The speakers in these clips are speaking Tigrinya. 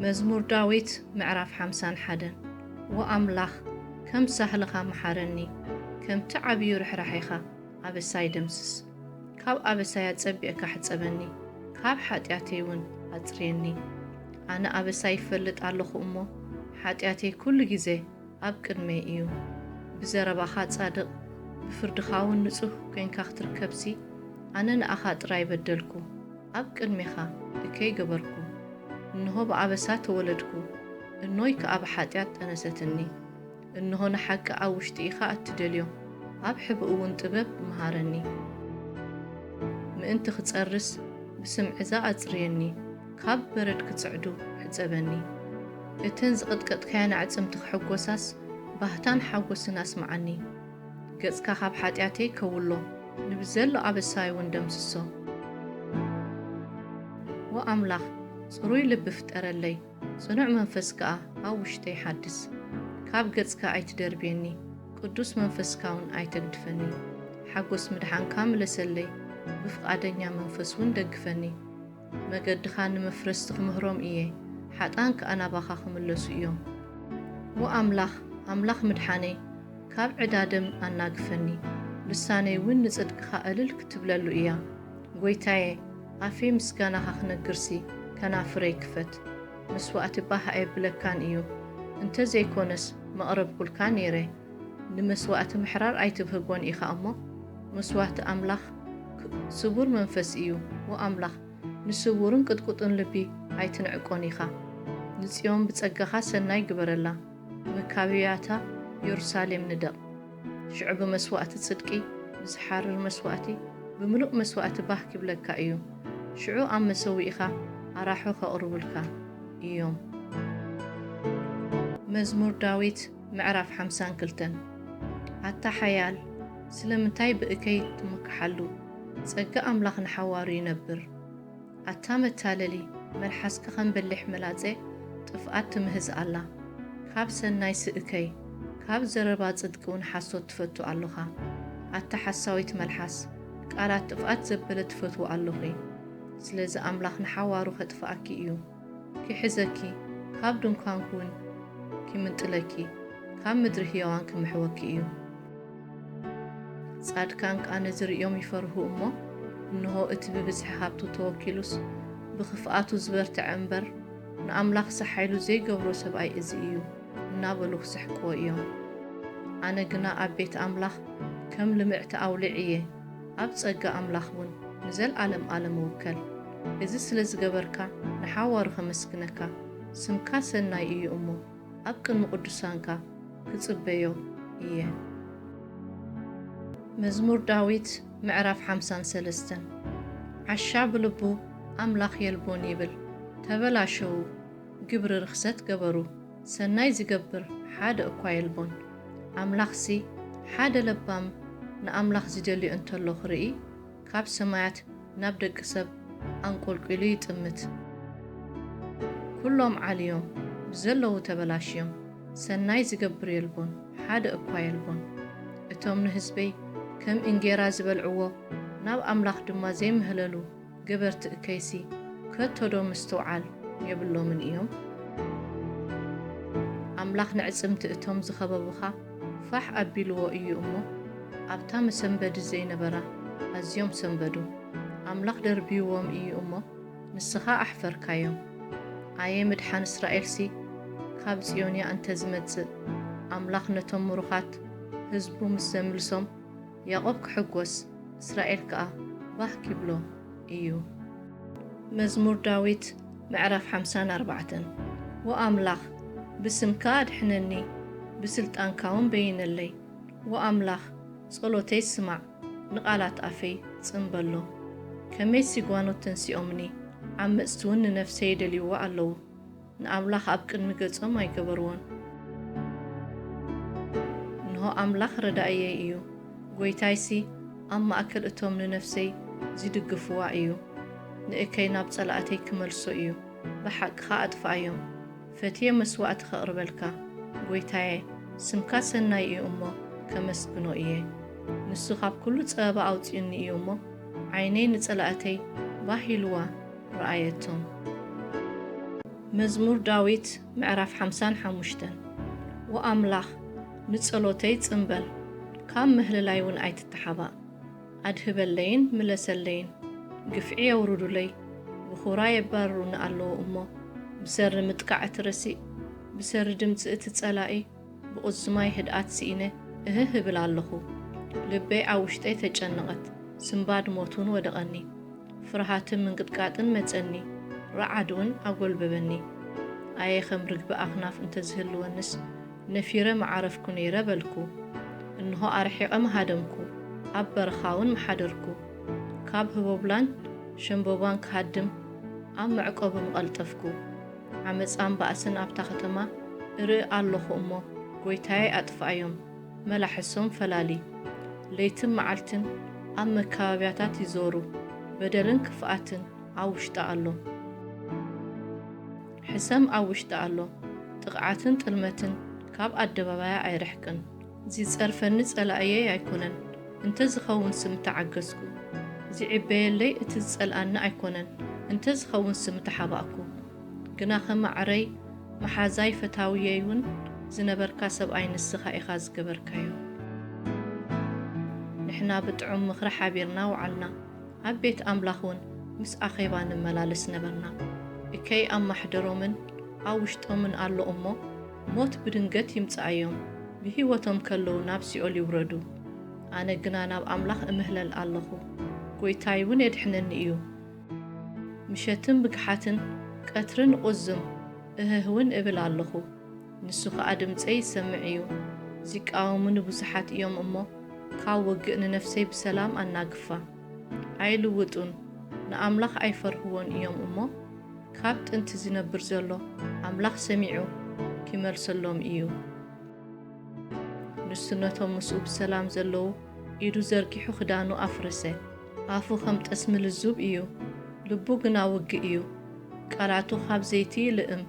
መዝሙር ዳዊት ምዕራፍ ሓምሳን ሓደን። ወኣምላኽ፣ ከም ሳህልኻ መሓረኒ፣ ከምቲ ዓብዩ ርሕራሒኻ ኣበሳይ ደምስስ። ካብ ኣበሳይ ኣጸቢቕካ ሕጸበኒ፣ ካብ ሓጢኣተይ እውን ኣጽርየኒ። ኣነ ኣበሳይ ይፈልጥ ኣለኹ እሞ፣ ሓጢኣተይ ኩሉ ግዜ ኣብ ቅድመይ እዩ። ብዘረባኻ ጻድቕ፣ ብፍርድኻ እውን ንጹህ ኮይንካ ክትርከብሲ፣ ኣነ ንኣኻ ጥራይ በደልኩ፣ ኣብ ቅድሜኻ እከይ ገበርኩ። እንሆ ብኣበሳ ተወለድኩ፣ እኖይ ከኣ ብሓጢኣት ጠነሰትኒ። እንሆ ንሓቂ ኣብ ውሽጢ ኢኻ እትደልዮ፣ ኣብ ሕብኡ እውን ጥበብ ምሃረኒ። ምእንቲ ክጸርስ ብስምዒዛ ኣጽርየኒ፣ ካብ በረድ ክጽዕዱ ሕጸበኒ። እተን ዝቐጥቀጥካየን ኣዕጽምቲ ክሕጎሳስ፣ ባህታን ሓጎስን ኣስምዓኒ። ገጽካ ካብ ሓጢኣተይ ከውሎ፣ ንብዘሎ ኣበሳይ እውን ደምስሶ። ወኣምላኽ፣ ጽሩይ ልቢ ፍጠረለይ፣ ጽኑዕ መንፈስ ከኣ ኣብ ውሽጠይ ሓድስ። ካብ ገጽካ ኣይትደርብየኒ፣ ቅዱስ መንፈስካ እውን ኣይተግድፈኒ። ሓጎስ ምድሓንካ ምለሰለይ፣ ብፍቓደኛ መንፈስ እውን ደግፈኒ። መገድኻ ንመፍረስቲ ክምህሮም እየ፣ ሓጥኣን ከኣ ናባኻ ክምለሱ እዮም። ወኣምላኽ፣ ኣምላኽ ምድሓነይ፣ ካብ ዕዳ ደም ኣናግፈኒ፣ ልሳነይ እውን ንጽድቅኻ እልል ክትብለሉ እያ። ጐይታየ፣ ኣፈይ ምስጋናኻ ክነግርሲ፣ ከናፍረይ ክፈት። መስዋእቲ ባህ ኣየብለካን እዩ፣ እንተ ዘይኮነስ መቕረብኩልካ ነይረ። ንመስዋእቲ ምሕራር ኣይትብህጎን ኢኻ እሞ፣ መስዋእቲ ኣምላኽ ክ-፣ ስቡር መንፈስ እዩ። ወኣምላኽ፣ ንስውርን ቅጥቁጥን ልቢ ኣይትንዕቆን ኢኻ። ንጽዮን ብጸጋኻ ሰናይ ግበረላ፣ መካብያታ የሩሳሌም ንደቕ። ሽዑ ብመስዋእቲ ጽድቂ፣ ብዝሓርር መስዋእቲ፣ ብምሉእ መስዋእቲ ባህ ኪብለካ እዩ። ሽዑ ኣብ መሰውኢኻ ኣራሑ ኸቕርቡልካ እዮም። መዝሙር ዳዊት ምዕራፍ ሓምሳን ክልተን። ኣታ ሓያል፣ ስለምንታይ ብእከይ ትምክሓሉ? ጸጋ ኣምላኽ ንሓዋሩ ይነብር። ኣታ መታለሊ፣ መልሓስካ ከም በሊሕ መላጸ ጥፍኣት ትምህዝ ኣላ። ካብ ሰናይሲ እከይ፣ ካብ ዘረባ ጽድቂ እውን ሓሶት ትፈቱ ኣሎኻ። ኣታ ሓሳዊት መልሓስ፣ ቃላት ጥፍኣት ዘበለ ትፈትዊ ኣሎኺ። ስለዚ ኣምላኽ ንሓዋሩ ኸጥፍኣኪ እዩ። ኪሕዘኪ፣ ካብ ድንኳንኪ እውን ኪምንጥለኪ፣ ካብ ምድሪ ህያዋን ክምሕወኪ እዩ። ጻድቃን ከኣ ነዚ ርእዮም ይፈርሁ እሞ፣ እንሆ፣ እቲ ብብዝሒ ሃብቱ ተወኪሉስ፣ ብኽፍኣቱ ዝበርትዐ እምበር፣ ንኣምላኽሲ ሓይሉ ዘይገብሮ ሰብኣይ እዚ እዩ፣ እናበሉ ክስሕቅዎ እዮም። ኣነ ግና ኣብ ቤት ኣምላኽ ከም ልምዕቲ ኣውሊዕ እየ፣ ኣብ ጸጋ ኣምላኽ እውን ንዘለኣለም ኣለም እውከል። እዚ ስለ ዝገበርካ ንሓዋሩ ኸመስግነካ፣ ስምካ ሰናይ እዩ እሞ፣ ኣብ ቅድሚ ቅዱሳንካ ክጽበዮ እየ። መዝሙር ዳዊት ምዕራፍ ሓምሳን ሰለስተን። ዓሻ ብልቡ ኣምላኽ የልቦን ይብል፣ ተበላሸዉ፣ ግብሪ ርኽሰት ገበሩ፣ ሰናይ ዝገብር ሓደ እኳ የልቦን። ኣምላኽሲ ሓደ ለባም ንኣምላኽ ዝደልዮ እንተሎ ክርኢ፣ ካብ ሰማያት ናብ ደቂ ሰብ ኣንቆልቂሉ ይጥምት። ኩሎም ዓልዮም፣ ብዘለዉ ተበላሽዮም፣ ሰናይ ዝገብር የልቦን፣ ሓደ እኳ የልቦን። እቶም ንህዝበይ ከም እንጌራ ዝበልዕዎ፣ ናብ ኣምላኽ ድማ ዘይምህለሉ ገበርቲ እከይሲ፣ ከቶ ዶ ምስትውዓል የብሎምን እዮም? ኣምላኽ ንዕጽምቲ እቶም ዝኸበቡኻ ፋሕ ኣቢልዎ እዩ እሞ፣ ኣብታ መሰንበዲ ዘይነበራ ኣዝዮም ሰንበዱ። ኣምላኽ ደርብይዎም እዩ እሞ፣ ንስኻ ኣሕፈርካዮም። ኣየ ምድሓን እስራኤልሲ፣ ካብ ጽዮንያ እንተ ዝመጽእ፣ ኣምላኽ ነቶም ምሩኻት ህዝቡ ምስ ዘምልሶም፣ ያዕቆብ ክሕጎስ፣ እስራኤል ከኣ ባህ ኪብሎ እዩ። መዝሙር ዳዊት ምዕራፍ ሓምሳን ኣርባዕተን። ወኣምላኽ፣ ብስምካ ኣድሕነኒ፣ ብስልጣንካ እውን በይነለይ። ወኣምላኽ፣ ጸሎተይ ስማዕ፣ ንቓላት ኣፈይ ጽን በሎ። ከመይሲ ጓኖት ተንሲኦምኒ፣ ዓመጽቲ እውን ንነፍሰይ ይደልይዋ ኣለዉ። ንኣምላኽ ኣብ ቅድሚ ገጾም ኣይገበርዎን። እንሆ ኣምላኽ ረዳእየይ እዩ፣ ጐይታይሲ ኣብ ማእከል እቶም ንነፍሰይ ዚድግፍዋ እዩ። ንእከይ ናብ ጸላእተይ ክመልሶ እዩ፣ ብሓቅኻ ኣጥፍኣዮም። ፈትየ መስዋእቲ ኸቕርበልካ፣ ጐይታየ፣ ስምካ ሰናይ እዩ እሞ፣ ከመስግኖ እየ። ንሱ ኻብ ኵሉ ጸበባ ኣውጺኡኒ እዩ እሞ፣ ዓይነይ ንጸላእተይ ባህ ኢልዋ ረኣየቶም። መዝሙር ዳዊት ምዕራፍ ሓምሳን ሓሙሽተን። ወኣምላኽ፣ ንጸሎተይ ጽምበል፣ ካብ ምህልላይ እውን ኣይትተሓባእ። ኣድህበለይን ምለሰለይን። ግፍዒ የውርዱለይ፣ ብኹራ የባርሩኒ ኣለዉ እሞ፣ ብሰሪ ምጥቃዕ እቲ ረሲእ፣ ብሰሪ ድምጺ እቲ ጸላኢ፣ ብቕዝማይ ህድኣት ስኢነ እህህ እብል ኣለኹ። ልበይ ኣብ ውሽጠይ ተጨነቐት፣ ስምባድ ሞት እውን ወደቐኒ። ፍርሃትን ምንቅጥቃጥን መጸኒ፣ ረዓድ እውን ኣጎልበበኒ። ኣየ ከም ርግቢ ኣኽናፍ እንተ ዝህልወንስ፣ ነፊረ ምዓረፍኩ ነይረ በልኩ። እንሆ ኣርሒቐ ምሃደምኩ፣ ኣብ በረኻ እውን ምሓደርኩ። ካብ ህቦብላን ሸምቦባን ክሃድም፣ ኣብ መዕቆቢ ምቐልጠፍኩ። ዓመጻን ባእስን ኣብታ ከተማ እርኢ ኣለኹ እሞ፣ ጐይታየይ ኣጥፍኣዮም፣ መላሕሶም ፈላሊ። ለይትን መዓልትን ኣብ መካበብያታት ይዞሩ፣ በደልን ክፍኣትን ኣብ ውሽጣ ኣሎ። ሕሰም ኣብ ውሽጣ ኣሎ፣ ጥቕዓትን ጥልመትን ካብ ኣደባባያ ኣይርሕቅን። ዚጸርፈኒ ጸላእየይ ኣይኮነን፣ እንተ ዝኸውን ስም ተዓገስኩ። ዚዕበየለይ እቲ ዝጸልኣኒ ኣይኮነን፣ እንተ ዝኸውን ስም ተሓባእኩ። ግናኸ ማዕረይ፣ መሓዛይ፣ ፈታውየይ እውን ዝነበርካ ሰብኣይ ንስኻ ኢኻ ዝገበርካዮ። ንሕና ብጥዑም ምኽሪ ሓቢርና ወዓልና፣ ኣብ ቤት ኣምላኽ እውን ምስ ኣኼባ ንመላለስ ነበርና። እከይ ኣብ ማሕደሮምን ኣብ ውሽጦምን ኣሎ እሞ፣ ሞት ብድንገት ይምጽኣዮም፣ ብህይወቶም ከለዉ ናብ ሲኦል ይውረዱ። ኣነ ግና ናብ ኣምላኽ እምህለል ኣለኹ፣ ጐይታይ እውን የድሕነኒ እዩ። ምሸትን ብግሓትን ቀትርን እቕዝም እህህ እውን እብል ኣለኹ። ንሱ ኸኣ ድምጸይ ይሰምዕ እዩ። ዚቃወሙኒ ብዙሓት እዮም እሞ፣ ካብ ውግእ ንነፍሰይ ብሰላም ኣናግፋ። ኣይልውጡን፣ ንኣምላኽ ኣይፈርህዎን እዮም እሞ፣ ካብ ጥንቲ ዚነብር ዘሎ ኣምላኽ ሰሚዑ ኪመልሰሎም እዩ። ንሱ ነቶም ምስኡ ብሰላም ዘለዉ ኢዱ ዘርጊሑ ክዳኑ ኣፍረሰ። ኣፉ ኸም ጠስሚ ልዙብ እዩ፣ ልቡ ግና ውግእ እዩ። ቃላቱ ኻብ ዘይቲ ይልእም፣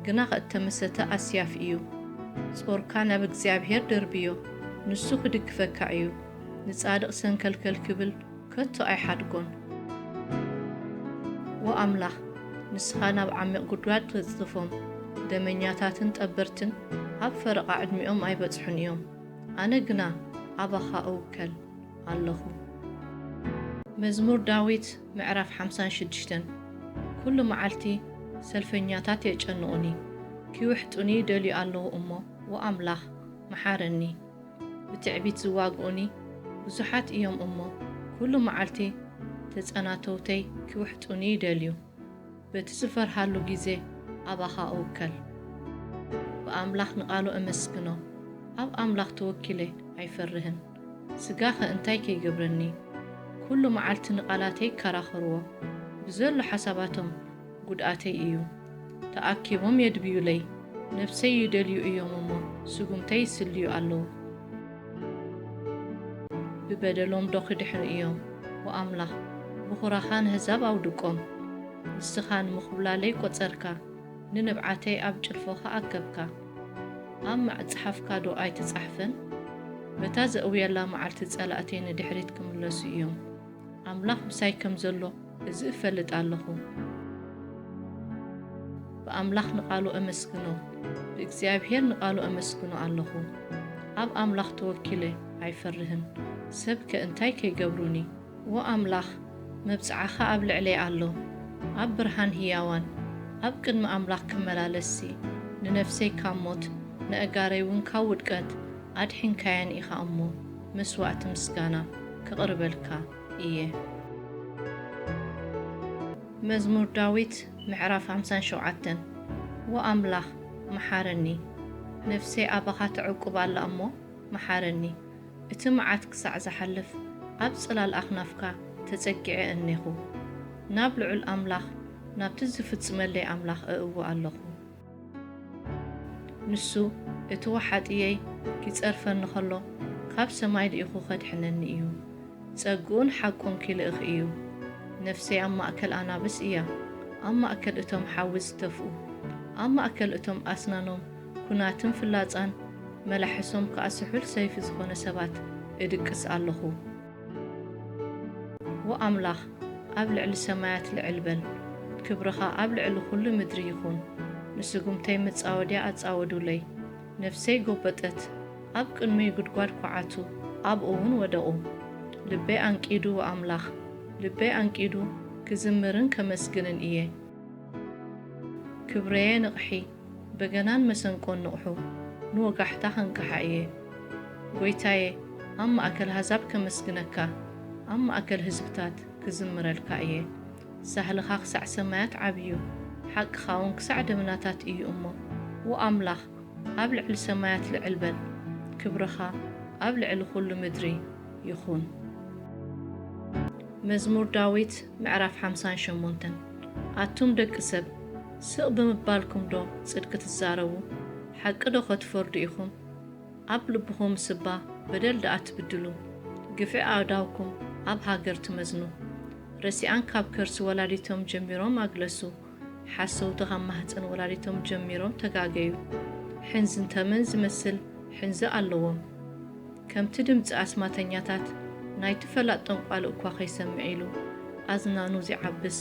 ግና ኸእተመሰተ ኣስያፍ እዩ። ጾርካ ናብ እግዚኣብሄር ደርብዮ፣ ንሱ ኽድግፈካ እዩ። ንጻድቕ ሰንከልከል ክብል ከቶ ኣይሓድጎን። ወኣምላኽ፣ ንስኻ ናብ ዓሚቕ ጒድጓድ ተጽድፎም፣ ደመኛታትን ጠበርትን ኣብ ፈረቓ ዕድሚኦም ኣይበጽሑን እዮም። ኣነ ግና ኣባኻ እውከል ኣለኹ። መዝሙር ዳዊት ምዕራፍ ሓምሳን ሽዱሽተን። ኩሉ መዓልቲ ሰልፈኛታት የጨንቑኒ፣ ኪውሕጡኒ ይደልዩ ኣለዉ እሞ፣ ወኣምላኽ፣ መሓረኒ። ብትዕቢት ዝዋግኡኒ ብዙሓት እዮም እሞ፣ ኩሉ መዓልቲ ተጸናተውተይ ኪውሕጡኒ ይደልዩ። በቲ ዝፈርሃሉ ግዜ ኣባኻ እውከል። ብኣምላኽ ንቓሉ እመስግኖ። ኣብ ኣምላኽ ተወኪለ ኣይፈርህን። ስጋኸ እንታይ ከይገብረኒ? ኩሉ መዓልቲ ንቓላተይ ይከራኸርዎ። ብዘሎ ሓሳባቶም ጉድኣተይ እዩ። ተኣኪቦም የድብዩለይ። ነፍሰይ ይደልዩ እዮም እሞ፣ ስጉምተይ ይስልዩ ኣለዉ። ብበደሎም ዶ ክድሕኑ እዮም? ወኣምላኽ፣ ብኹራኻ ነህዛብ ኣውድቆም። ንስኻ ንምኹብላለይ ቈጸርካ፣ ንንብዓተይ ኣብ ጭልፎኻ ኣከብካ። ኣብ መጽሓፍካ ዶ ኣይተጻሕፈን? በታ ዘእውየላ መዓልቲ ጸላእተይ ንድሕሪት ክምለሱ እዮም። ኣምላኽ ምሳይ ከም ዘሎ እዚ እፈልጥ ኣለኹ። ብኣምላኽ ንቓሉ ኣመስግኖ፣ ብእግዚኣብሄር ንቓሉ ኣመስግኖ ኣለኹ። ኣብ ኣምላኽ ተወኪለ ኣይፈርህን። ሰብከ እንታይ ከይገብሩኒ? ወኣምላኽ፣ መብጽዓኻ ኣብ ልዕለይ ኣሎ። ኣብ ብርሃን ህያዋን፣ ኣብ ቅድሚ ኣምላኽ ክመላለስሲ፣ ንነፍሰይ ካብ ሞት፣ ንኣእጋረይ እውን ካብ ውድቀት ኣድሒንካየን ኢኻ እሞ፣ መስዋእቲ ምስጋና ከቕርበልካ እየ። መዝሙር ዳዊት ምዕራፍ ሓምሳን ሸውዓተን። ወኣምላኽ፣ መሓረኒ፣ ነፍሰይ ኣባኻ ተዕቁብ ኣላ እሞ፣ መሓረኒ። እቲ መዓት ክሳዕ ዝሓልፍ፣ ኣብ ጽላል ኣኽናፍካ ተጸጊዐ እኔኹ። ናብ ልዑል ኣምላኽ፣ ናብቲ ዝፍጽመለይ ኣምላኽ እእዊ ኣለኹ። ንሱ፣ እቲ ወሓጥየይ ኪጸርፈኒ ኸሎ፣ ካብ ሰማይ ልኢኹ ኸድሕነኒ እዩ። ጸግኡን ሓቁን ኪልእኽ እዩ። ነፍሰይ ኣብ ማእከል ኣናብስ እያ፣ ኣብ ማእከል እቶም ሓዊ ዝተፍኡ፣ ኣብ ማእከል እቶም ኣስናኖም ኲናትን ፍላጻን፣ መላሕሶም ከኣ ስሑል ሰይፊ ዝኾነ ሰባት እድቅስ ኣለኹ። ወኣምላኽ፣ ኣብ ልዕሊ ሰማያት ልዕል በል፣ ክብርኻ ኣብ ልዕሊ ኹሉ ምድሪ ይኹን። ንስጉምተይ መጻወድያ ኣጻወዱለይ። ነፍሰይ ጎበጠት፣ ኣብ ቅድመይ ጉድጓድ ኳዓቱ፣ ኣብኡ እውን ወደቑ። ልበይ ኣንቂዱ ኣምላኽ፣ ልበይ ኣንቂዱ ክዝምርን ከመስግንን እየ። ክብረየ ንቕሒ፣ በገናን መሰንቆን ንቕሑ፣ ንወጋሕታ ከንቅሓ እየ። ጐይታየ፣ ኣብ ማእከል ኣህዛብ ከመስግነካ፣ ኣብ ማእከል ህዝብታት ክዝምረልካ እየ። ሳህልኻ ክሳዕ ሰማያት ዓብዩ፣ ሓቅኻ እውን ክሳዕ ደበናታት እዩ እሞ፣ ዎ ኣምላኽ፣ ኣብ ልዕሊ ሰማያት ልዕል በል፣ ክብርኻ ኣብ ልዕሊ ኹሉ ምድሪ ይኹን። መዝሙር ዳዊት ምዕራፍ ሓምሳን ሸሞንተን። ኣቱም ደቂ ሰብ፣ ስቕ ብምባልኩም ዶ ጽድቂ ትዛረቡ? ሓቂ ዶ ኸትፈርዱ ኢኹም? ኣብ ልብኹምስ እባ በደል ደኣ ትብድሉ፣ ግፍዒ ኣእዳውኩም ኣብ ሃገር ትመዝኑ። ረሲኣን ካብ ከርሲ ወላዲቶም ጀሚሮም ኣግለሱ፣ ሓሰውቲ ካብ ማህጸን ወላዲቶም ጀሚሮም ተጋገዩ። ሕንዝን ተመን ዝመስል ሕንዚ ኣለዎም። ከምቲ ድምጺ ኣስማተኛታት፣ ናይቲ ፈላጥ ጠንቋሊ እኳ ኸይሰምዕ ኢሉ፣ ኣዝናኑ ዚዓብስ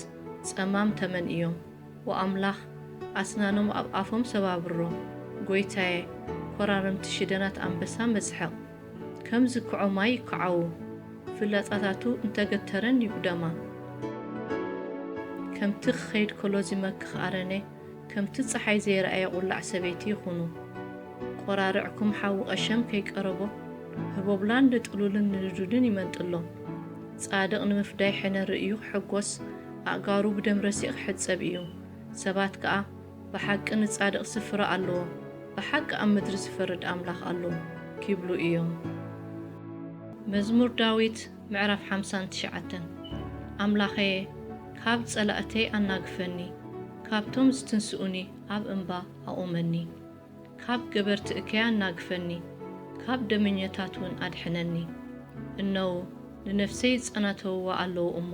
ጸማም ተመን እዮም። ወኣምላኽ፣ ኣስናኖም ኣብ ኣፎም ሰባብሮ። ጐይታየ፣ ኰራርምቲ ሽደናት ኣንበሳ መስሐቕ። ከም ዝክዖ ማይ ይከዓዉ፣ ፍላጻታቱ እንተ ገተረን ይጉደማ። ከምቲ ክኸይድ ከሎ ዚመክኽ ኣረነ፣ ከምቲ ጸሓይ ዘይረኣየ ቁላዕ ሰበይቲ ይኹኑ። ቆራርዕኩም ሓዊ ቀሸም ከይቀረቦ፣ ህቦብላን ንጥሉልን ንድዱልን ይመንጥሎ። ጻድቕ ንምፍዳይ ሕነ ርእዩ ክሕጎስ፣ ኣእጋሩ ብደም ረሲእ ክሕጸብ እዩ። ሰባት ከኣ፣ "ብሓቂ ንጻድቕ ስፍራ ኣለዎ፣ ብሓቂ ኣብ ምድሪ ዝፈርድ ኣምላኽ ኣሎ" ኪብሉ እዮም። መዝሙር ዳዊት ምዕራፍ ሓምሳን ትሽዓተን። ኣምላኸየ፣ ካብ ጸላእተይ ኣናግፈኒ፣ ካብቶም ዝትንስኡኒ ኣብ እምባ ኣቑመኒ። ካብ ገበርቲ እከይ ኣናግፈኒ፣ ካብ ደመኛታት እውን ኣድሕነኒ። እነሆ፣ ንነፍሰይ ይጸናተውዋ ኣለዉ እሞ፣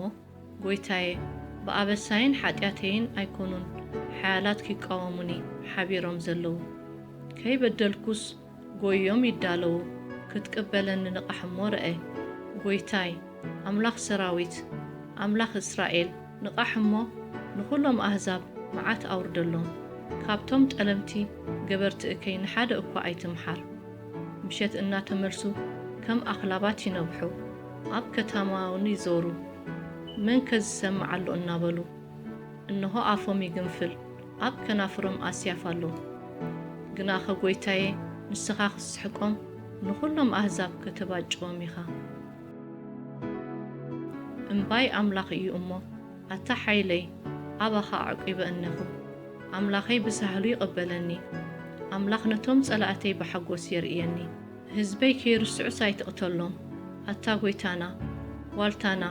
ጐይታየ፣ ብኣበሳይን ሓጢኣተይን ኣይኮኑን ሓያላት ኪቃወሙኒ ሓቢሮም ዘለዉ። ከይበደልኩስ ጐዮም ይዳለዉ፣ ክትቅበለኒ ንቓሕ እሞ ርአ። ጐይታይ፣ ኣምላኽ ሰራዊት፣ ኣምላኽ እስራኤል፣ ንቓሕ እሞ ንኹሎም ኣህዛብ መዓት ኣውርደሎም። ካብቶም ጠለምቲ ገበርቲ እከይ ንሓደ እኳ ኣይትምሓር። ምሸት እናተመልሱ ከም ኣኽላባት ይነብሑ፣ ኣብ ከተማ እውን ይዞሩ። መንከ ዝሰምዕ ኣሎ እናበሉ፣ እንሆ ኣፎም ይግንፍል፣ ኣብ ከናፍሮም ኣስያፍ ኣሎ። ግናኸ ጐይታየ፣ ንስኻ ክትስሕቆም፣ ንኹሎም ኣህዛብ ከተባጭዎም ኢኻ። እምባይ ኣምላኽ እዩ እሞ፣ ኣታ ሓይለይ፣ ኣባኻ ኣዕቂበ እነኹ። ኣምላኸይ ብሳህሉ ይቐበለኒ፣ ኣምላኽ ነቶም ጸላእተይ ብሓጎስ የርእየኒ። ህዝበይ ከይርስዑስ ኣይትቕተሎም። ኣታ ጐይታና፣ ዋልታና፣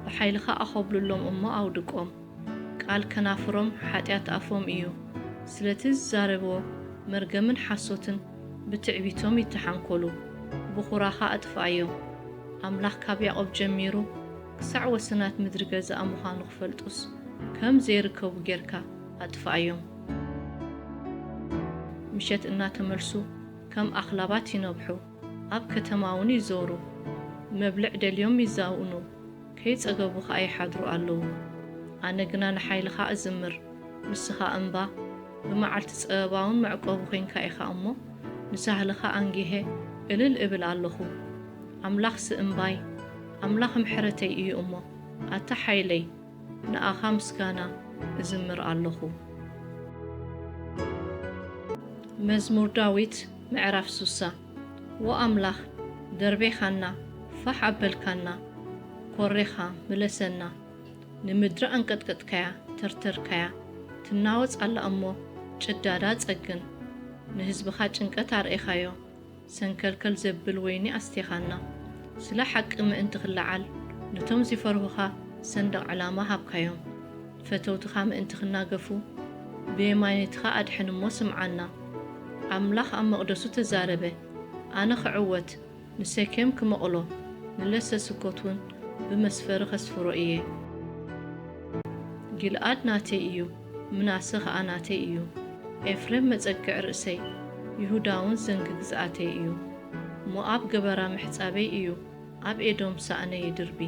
ብሓይልኻ ኣኾብልሎም እሞ ኣውድቆም። ቃል ከናፍሮም ሓጢኣት ኣፎም እዩ። ስለቲ ዝዛረብዎ መርገምን ሓሶትን ብትዕቢቶም ይተሓንኮሉ። ብኹራኻ ኣጥፍኣዮም። ኣምላኽ ካብ ያዕቆብ ጀሚሩ ክሳዕ ወሰናት ምድሪ ገዛእ ምዃኑ ክፈልጡስ፣ ከም ዘይርከቡ ጌርካ ኣጥፍኣዮም። ምሸት እናተመልሱ ከም ኣኽላባት ይነብሑ፣ ኣብ ከተማ እውን ይዞሩ። መብልዕ ደልዮም ይዛውኑ፣ ከይጸገቡ ኸኣ ይሓድሩ ኣለዉ። ኣነ ግና ንሓይልኻ እዝምር፣ ንስኻ እምባ፣ ብመዓልቲ ጸበባውን መዕቆቢ ኾይንካ ኢኻ እሞ፣ ንሳህልኻ ኣንጊሀ እልል እብል ኣለኹ። ኣምላኽሲ እምባይ፣ ኣምላኽ ምሕረተይ እዩ እሞ፣ ኣታ ሓይለይ፣ ንኣኻ ምስጋና እዝምር ኣለኹ። መዝሙር ዳዊት ምዕራፍ ሱሳ። ዎ ኣምላኽ፣ ደርቤኻና፣ ፋሕ ኣበልካና፣ ኮሬኻ፣ ምለሰና። ንምድሪ ኣንቀጥቀጥካያ፣ ተርተርካያ፣ ትናወጽ ኣላ እሞ፣ ጭዳዳ ጸግን። ንህዝብኻ ጭንቀት ኣርኤኻዮ፣ ሰንከልከል ዘብል ወይኒ ኣስቴኻና። ስለ ሓቂ ምእንቲ ክለዓል፣ ነቶም ዚፈርሁኻ ሰንደቕ ዕላማ ሃብካዮም። ፈተውትኻ ምእንቲ ክናገፉ፣ ብየማነይትኻ ኣድሕን እሞ ስምዓና። ኣምላኽ ኣብ መቕደሱ ተዛረበ፣ ኣነ ክዕወት፣ ንሴኬም ክመቕሎ፣ ንለሰ ስኮት እውን ብመስፈሪ ከስፍሮ እየ። ጊልኣድ ናተይ እዩ፣ ምናሰ ኸኣ ናተይ እዩ። ኤፍሬም መጸግዒ ርእሰይ፣ ይሁዳ እውን ዘንጊ ግዝኣተይ እዩ። ሞኣብ ገበራ ምሕጻበይ እዩ፣ ኣብ ኤዶም ሳእነይ ይድርቢ።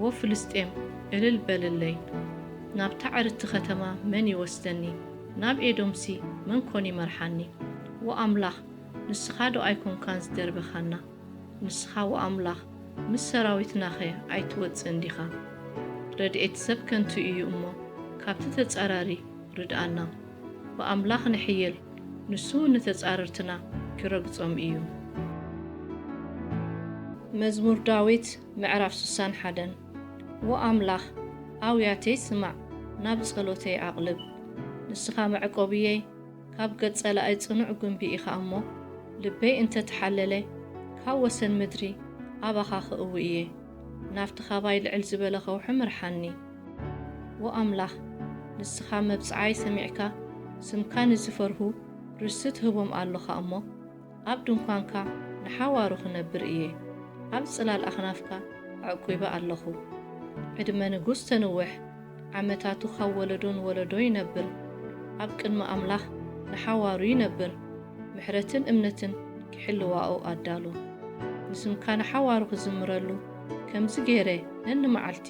ዎ ፍልስጤም፣ እልል በልለይ። ናብታ ዕርድቲ ኸተማ መን ይወስደኒ? ናብ ኤዶምሲ መን ኮን ይመርሓኒ? ወኣምላኽ፣ ንስኻ ዶ ኣይኮንካን ዝደርበኻና? ንስኻ ወኣምላኽ፣ ምስ ሰራዊትናኸ ኣይትወጽእን ዲኻ? ረድኤት ሰብ ከንቱ እዩ እሞ፣ ካብቲ ተጻራሪ ርድኣና። ብኣምላኽ ንሕይል፣ ንሱ ንተጻረርትና ኪረግጾም እዩ። መዝሙር ዳዊት ምዕራፍ ስሳን ሓደን። ወኣምላኽ፣ ኣውያተይ ስማዕ፣ ናብ ጸሎተይ ኣቕልብ። ንስኻ መዕቆብየይ፣ ካብ ገጽ ጸላኢ ጽኑዕ ግምቢ ኢኻ እሞ፣ ልበይ እንተ ተሓለለ፣ ካብ ወሰን ምድሪ ኣባኻ ክእዊ እየ። ናብቲ ኻባይ ልዕል ዝበለ ኸውሒ ምርሓኒ። ወኣምላኽ፣ ንስኻ መብጽዓይ ሰሚዕካ፣ ስምካ ንዝፈርሁ ርስቲ ትህቦም ኣሎኻ እሞ፣ ኣብ ድንኳንካ ንሓዋሩ ክነብር እየ። ኣብ ጽላል ኣኽናፍካ ኣዕቂበ ኣለኹ። ዕድመ ንጉስ ተንውሕ፣ ዓመታቱ ኻብ ወለዶ ንወለዶ ይነብር። ኣብ ቅድሚ ኣምላኽ ንሓዋሩ ይነብር። ምሕረትን እምነትን ኪሕልዋኦ ኣዳሉ። ንስምካ ንሓዋሩ ክዝምረሉ፣ ከምዚ ገይረ ነንመዓልቲ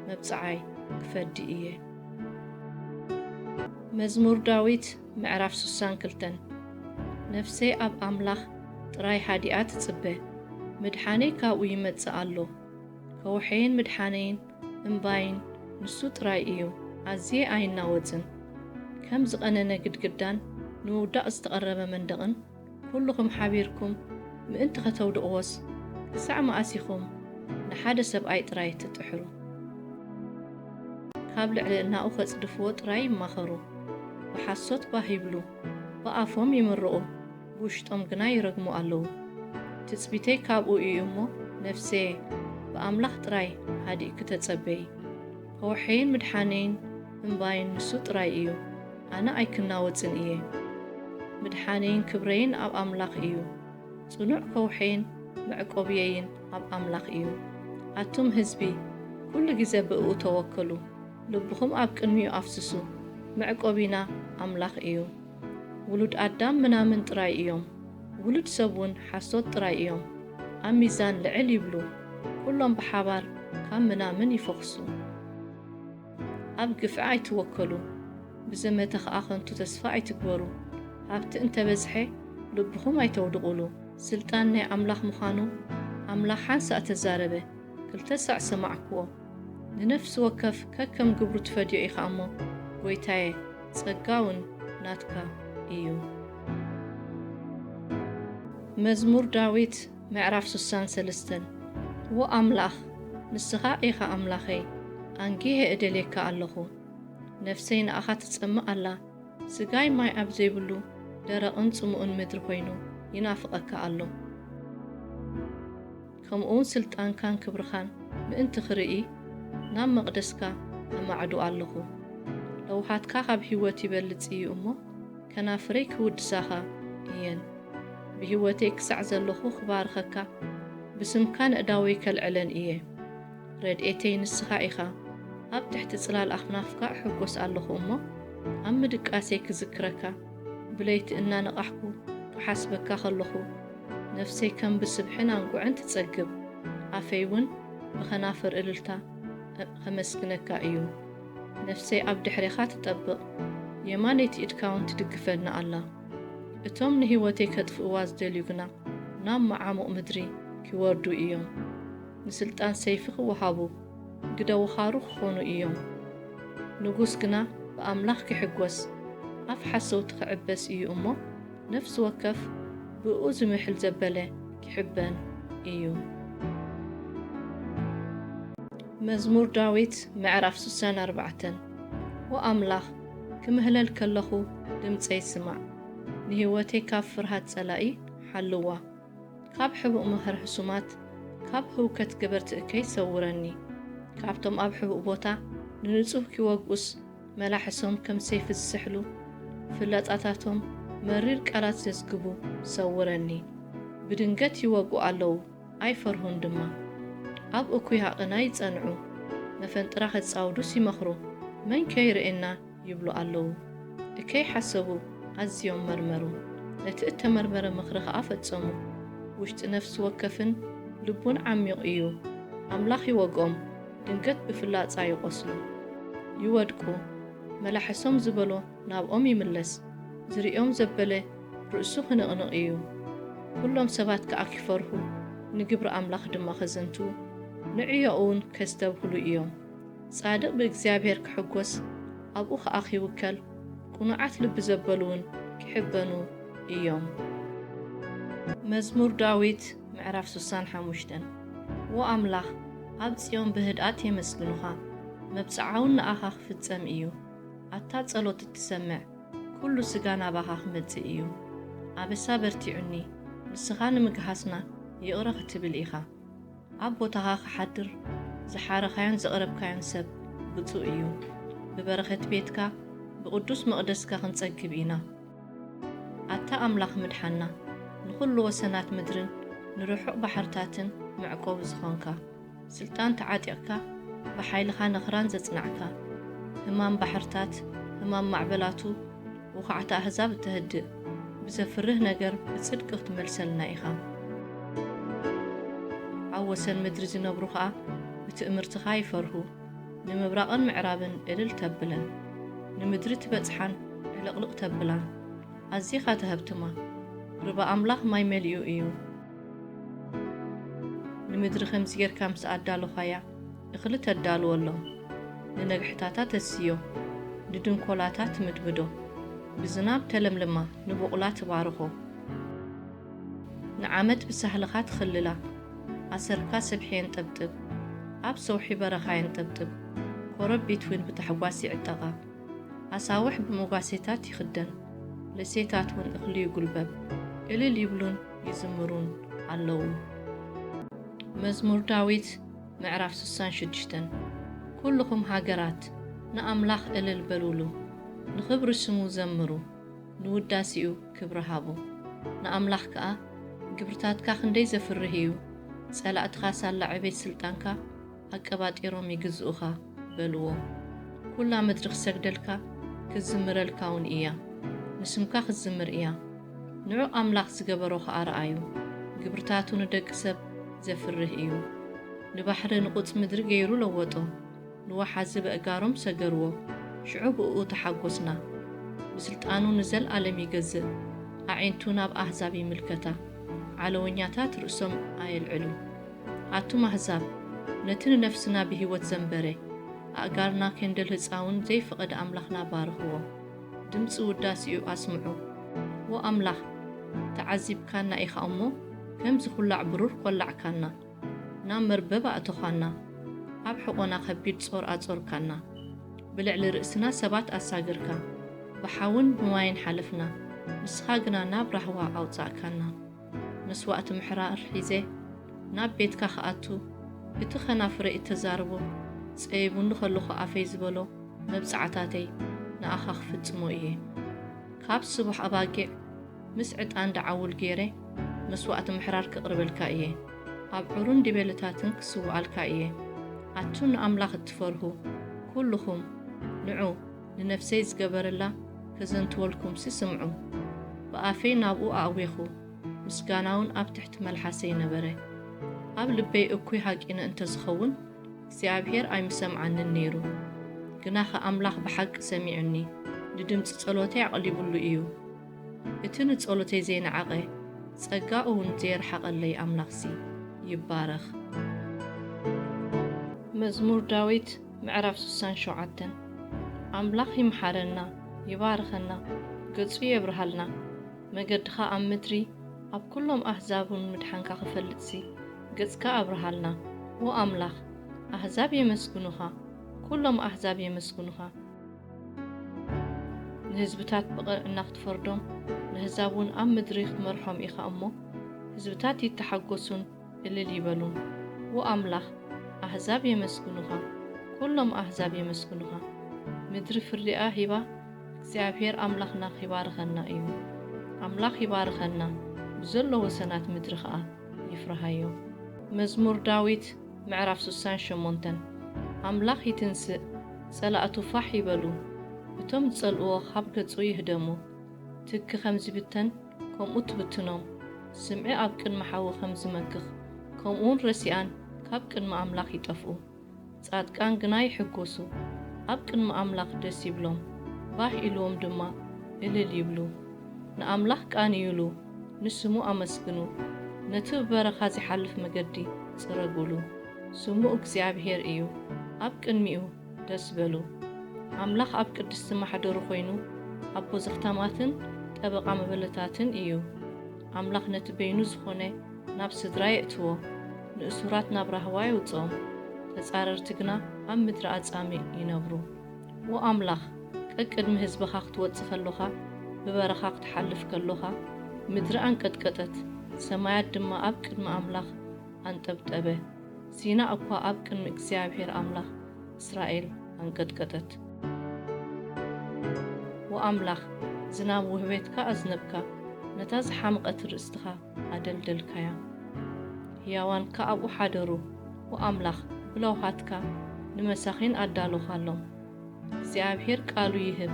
መብጽዓይ ክፈዲ እየ። መዝሙር ዳዊት ምዕራፍ ስሳን ክልተን። ነፍሰይ ኣብ ኣምላኽ ጥራይ ሃዲኣ ትጽበ፣ ምድሓነይ ካብኡ ይመጽእ ኣሎ። ከውሐይን ምድሓነይን እምባይን ንሱ ጥራይ እዩ፣ ኣዝየ ኣይናወጽን። ከም ዝቐነነ ግድግዳን ንምውዳቕ ዝተቐረበ መንደቕን ኩልኹም ሓቢርኩም ምእንቲ ኸተውድቕዎስ፣ ክሳዕ መኣስ ኢኹም ንሓደ ሰብኣይ ጥራይ ትጥሕሩ? ካብ ልዕልናኡ ኸጽድፍዎ ጥራይ ይማኸሩ። ብሓሶት ባህ ይብሉ፣ ብኣፎም ይምርቑ፣ ብውሽጦም ግና ይረግሙ ኣለዉ። ትጽቢተይ ካብኡ እዩ እሞ፣ ነፍሰየ፣ ብኣምላኽ ጥራይ ሃዲእኪ ተጸበዪ። ከውሐይን ምድሓነይን እምባይን ንሱ ጥራይ እዩ፣ ኣነ ኣይክናወጽን እየ። ምድሓነይን ክብረይን ኣብ ኣምላኽ እዩ፣ ጽኑዕ ከውሐይን መዕቆብየይን ኣብ ኣምላኽ እዩ። ኣቱም ህዝቢ፣ ኩሉ ግዜ ብእኡ ተወከሉ፣ ልብኹም ኣብ ቅድሚኡ ኣፍስሱ። መዕቆቢና ኣምላኽ እዩ። ውሉድ ኣዳም ምናምን ጥራይ እዮም፣ ውሉድ ሰብ እውን ሓሶት ጥራይ እዮም። ኣብ ሚዛን ልዕል ይብሉ፣ ኩሎም ብሓባር ካብ ምናምን ይፈኹሱ። ኣብ ግፍዒ ኣይትወከሉ፣ ብዘመተ ኸኣ ኸንቱ ተስፋ ኣይትግበሩ። ሃብቲ እንተ በዝሐ፣ ልብኹም ኣይተውድቑሉ። ስልጣን ናይ ኣምላኽ ምዃኑ ኣምላኽ ሓንሳእ ተዛረበ፣ ክልተ ሳዕ ሰማዕክዎ። ንነፍሲ ወከፍ ከከም ግብሩ ትፈድዮ ኢኻ እሞ፣ ጐይታየ፣ ጸጋ እውን ናትካ እዩ። መዝሙር ዳዊት ምዕራፍ ስሳን ሰለስተን። ወኣምላኽ፣ ንስኻ ኢኻ ኣምላኸይ፣ ኣንጊሀ እደልየካ ኣለኹ። ነፍሰይ ንኣኻ ትጸምእ ኣላ፣ ስጋይ ማይ ኣብ ዘይብሉ ደረቕን ጽሙእን ምድሪ ኮይኑ ይናፍቐካ ኣሎ። ከምኡ እውን ስልጣንካን ክብርኻን ምእንቲ ክርኢ ናብ መቕደስካ ኣማዕዱ ኣለኹ። ለውሃትካ ካብ ህይወት ይበልጽ እዩ እሞ፣ ከናፍረይ ክውድሳኻ እየን። ብህይወተይ ክሳዕ ዘለኹ ክባርኸካ፣ ብስምካ ንእዳወይ ከልዕለን እየ። ረድኤተይ ንስኻ ኢኻ። ኣብ ትሕቲ ጽላል ኣኽናፍካ እሕጎስ ኣለኹ እሞ፣ ኣብ ምድቃሰይ ክዝክረካ፣ ብለይቲ እናነቓሕኩ ክሓስበካ ከለኹ፣ ነፍሰይ ከም ብስብሕን ኣንጉዕን ትጸግብ። ኣፈይ እውን ብኸናፍር እልልታ ኸመስግነካ እዩ። ነፍሰይ ኣብ ድሕሬኻ ትጠብቕ፣ የማነይቲ ኢድካ እውን ትድግፈና ኣላ። እቶም ንህይወተይ ከጥፍእዋ ዝደልዩ ግና ናብ መዓሙቕ ምድሪ ኪወርዱ እዮም። ንስልጣን ሰይፊ ኺወሃቡ፣ ግደ ወኻሩ ኪኾኑ እዮም። ንጉስ ግና ብኣምላኽ ኪሕጎስ፣ ኣፍ ሓሰውቲ ኺዕበስ እዩ እሞ፣ ነፍሲ ወከፍ ብእኡ ዝምሕል ዘበለ ኪሕበን እዩ። መዝሙር ዳዊት ምዕራፍ ስሳን ኣርባዕተን። ወኣምላኽ፣ ክምህለል ከለኹ ድምጸይ ስማዕ፣ ንህይወተይ ካብ ፍርሃት ጸላኢ ሓልዋ። ካብ ሕቡእ ምኽሪ ሕሱማት፣ ካብ ህውከት ገበርቲ እከይ ሰውረኒ። ካብቶም ኣብ ሕቡእ ቦታ ንንጹህ ኪወግኡስ፣ መላሕሶም ከም ሰይፊ ዝስሕሉ፣ ፍላጻታቶም መሪር ቃላት ዘዝግቡ ሰውረኒ። ብድንገት ይወግኡ ኣለዉ፣ ኣይፈርሁን ድማ። ኣብ እኩይ ሃቐና ይጸንዑ፣ መፈንጥራ ኸጻውዱስ ይመኽሩ፣ መን ከ ይርእየና ይብሉ ኣለዉ። እከይ ሓሰቡ፣ ኣዝዮም መርመሩ፣ ነቲ እተመርመረ ምኽሪ ኸኣ ፈጸሙ። ውሽጢ ነፍሲ ወከፍን ልቡን ዓሚቕ እዩ። ኣምላኽ ይወግኦም፣ ድንገት ብፍላጻ ይቖስሉ። ይወድቁ። መላሕሶም ዝበሎ ናብኦም ይምለስ። ዝርእዮም ዘበለ ርእሱ ክንቕንቕ እዩ። ኩሎም ሰባት ከኣ ኪፈርሁ፣ ንግብሪ ኣምላኽ ድማ ኸዘንቱ፣ ንዕዮኡውን ከስተብህሉ እዮም። ጻድቕ ብእግዚኣብሔር ክሕጎስ፣ ኣብኡ ኸኣ ኺውከል፣ ቅኑዓት ልቢ ዘበሉውን ኪሕበኑ እዮም። መዝሙር ዳዊት ምዕራፍ ስሳን ሓሙሽተን። ዎ ኣምላኽ፣ ኣብ ጽዮን ብህድኣት የመስግኑኻ፣ መብጽዓውን ንኣኻ ክፍጸም እዩ። ኣታ ጸሎት እትሰምዕ፣ ኩሉ ስጋ ናባኻ ክመጽእ እዩ። ኣበሳ በርቲዑኒ፣ ንስኻ ንምግሃስና ይቕረ ክትብል ኢኻ። ኣብ ቦታኻ ክሓድር ዝሓረኻዮን ዘቕረብካዮን ሰብ ብጹእ እዩ። ብበረኸት ቤትካ ብቕዱስ መቕደስካ ክንጸግብ ኢና። ኣታ ኣምላኽ ምድሓና፣ ንኹሉ ወሰናት ምድርን ንርሑቕ ባሕርታትን መዕቆቢ ዝኾንካ፣ ስልጣን ተዓጢቕካ ብሓይልኻ ነኽራን ዘጽናዕካ፣ ህማም ባሕርታት፣ ህማም ማዕበላቱ፣ ውኻዕቲ ኣህዛብ እተህድእ፣ ብዘፍርህ ነገር ብጽድቂ ክትመልሰልና ኢኻ። ኣብ ወሰን ምድሪ ዝነብሩ ኸኣ ብትእምርትኻ ይፈርሁ። ንምብራቕን ምዕራብን እልል ተብለን፣ ንምድሪ ትበጽሓን ዕልቕልቕ ተብላን፣ ኣዚኻ ተሀብትማ። ርባ ኣምላኽ ማይ መሊኡ እዩ። ንምድሪ ከምዚ ጌርካ ምስ ኣዳለኻያ፣ እኽሊ ተዳልወሎም። ንነግሕታታ ተስዮ፣ ንድንኮላታ ትምድምዶ። ብዝናብ ተለምልማ፣ ንቡቕላ ትባርኾ። ንዓመት ብሳህልኻ ትኽልላ፣ ኣሰርካ ሰብሒ የንጠብጥብ፣ ኣብ ሰውሒ በረኻ የንጠብጥብ፣ ኮረቢት እውን ብታሕጓስ ይዕጠቓ። ኣሳውሕ ብመጓሴታት ይኽደን፣ ለሴታት እውን እኽሊ ይጉልበብ፣ እልል ይብሉን ይዝምሩን ኣለዉ። መዝሙር ዳዊት ምዕራፍ ስሳን ሽዱሽተን። ኩልኹም ሃገራት ንኣምላኽ እልል በሉሉ፣ ንኽብሪ ስሙ ዘምሩ፣ ንውዳሴኡ ክብሪ ሃቡ። ንኣምላኽ ከኣ ግብርታትካ ክንደይ ዘፍርህ እዩ። ጸላእትኻ ሳላ ዕቤት ስልጣንካ ኣቀባጢሮም ይግዝኡኻ በልዎ። ኩላ ምድሪ ክሰግደልካ ክዝምረልካ እውን እያ፣ ንስምካ ክትዝምር እያ። ንዑ ኣምላኽ ዝገበሮ ኸኣ ረኣዩ። ግብርታቱ ንደቂ ሰብ ዘፍርህ እዩ። ንባሕሪ ንቑጽ ምድሪ ገይሩ ለወጦ። ንወሓዚ በእጋሮም ሰገርዎ። ሽዑ ብእኡ ተሓጎስና። ብስልጣኑ ንዘልኣለም ይገዝእ። ኣዒንቱ ናብ ኣህዛብ ይምልከታ። ዓለወኛታት ርእሶም ኣየልዕሉ። ኣቱም ኣህዛብ፣ ነቲ ንነፍስና ብህይወት ዘንበረ፣ ኣእጋርና ኬንደልህጻ እውን ዘይፈቐደ ኣምላኽና ባርኽዎ። ድምጺ ውዳሴኡ ኣስምዑ። ዎ ኣምላኽ፣ ተዓዚብካና ኢኻ እሞ፣ ከም ዝኹላዕ ብሩር ኰላዕካና። ናብ መርበብ ኣእተኻና፣ ኣብ ሕቖና ኸቢድ ጾር ኣጾርካና። ብልዕሊ ርእስና ሰባት ኣሳገርካ፣ ብሓውን ብማይን ሓለፍና፣ ንስኻ ግና ናብ ራህዋ ኣውጻእካና። መስዋእቲ ምሕራር ሒዘ ናብ ቤትካ ክኣቱ፣ እቲ ኸናፍረይ እተዛርቦ፣ ጸቢቡኒ ኸለኹ ኣፈይ ዝበሎ መብጽዓታተይ ንኣኻ ክፍጽሞ እየ። ካብ ስቡሕ ኣባጊዕ ምስ ዕጣን ደዓውል ገይረ መስዋእቲ ምሕራር ክቕርበልካ እየ። ኣብ ዑሩን ዲቤልታትን ክስውኣልካ እየ። ኣቱም ንኣምላኽ እትፈርሁ ኩልኹም፣ ንዑ፣ ንነፍሰይ ዝገበረላ ከዘንትወልኩምሲ ስምዑ። ብኣፈይ ናብኡ ኣእዌኹ፣ ምስጋናውን ኣብ ትሕቲ መልሓሰይ ነበረ። ኣብ ልበይ እኩይ ሃቂነ እንተ ዝኸውን፣ እግዚኣብሄር ኣይምሰምዓንን ነይሩ። ግናኸ ኣምላኽ ብሓቂ ሰሚዑኒ፣ ንድምጺ ጸሎተይ ኣቕሊቡሉ እዩ። እቲ ንጸሎተይ ዘይነዓቐ፣ ጸጋኡ እውን ዘየርሓቐለይ ኣምላኽሲ ይባረኽ። መዝሙር ዳዊት ምዕራፍ ስሳን ሸውዓተን። ኣምላኽ ይምሓረና፣ ይባርኸና፣ ገጹ የብርሃልና፣ መገድኻ ኣብ ምድሪ ኣብ ኩሎም ኣህዛብ እውን ምድሓንካ ክፈልጥሲ ገጽካ ኣብርሃልና። ዎ ኣምላኽ፣ ኣህዛብ የመስግኑኻ፣ ኩሎም ኣህዛብ የመስግኑኻ። ንህዝብታት ብቕንዕና ክትፈርዶም፣ ንህዛብ እውን ኣብ ምድሪ ክትመርሖም ኢኻ እሞ፣ ህዝብታት ይተሓጎሱን እልል ይበሉን። ዎ ኣምላኽ፣ ኣህዛብ የመስግኑኻ፣ ኩሎም ኣህዛብ የመስግኑኻ። ምድሪ ፍርዲኣ ሂባ፣ እግዚኣብሄር ኣምላኽና ኺባርኸና እዩ። ኣምላኽ ይባርኸና፣ ብዘሎ ወሰናት ምድሪ ኸኣ ይፍርሃዮ። መዝሙር ዳዊት ምዕራፍ ስሳን ሸሞንተን። ኣምላኽ ይትንስእ፣ ጸላእቱ ፋሕ ይበሉ፣ እቶም ዝጸልእዎ ኻብ ገጹ ይህደሙ። ትኪ ኸም ዝብተን፣ ከምኡ ትብትኖም። ስምዒ ኣብ ቅድሚ ሓዊ ኸም ዝመክኽ፣ ከምኡውን ረሲኣን ካብ ቅድሚ ኣምላኽ ይጠፍኡ። ጻድቃን ግና ይሕጎሱ፣ ኣብ ቅድሚ ኣምላኽ ደስ ይብሎም፣ ባህ ኢልዎም ድማ እልል ይብሉ። ንኣምላኽ ቃንዩሉ፣ ንስሙ ኣመስግኑ፣ ነቲ ብበረኻ ዚሓልፍ መገዲ ጽረጉሉ። ስሙ እግዚኣብሄር እዩ፣ ኣብ ቅድሚኡ ደስ በሉ። ኣምላኽ ኣብ ቅድስቲ ማሕደሩ ኾይኑ፣ ኣቦ ዘኽታማትን ጠበቓ መበለታትን እዩ። ኣምላኽ ነቲ በይኑ ዝኾነ ናብ ስድራ የእትዎ፣ ንእሱራት ናብ ራህዋ የውጽኦም፣ ተጻረርቲ ግና ኣብ ምድሪ ኣጻሚ ይነብሩ። ዎ ኣምላኽ፣ ቀቅድሚ ህዝብኻ ክትወጽእ ከሎኻ፣ ብበረኻ ክትሓልፍ ከሎኻ፣ ምድሪ ኣንቀጥቀጠት፣ ሰማያት ድማ ኣብ ቅድሚ ኣምላኽ ኣንጠብጠበ። ሲና እኳ ኣብ ቅድሚ እግዚኣብሄር ኣምላኽ እስራኤል ኣንቀጥቀጠት። ዎ ኣምላኽ፣ ዝናብ ውህቤትካ ኣዝነብካ፣ ነታ ዝሓምቐት ርእስትኻ ኣደልደልካያ። ህያዋንካ ኣብኡ ሓደሩ፣ ዎ ኣምላኽ፣ ብለውሃትካ ንመሳኺን ኣዳሎኻሎም። እግዚኣብሄር ቃሉ ይህብ፣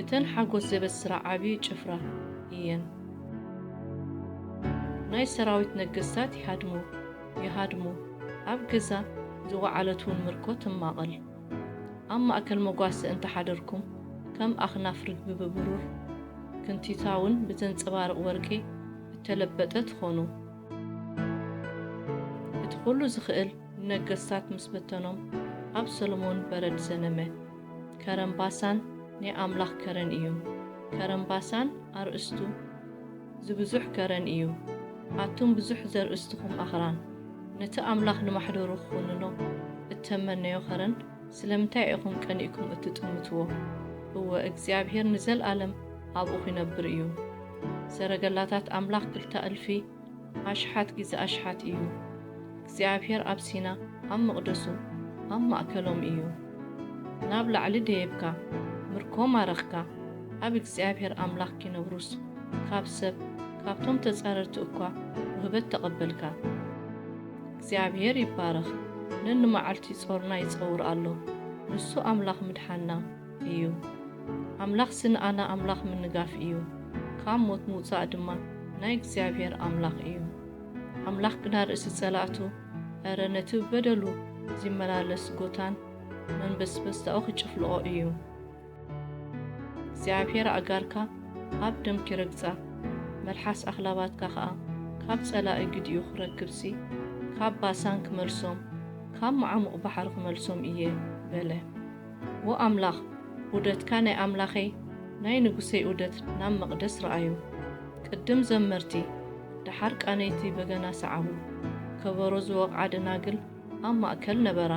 እተን ሓጎስ ዘበስራ ዓብዪ ጭፍራ እየን። ናይ ሰራዊት ነገስታት ይሃድሙ፣ ይሃድሙ፣ ኣብ ገዛ ዝወዓለት እውን ምርኮ ትማቐል። ኣብ ማእከል መጓሰ እንተ ሓደርኩም፣ ከም ኣኽናፍ ርግቢ ብብሩር ክንቲታውን ብዘንጸባርቕ ወርቂ እተለበጠ ትኾኑ። እቲ ኹሉ ዝኽእል ንነገስታት ምስ በተኖም፣ ኣብ ሰሎሞን በረድ ዘነመ። ከረን ባሳን ናይ ኣምላኽ ከረን እዩ። ከረን ባሳን ኣርእስቱ ዝብዙሕ ከረን እዩ። ኣቱም ብዙሕ ዘርእስትኹም ኣኽራን፣ ነቲ ኣምላኽ ንማሕደሩ ክኹንኖ እተመነዮ ኸረን ስለምንታይ ኢኹም ቀኒእኩም እትጥምትዎ? እወ፣ እግዚኣብሄር ንዘልኣለም ኣብኡ ኺነብር እዩ። ሰረገላታት ኣምላኽ ክልተ እልፊ ኣሽሓት ግዜ ኣሽሓት እዩ። እግዚኣብሄር ኣብ ሲና ኣብ መቕደሱ ኣብ ማእከሎም እዩ። ናብ ላዕሊ ደየብካ፣ ምርኮ ማረኽካ። ኣብ እግዚኣብሄር ኣምላኽ ኪነብሩስ፣ ካብ ሰብ፣ ካብቶም ተጻረርቲ እኳ ውህበት ተቐበልካ። እግዚኣብሄር ይባረኽ፣ ነንመዓልቲ ጾርና ይጸውር ኣሎ። ንሱ ኣምላኽ ምድሓንና እዩ። ኣምላኽ ስንኣና ኣምላኽ ምንጋፍ እዩ። ካብ ሞት ምውጻእ ድማ ናይ እግዚኣብሄር ኣምላኽ እዩ። ኣምላኽ ግና ርእሲ ጸላእቱ፣ እረ ነቲ ብበደሉ ዚመላለስ ጎታን መንበስበስታኡ ኪጭፍልቖ እዩ። እግዚኣብሄር ኣእጋርካ ኣብ ደም ኪረግጻ፣ መልሓስ ኣኽላባትካ ኸኣ ካብ ጸላኢ ግዲኡ ኪረክብሲ፣ ካብ ባሳን ክመልሶም፣ ካብ መዓሙቕ ባሕሪ ክመልሶም እየ፣ በለ። ዎ ኣምላኽ፣ ዑደትካ ናይ ኣምላኸይ፣ ናይ ንጉሰይ ዑደት ናብ መቕደስ ረኣዩ። ቅድም ዘመርቲ፣ ደሓር ቃነይቲ በገና ሰዓቡ። ከበሮ ዝወቕዓ ደናግል ኣብ ማእከል ነበራ።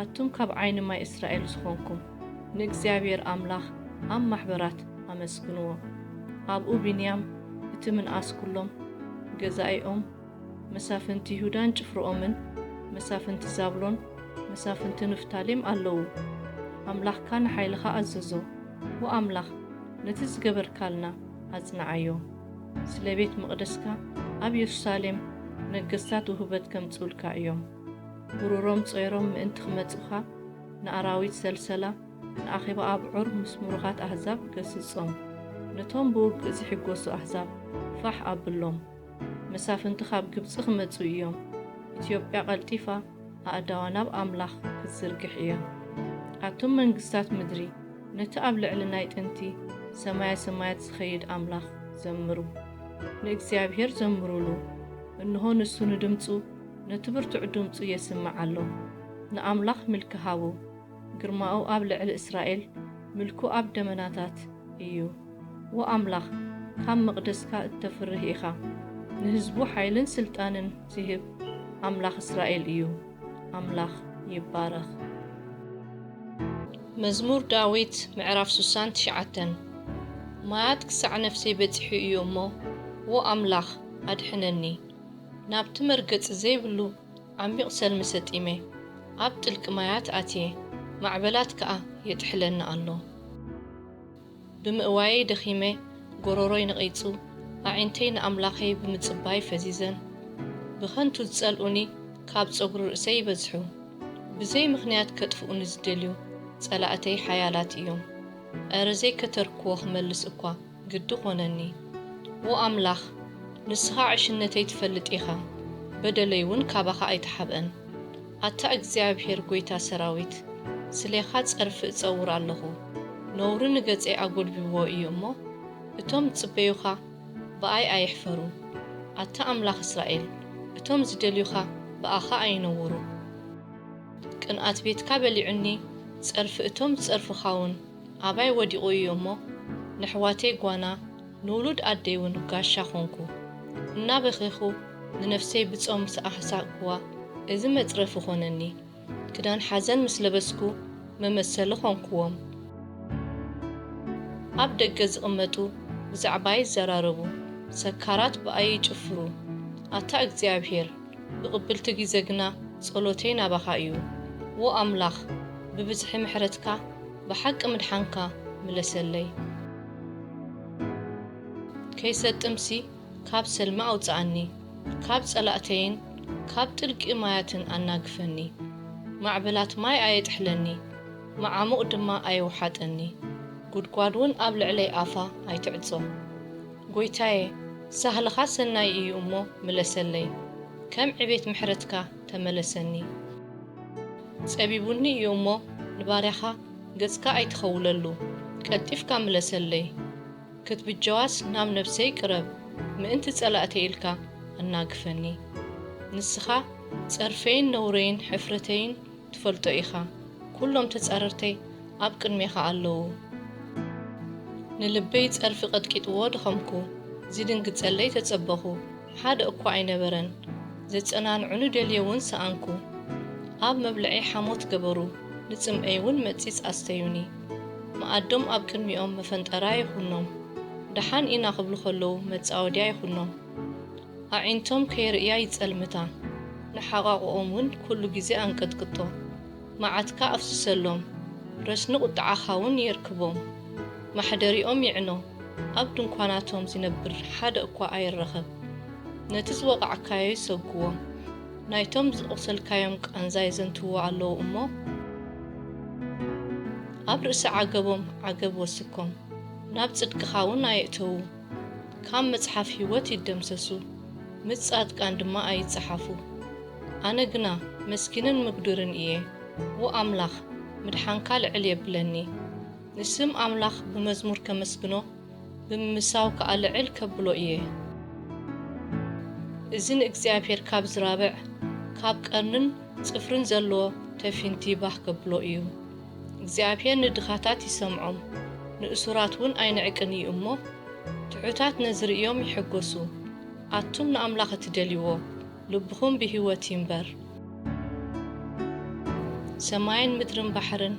ኣቱም ካብ ዓይኒ ማይ እስራኤል ዝኾንኩም፣ ንእግዚኣብሔር ኣምላኽ ኣብ ማሕበራት ኣመስግንዎ። ኣብኡ ብንያም እቲ ምንኣስ ኩሎም፣ ገዛኢ ኦም፣ መሳፍንቲ ይሁዳን ጭፍርኦምን፣ መሳፍንቲ ዛብሎን፣ መሳፍንቲ ንፍታሌም ኣለዉ። ኣምላኽካ ንሓይልኻ ኣዘዞ፣ ወኣምላኽ ነቲ ዝገበርካልና ኣጽንዓዮ። ስለ ቤት መቕደስካ ኣብ የሩሳሌም ነገስታት ውህበት ከምጽኡልካ እዮም። ብሩሮም ጾይሮም ምእንቲ ክመጹኻ፣ ንኣራዊት ሰልሰላ፣ ንኣኼባ ኣብዑር ምስ ምሩኻት ኣህዛብ ገስጾም። ነቶም ብውግእ ዝሕጎሱ ኣህዛብ ፋሕ ኣብሎም። መሳፍንቲ ካብ ግብጺ ክመጹ እዮም። ኢትዮጵያ ቀልጢፋ ኣእዳዋ ናብ ኣምላኽ ክትዝርግሕ እያ። ኣቱም መንግስታት ምድሪ፣ ነቲ ኣብ ልዕሊ ናይ ጥንቲ ሰማየ ሰማያት ዝኸይድ ኣምላኽ ዘምሩ። ንእግዚኣብሔር ዘምሩሉ። እንሆ ንሱ ንድምጹ፣ ነቲ ብርቱዕ ድምጹ የስምዕ ኣሎ። ንኣምላኽ ምልኪ ሃቡ። ግርማኡ ኣብ ልዕሊ እስራኤል፣ ምልኩ ኣብ ደመናታት እዩ። ወኣምላኽ፣ ካብ መቕደስካ እተፍርህ ኢኻ። ንህዝቡ ሓይልን ስልጣንን ዝህብ ኣምላኽ እስራኤል እዩ። ኣምላኽ ይባረኽ። መዝሙር ዳዊት ምዕራፍ ሱሳን ትሽዓተን። ማያት ክሳዕ ነፍሰይ በጺሑ እዩ እሞ፣ ዎ ኣምላኽ፣ ኣድሕነኒ። ናብቲ መርገጺ ዘይብሉ ዓሚቕ ሰልሚ ሰጢመ፣ ኣብ ጥልቂ ማያት ኣትየ፣ ማዕበላት ከኣ የጥሕለኒ ኣሎ። ብምእዋየይ ደኺመ፣ ጎረሮይ ነቒጹ፣ ኣዒንተይ ንኣምላኸይ ብምጽባይ ፈዚዘን። ብኸንቱ ዝጸልኡኒ ካብ ጸጉሪ ርእሰይ ይበዝሑ። ብዘይ ምኽንያት ከጥፍኡኒ ዝደልዩ ጸላእተይ ሓያላት እዮም። ኣረ ዘይከተርክዎ ክመልስ እኳ ግዲ ኾነኒ። ዎ ኣምላኽ፣ ንስኻ ዕሽነተይ ትፈልጥ ኢኻ፣ በደለይ እውን ካባኻ ኣይተሓብአን። ኣታ እግዚኣብሔር ጐይታ ሰራዊት፣ ስሌኻ ጸርፊ እጸውር ኣለኹ። ነውሪ ንገጸይ ኣጎልቢብዎ እዩ እሞ፣ እቶም ዝጽበዩኻ ብኣይ ኣይሕፈሩ። ኣታ ኣምላኽ እስራኤል፣ እቶም ዝደልዩኻ ብኣኻ ኣይነውሩ። ቅንኣት ቤትካ በሊዑኒ፣ ጸርፊ እቶም ዝጸርፉኻውን ኣባይ ወዲቑ እዩ እሞ፣ ነሕዋተይ ጓና፣ ንውሉድ ኣደይ እውን ጋሻ ኾንኩ። እናበኸኹ ንነፍሰይ ብጾም ምስ ኣሕሳእክዋ፣ እዚ መጽረፊ ኾነኒ። ክዳን ሓዘን ምስ ለበስኩ፣ መመሰሊ ኾንክዎም። ኣብ ደገ ዝቕመጡ ብዛዕባይ ይዘራረቡ፣ ሰካራት ብኣይ ይጭፍሩ። ኣታ እግዚኣብሔር፣ ብቕብልቲ ግዜ ግና ጸሎተይ ናባኻ እዩ። ዎ ኣምላኽ፣ ብብዝሒ ምሕረትካ ብሓቂ ምድሓንካ ምለሰለይ። ከይሰጥምሲ ካብ ሰልሚ ኣውጽኣኒ፣ ካብ ጸላእተይን ካብ ጥልቂ ማያትን ኣናግፈኒ። ማዕበላት ማይ ኣየጥሕለኒ፣ መዓሙቕ ድማ ኣየውሓጠኒ። ጉድጓድ እውን ኣብ ልዕለይ ኣፋ ኣይትዕጾ። ጐይታየ፣ ሳህልኻ ሰናይ እዩ እሞ ምለሰለይ፣ ከም ዕቤት ምሕረትካ ተመለሰኒ። ጸቢቡኒ እዩ እሞ ንባርያኻ ገጽካ ኣይትኸውለሉ፣ ቀልጢፍካ ምለሰለይ። ክትብጀዋስ ናብ ነፍሰይ ቅረብ፣ ምእንቲ ጸላእተይ ኢልካ ኣናግፈኒ። ንስኻ ጸርፈይን ነውረይን ሕፍረተይን ትፈልጦ ኢኻ። ኩሎም ተጻረርተይ ኣብ ቅድሜኻ ኣለዉ። ንልበይ ጸርፊ ቀጥቂጥዎ ደኸምኩ፣ ዝድንግጸለይ ተጸበኹ፣ ሓደ እኳ ኣይነበረን። ዘጸናንዑኒ ደልየ እውን ሰኣንኩ። ኣብ መብልዐይ ሓሞት ገበሩ፣ ንጽምኣይ እውን መጺጽ ኣስተዩኒ። መኣዶም ኣብ ቅድሚኦም መፈንጠራ ይኹኖም፣ ደሓን ኢና ክብሉ ከለዉ መጻወድያ ይኹኖም። ኣዒንቶም ከይርእያ ይጸልምታ፣ ንሓቓቕኦም እውን ኩሉ ግዜ ኣንቀጥቅጦ። መዓትካ ኣፍስሰሎም፣ ረስኒ ቁጥዓኻ እውን የርክቦም። ማሕደሪኦም ይዕኖ፣ ኣብ ድንኳናቶም ዝነብር ሓደ እኳ ኣይረኸብ። ነቲ ዝወቓዕካዮ ይሰጉዎም፣ ናይቶም ዘቑሰልካዮም ቃንዛ የዘንትዎ ኣለዉ እሞ፣ ኣብ ርእሲ ዓገቦም ዓገብ ወስኮም፣ ናብ ጽድቅኻ እውን ኣየእተዉ። ካብ መጽሓፍ ህይወት ይደምሰሱ፣ ምስ ጻድቃን ድማ ኣይጸሓፉ። ኣነ ግና መስኪንን ምግዱርን እየ፣ ዎ ኣምላኽ፣ ምድሓንካ ልዕል የብለኒ። ንስም ኣምላኽ ብመዝሙር ከመስግኖ፣ ብምምሳው ከኣ ልዕል ከብሎ እየ። እዚ ንእግዚኣብሔር ካብ ዝራብዕ፣ ካብ ቀርንን ጽፍርን ዘለዎ ተፊንቲ ባህ ከብሎ እዩ። እግዚኣብሔር ንድኻታት ይሰምዖም፣ ንእሱራት እውን ኣይንዕቅን እዩ እሞ፣ ትሑታት ነዚ ርእዮም ይሕጎሱ። ኣቱም ንኣምላኽ እትደልይዎ፣ ልብኹም ብህይወት ይንበር። ሰማይን ምድርን ባሕርን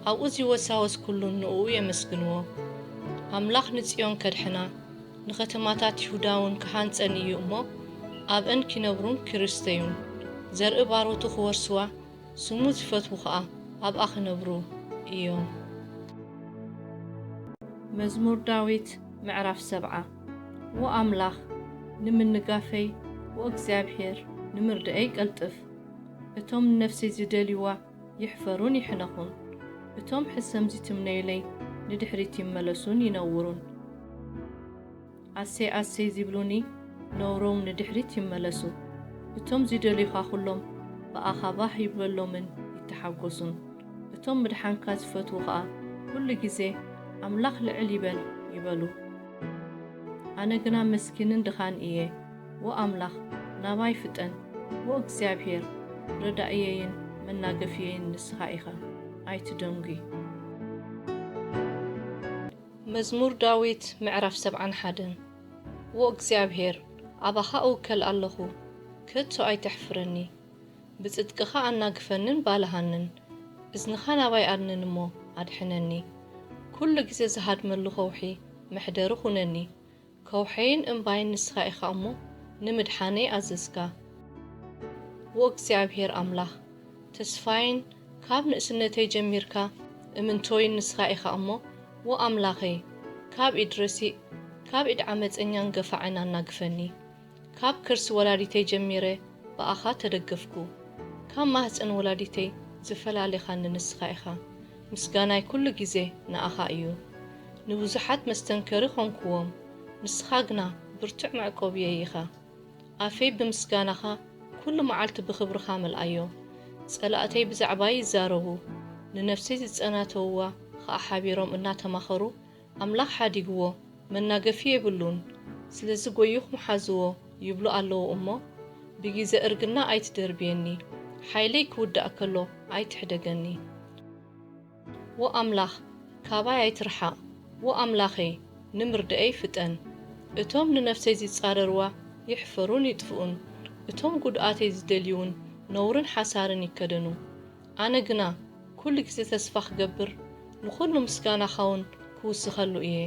ኣብኡ ዚወሳወስ ኩሉን ንእኡ የመስግንዎ። ኣምላኽ ንጽዮን ከድሕና፣ ንኸተማታት ይሁዳ እውን ክሃንጸን እዩ እሞ፣ ኣብአን ኪነብሩን ኪርስተዩን። ዘርኢ ባሮቱ ኪወርስዋ፣ ስሙ ዚፈትዉ ኸኣ ኣብኣ ኺነብሩ እዮም። መዝሙር ዳዊት ምዕራፍ ሰብዓ። ዎ ኣምላኽ፣ ንምንጋፈይ፣ ዎ እግዚኣብሔር፣ ንምርድኣይ ቀልጥፍ። እቶም ንነፍሰይ ዚደልይዋ ይሕፈሩን ይሕነኹን። እቶም ሕሰም ዚትምነዩለይ ንድሕሪት ይመለሱን ይነውሩን። ኣሰይ ኣሰይ ዚብሉኒ ነውሮም ንድሕሪት ይመለሱ። እቶም ዚደልዩኻ ኹሎም ብኣኻ ባህ ይብለሎምን ይተሓጎሱን። እቶም ምድሓንካ ዚፈትዉ ኸኣ ኩሉ ግዜ ኣምላኽ ልዕል ይበል ይበሉ። ኣነ ግና መስኪንን ድኻን እየ። ዎ ኣምላኽ፣ ናባይ ፍጠን። ዎ እግዚኣብሔር፣ ረዳእየይን መናገፍየይን ንስኻ ኢኻ። ኣይትደንጒ። መዝሙር ዳዊት ምዕራፍ ሰብዓን ሓደን። ዎ እግዚኣብሔር፣ ኣባኻ እውከል ኣለኹ፣ ከቶ ኣይተሕፍረኒ። ብጽድቅኻ ኣናግፈንን ባልሃንን፣ እዝንኻ ናባይ ኣድንን እሞ ኣድሕነኒ። ኩሉ ግዜ ዝሃድመሉ ኸውሒ መሕደሪ ኹነኒ። ከውሐይን እምባይን ንስኻ ኢኻ እሞ፣ ንምድሓነይ ኣዘዝካ። ዎ እግዚኣብሔር ኣምላኽ፣ ተስፋይን ካብ ንእስነተይ ጀሚርካ እምንቶይን ንስኻ ኢኻ እሞ፣ ዎ ኣምላኸይ፣ ካብ ኢድ ረሲእ፣ ካብ ኢድ ዓመጸኛን ገፋዕን ኣናግፈኒ። ካብ ከርሲ ወላዲተይ ጀሚረ ብኣኻ ተደገፍኩ። ካብ ማህጸን ወላዲተይ ዝፈላሌኻኒ ንስኻ ኢኻ። ምስጋናይ ኩሉ ግዜ ንኣኻ እዩ። ንብዙሓት መስተንከሪ ኾንኩዎም፣ ንስኻ ግና ብርቱዕ መዕቆብየይ ኢኻ። ኣፈይ ብምስጋናኻ ኩሉ መዓልቲ ብኽብርኻ መልኣዮ። ጸላእተይ ብዛዕባይ ይዛረቡ፣ ንነፍሰይ ዝጸናተውዋ ኸኣ ሓቢሮም እናተማኸሩ፣ ኣምላኽ ሓዲግዎ፣ መናገፊ የብሉን። ስለዚ ጐይኹም ሓዝዎ ይብሉ ኣለዉ እሞ፣ ብጊዘ እርግና ኣይትደርብየኒ፣ ሓይለይ ክውዳእ ከሎ ኣይትሕደገኒ። ዎ ኣምላኽ፣ ካባይ ኣይትርሓቕ፣ ዎ ኣምላኸይ፣ ንምርድኣይ ፍጠን። እቶም ንነፍሰይ ዚጻረርዋ ይሕፈሩን ይጥፍኡን፣ እቶም ጒድኣተይ ዝደልዩውን ነውርን ሓሳርን ይከደኑ። ኣነ ግና ኵሉ ግዜ ተስፋ ክገብር፣ ንኹሉ ምስጋናኻውን ክውስኸሉ እየ።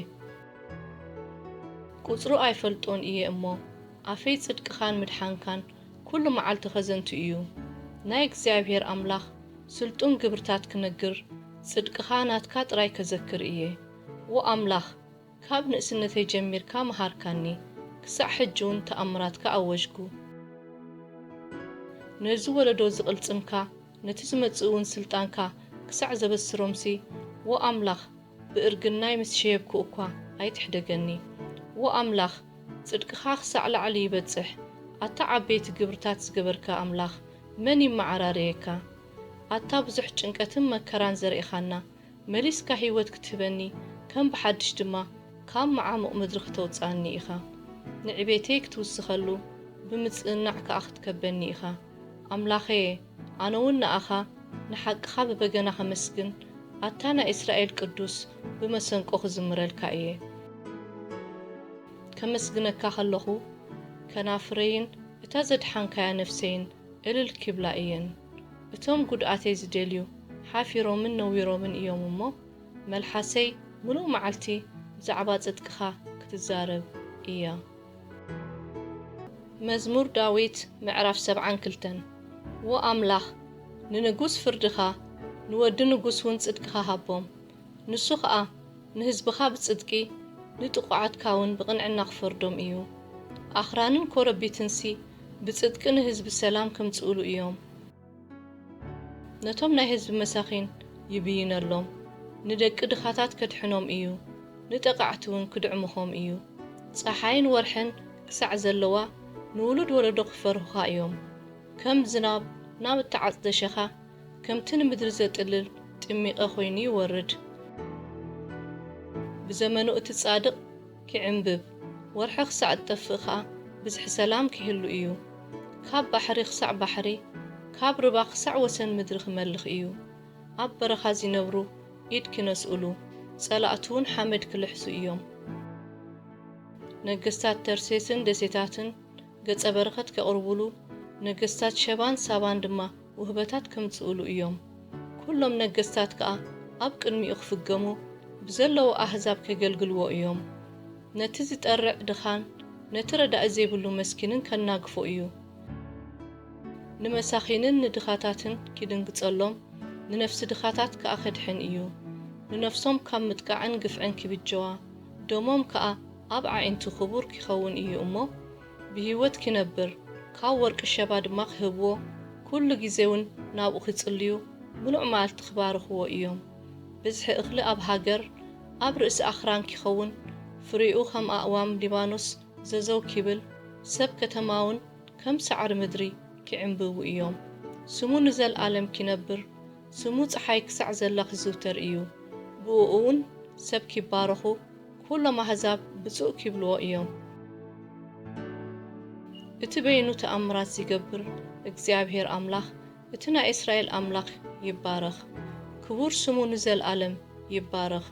ቁጽሩ ኣይፈልጦን እየ እሞ፣ ኣፈይ ጽድቅኻን ምድሓንካን ኩሉ መዓልቲ ኸዘንቱ እዩ። ናይ እግዚኣብሔር ኣምላኽ ስልጡን ግብርታት ክነግር፣ ጽድቅኻ ናትካ ጥራይ ከዘክር እየ። ዎ ኣምላኽ፣ ካብ ንእስነተይ ጀሚርካ መሃርካኒ፣ ክሳዕ ሕጂ እውን ተኣምራትካ ኣወጅኩ። ነዚ ወለዶ ዝቕልጽምካ፣ ነቲ ዝመጽእ እውን ስልጣንካ ክሳዕ ዘበስሮምሲ፣ ዎ ኣምላኽ፣ ብእርግናይ ምስ ሸየብኩ እኳ ኣይትሕደገኒ። ዎ ኣምላኽ፣ ጽድቅኻ ክሳዕ ላዕሊ ይበጽሕ። ኣታ ዓበይቲ ግብርታት ዝገበርካ ኣምላኽ፣ መን ይመዓራረየካ? ኣታ ብዙሕ ጭንቀትን መከራን ዘርኢኻና፣ መሊስካ ህይወት ክትህበኒ፣ ከም ብሓድሽ ድማ ካብ መዓሙቕ ምድሪ ክተውጽኣኒ ኢኻ። ንዕቤተይ ክትውስኸሉ፣ ብምጽንናዕ ከኣ ክትከበኒ ኢኻ። ኣምላኸየ፣ ኣነ እውን ንኣኻ ንሓቅኻ ብበገና ኸመስግን፣ ኣታ ናይ እስራኤል ቅዱስ ብመሰንቆ ክዝምረልካ እየ። ከመስግነካ ኸለኹ፣ ከናፍረይን እታ ዘድሓንካያ ነፍሰይን እልል ኪብላ እየን። እቶም ጒድኣተይ ዝደልዩ ሓፊሮምን ነዊሮምን እዮም እሞ፣ መልሓሰይ ምሉእ መዓልቲ ብዛዕባ ጽድቅኻ ክትዛረብ እያ። መዝሙር ዳዊት ምዕራፍ ሰብዓን ክልተን። ዎ ኣምላኽ፣ ንንጉስ ፍርድኻ፣ ንወዲ ንጉስ እውን ጽድቅኻ ሃቦም። ንሱ ኸኣ ንህዝብኻ ብጽድቂ፣ ንጥቑዓትካ እውን ብቕንዕና ክፈርዶም እዩ። ኣኽራንን ኮረቢትንሲ ብጽድቂ ንህዝቢ ሰላም ከምጽኡሉ እዮም። ነቶም ናይ ህዝቢ መሳኺን ይብይነሎም፣ ንደቂ ድኻታት ከድሕኖም እዩ፣ ንጠቓዕቲ እውን ክድዕምኾም እዩ። ጸሓይን ወርሕን ክሳዕ ዘለዋ ንውሉድ ወለዶ ክፈርሁኻ እዮም። ከም ዝናብ ናብ እተዓጽደ ሸኻ፣ ከምቲ ንምድሪ ዘጥልል ጥሚቐ ኾይኑ ይወርድ። ብዘመኑ እቲ ጻድቕ ኪዕምብብ፣ ወርሒ ክሳዕ እትጠፍእ ኸኣ ብዝሒ ሰላም ኪህሉ እዩ። ካብ ባሕሪ ክሳዕ ባሕሪ፣ ካብ ርባ ክሳዕ ወሰን ምድሪ ኪመልኽ እዩ። ኣብ በረኻ ዚነብሩ ኢድ ኪነስኡሉ፣ ጸላእቱ እውን ሓመድ ኪልሕሱ እዮም። ነገስታት ተርሴስን ደሴታትን ገጸ በረኸት ኬቕርቡሉ፣ ነገስታት ሸባን ሳባን ድማ ውህበታት ከምጽኡሉ እዮም። ኩሎም ነገስታት ከኣ ኣብ ቅድሚኡ ክፍገሙ፣ ብዘለዉ ኣህዛብ ኬገልግልዎ እዮም። ነቲ ዝጠርዕ ድኻን ነቲ ረዳኢ ዘይብሉ መስኪንን ከናግፎ እዩ። ንመሳኺንን ንድኻታትን ኪድንግጸሎም፣ ንነፍሲ ድኻታት ከኣ ኬድሕን እዩ። ንነፍሶም ካብ ምጥቃዕን ግፍዕን ኪብጀዋ፣ ደሞም ከኣ ኣብ ኣዒንቱ ክቡር ኪኸውን እዩ እሞ፣ ብህይወት ኪነብር፣ ካብ ወርቂ ሸባ ድማ ኪህብዎ፣ ኩሉ ግዜ እውን ናብኡ ኺጽልዩ፣ ምሉእ መዓልቲ ኺባርኽዎ እዮም። ብዝሒ እኽሊ ኣብ ሃገር፣ ኣብ ርእሲ ኣኽራን ኪኸውን፣ ፍሬኡ ኸም ኣእዋም ሊባኖስ ዘዘው ኪብል፣ ሰብ ከተማ እውን ከም ሳዕሪ ምድሪ ኪዕምብቡ እዮም። ስሙ ንዘለኣለም ኪነብር፣ ስሙ ጸሓይ ክሳዕ ዘላ ኺዝውተር እዩ። ብእኡ እውን ሰብ ኪባረኹ፣ ኩሎም ኣህዛብ ብጹእ ኪብልዎ እዮም። እቲ በይኑ ተኣምራት ዚገብር እግዚኣብሄር ኣምላኽ፣ እቲ ናይ እስራኤል ኣምላኽ ይባረኽ። ክቡር ስሙ ንዘለኣለም ይባረኽ።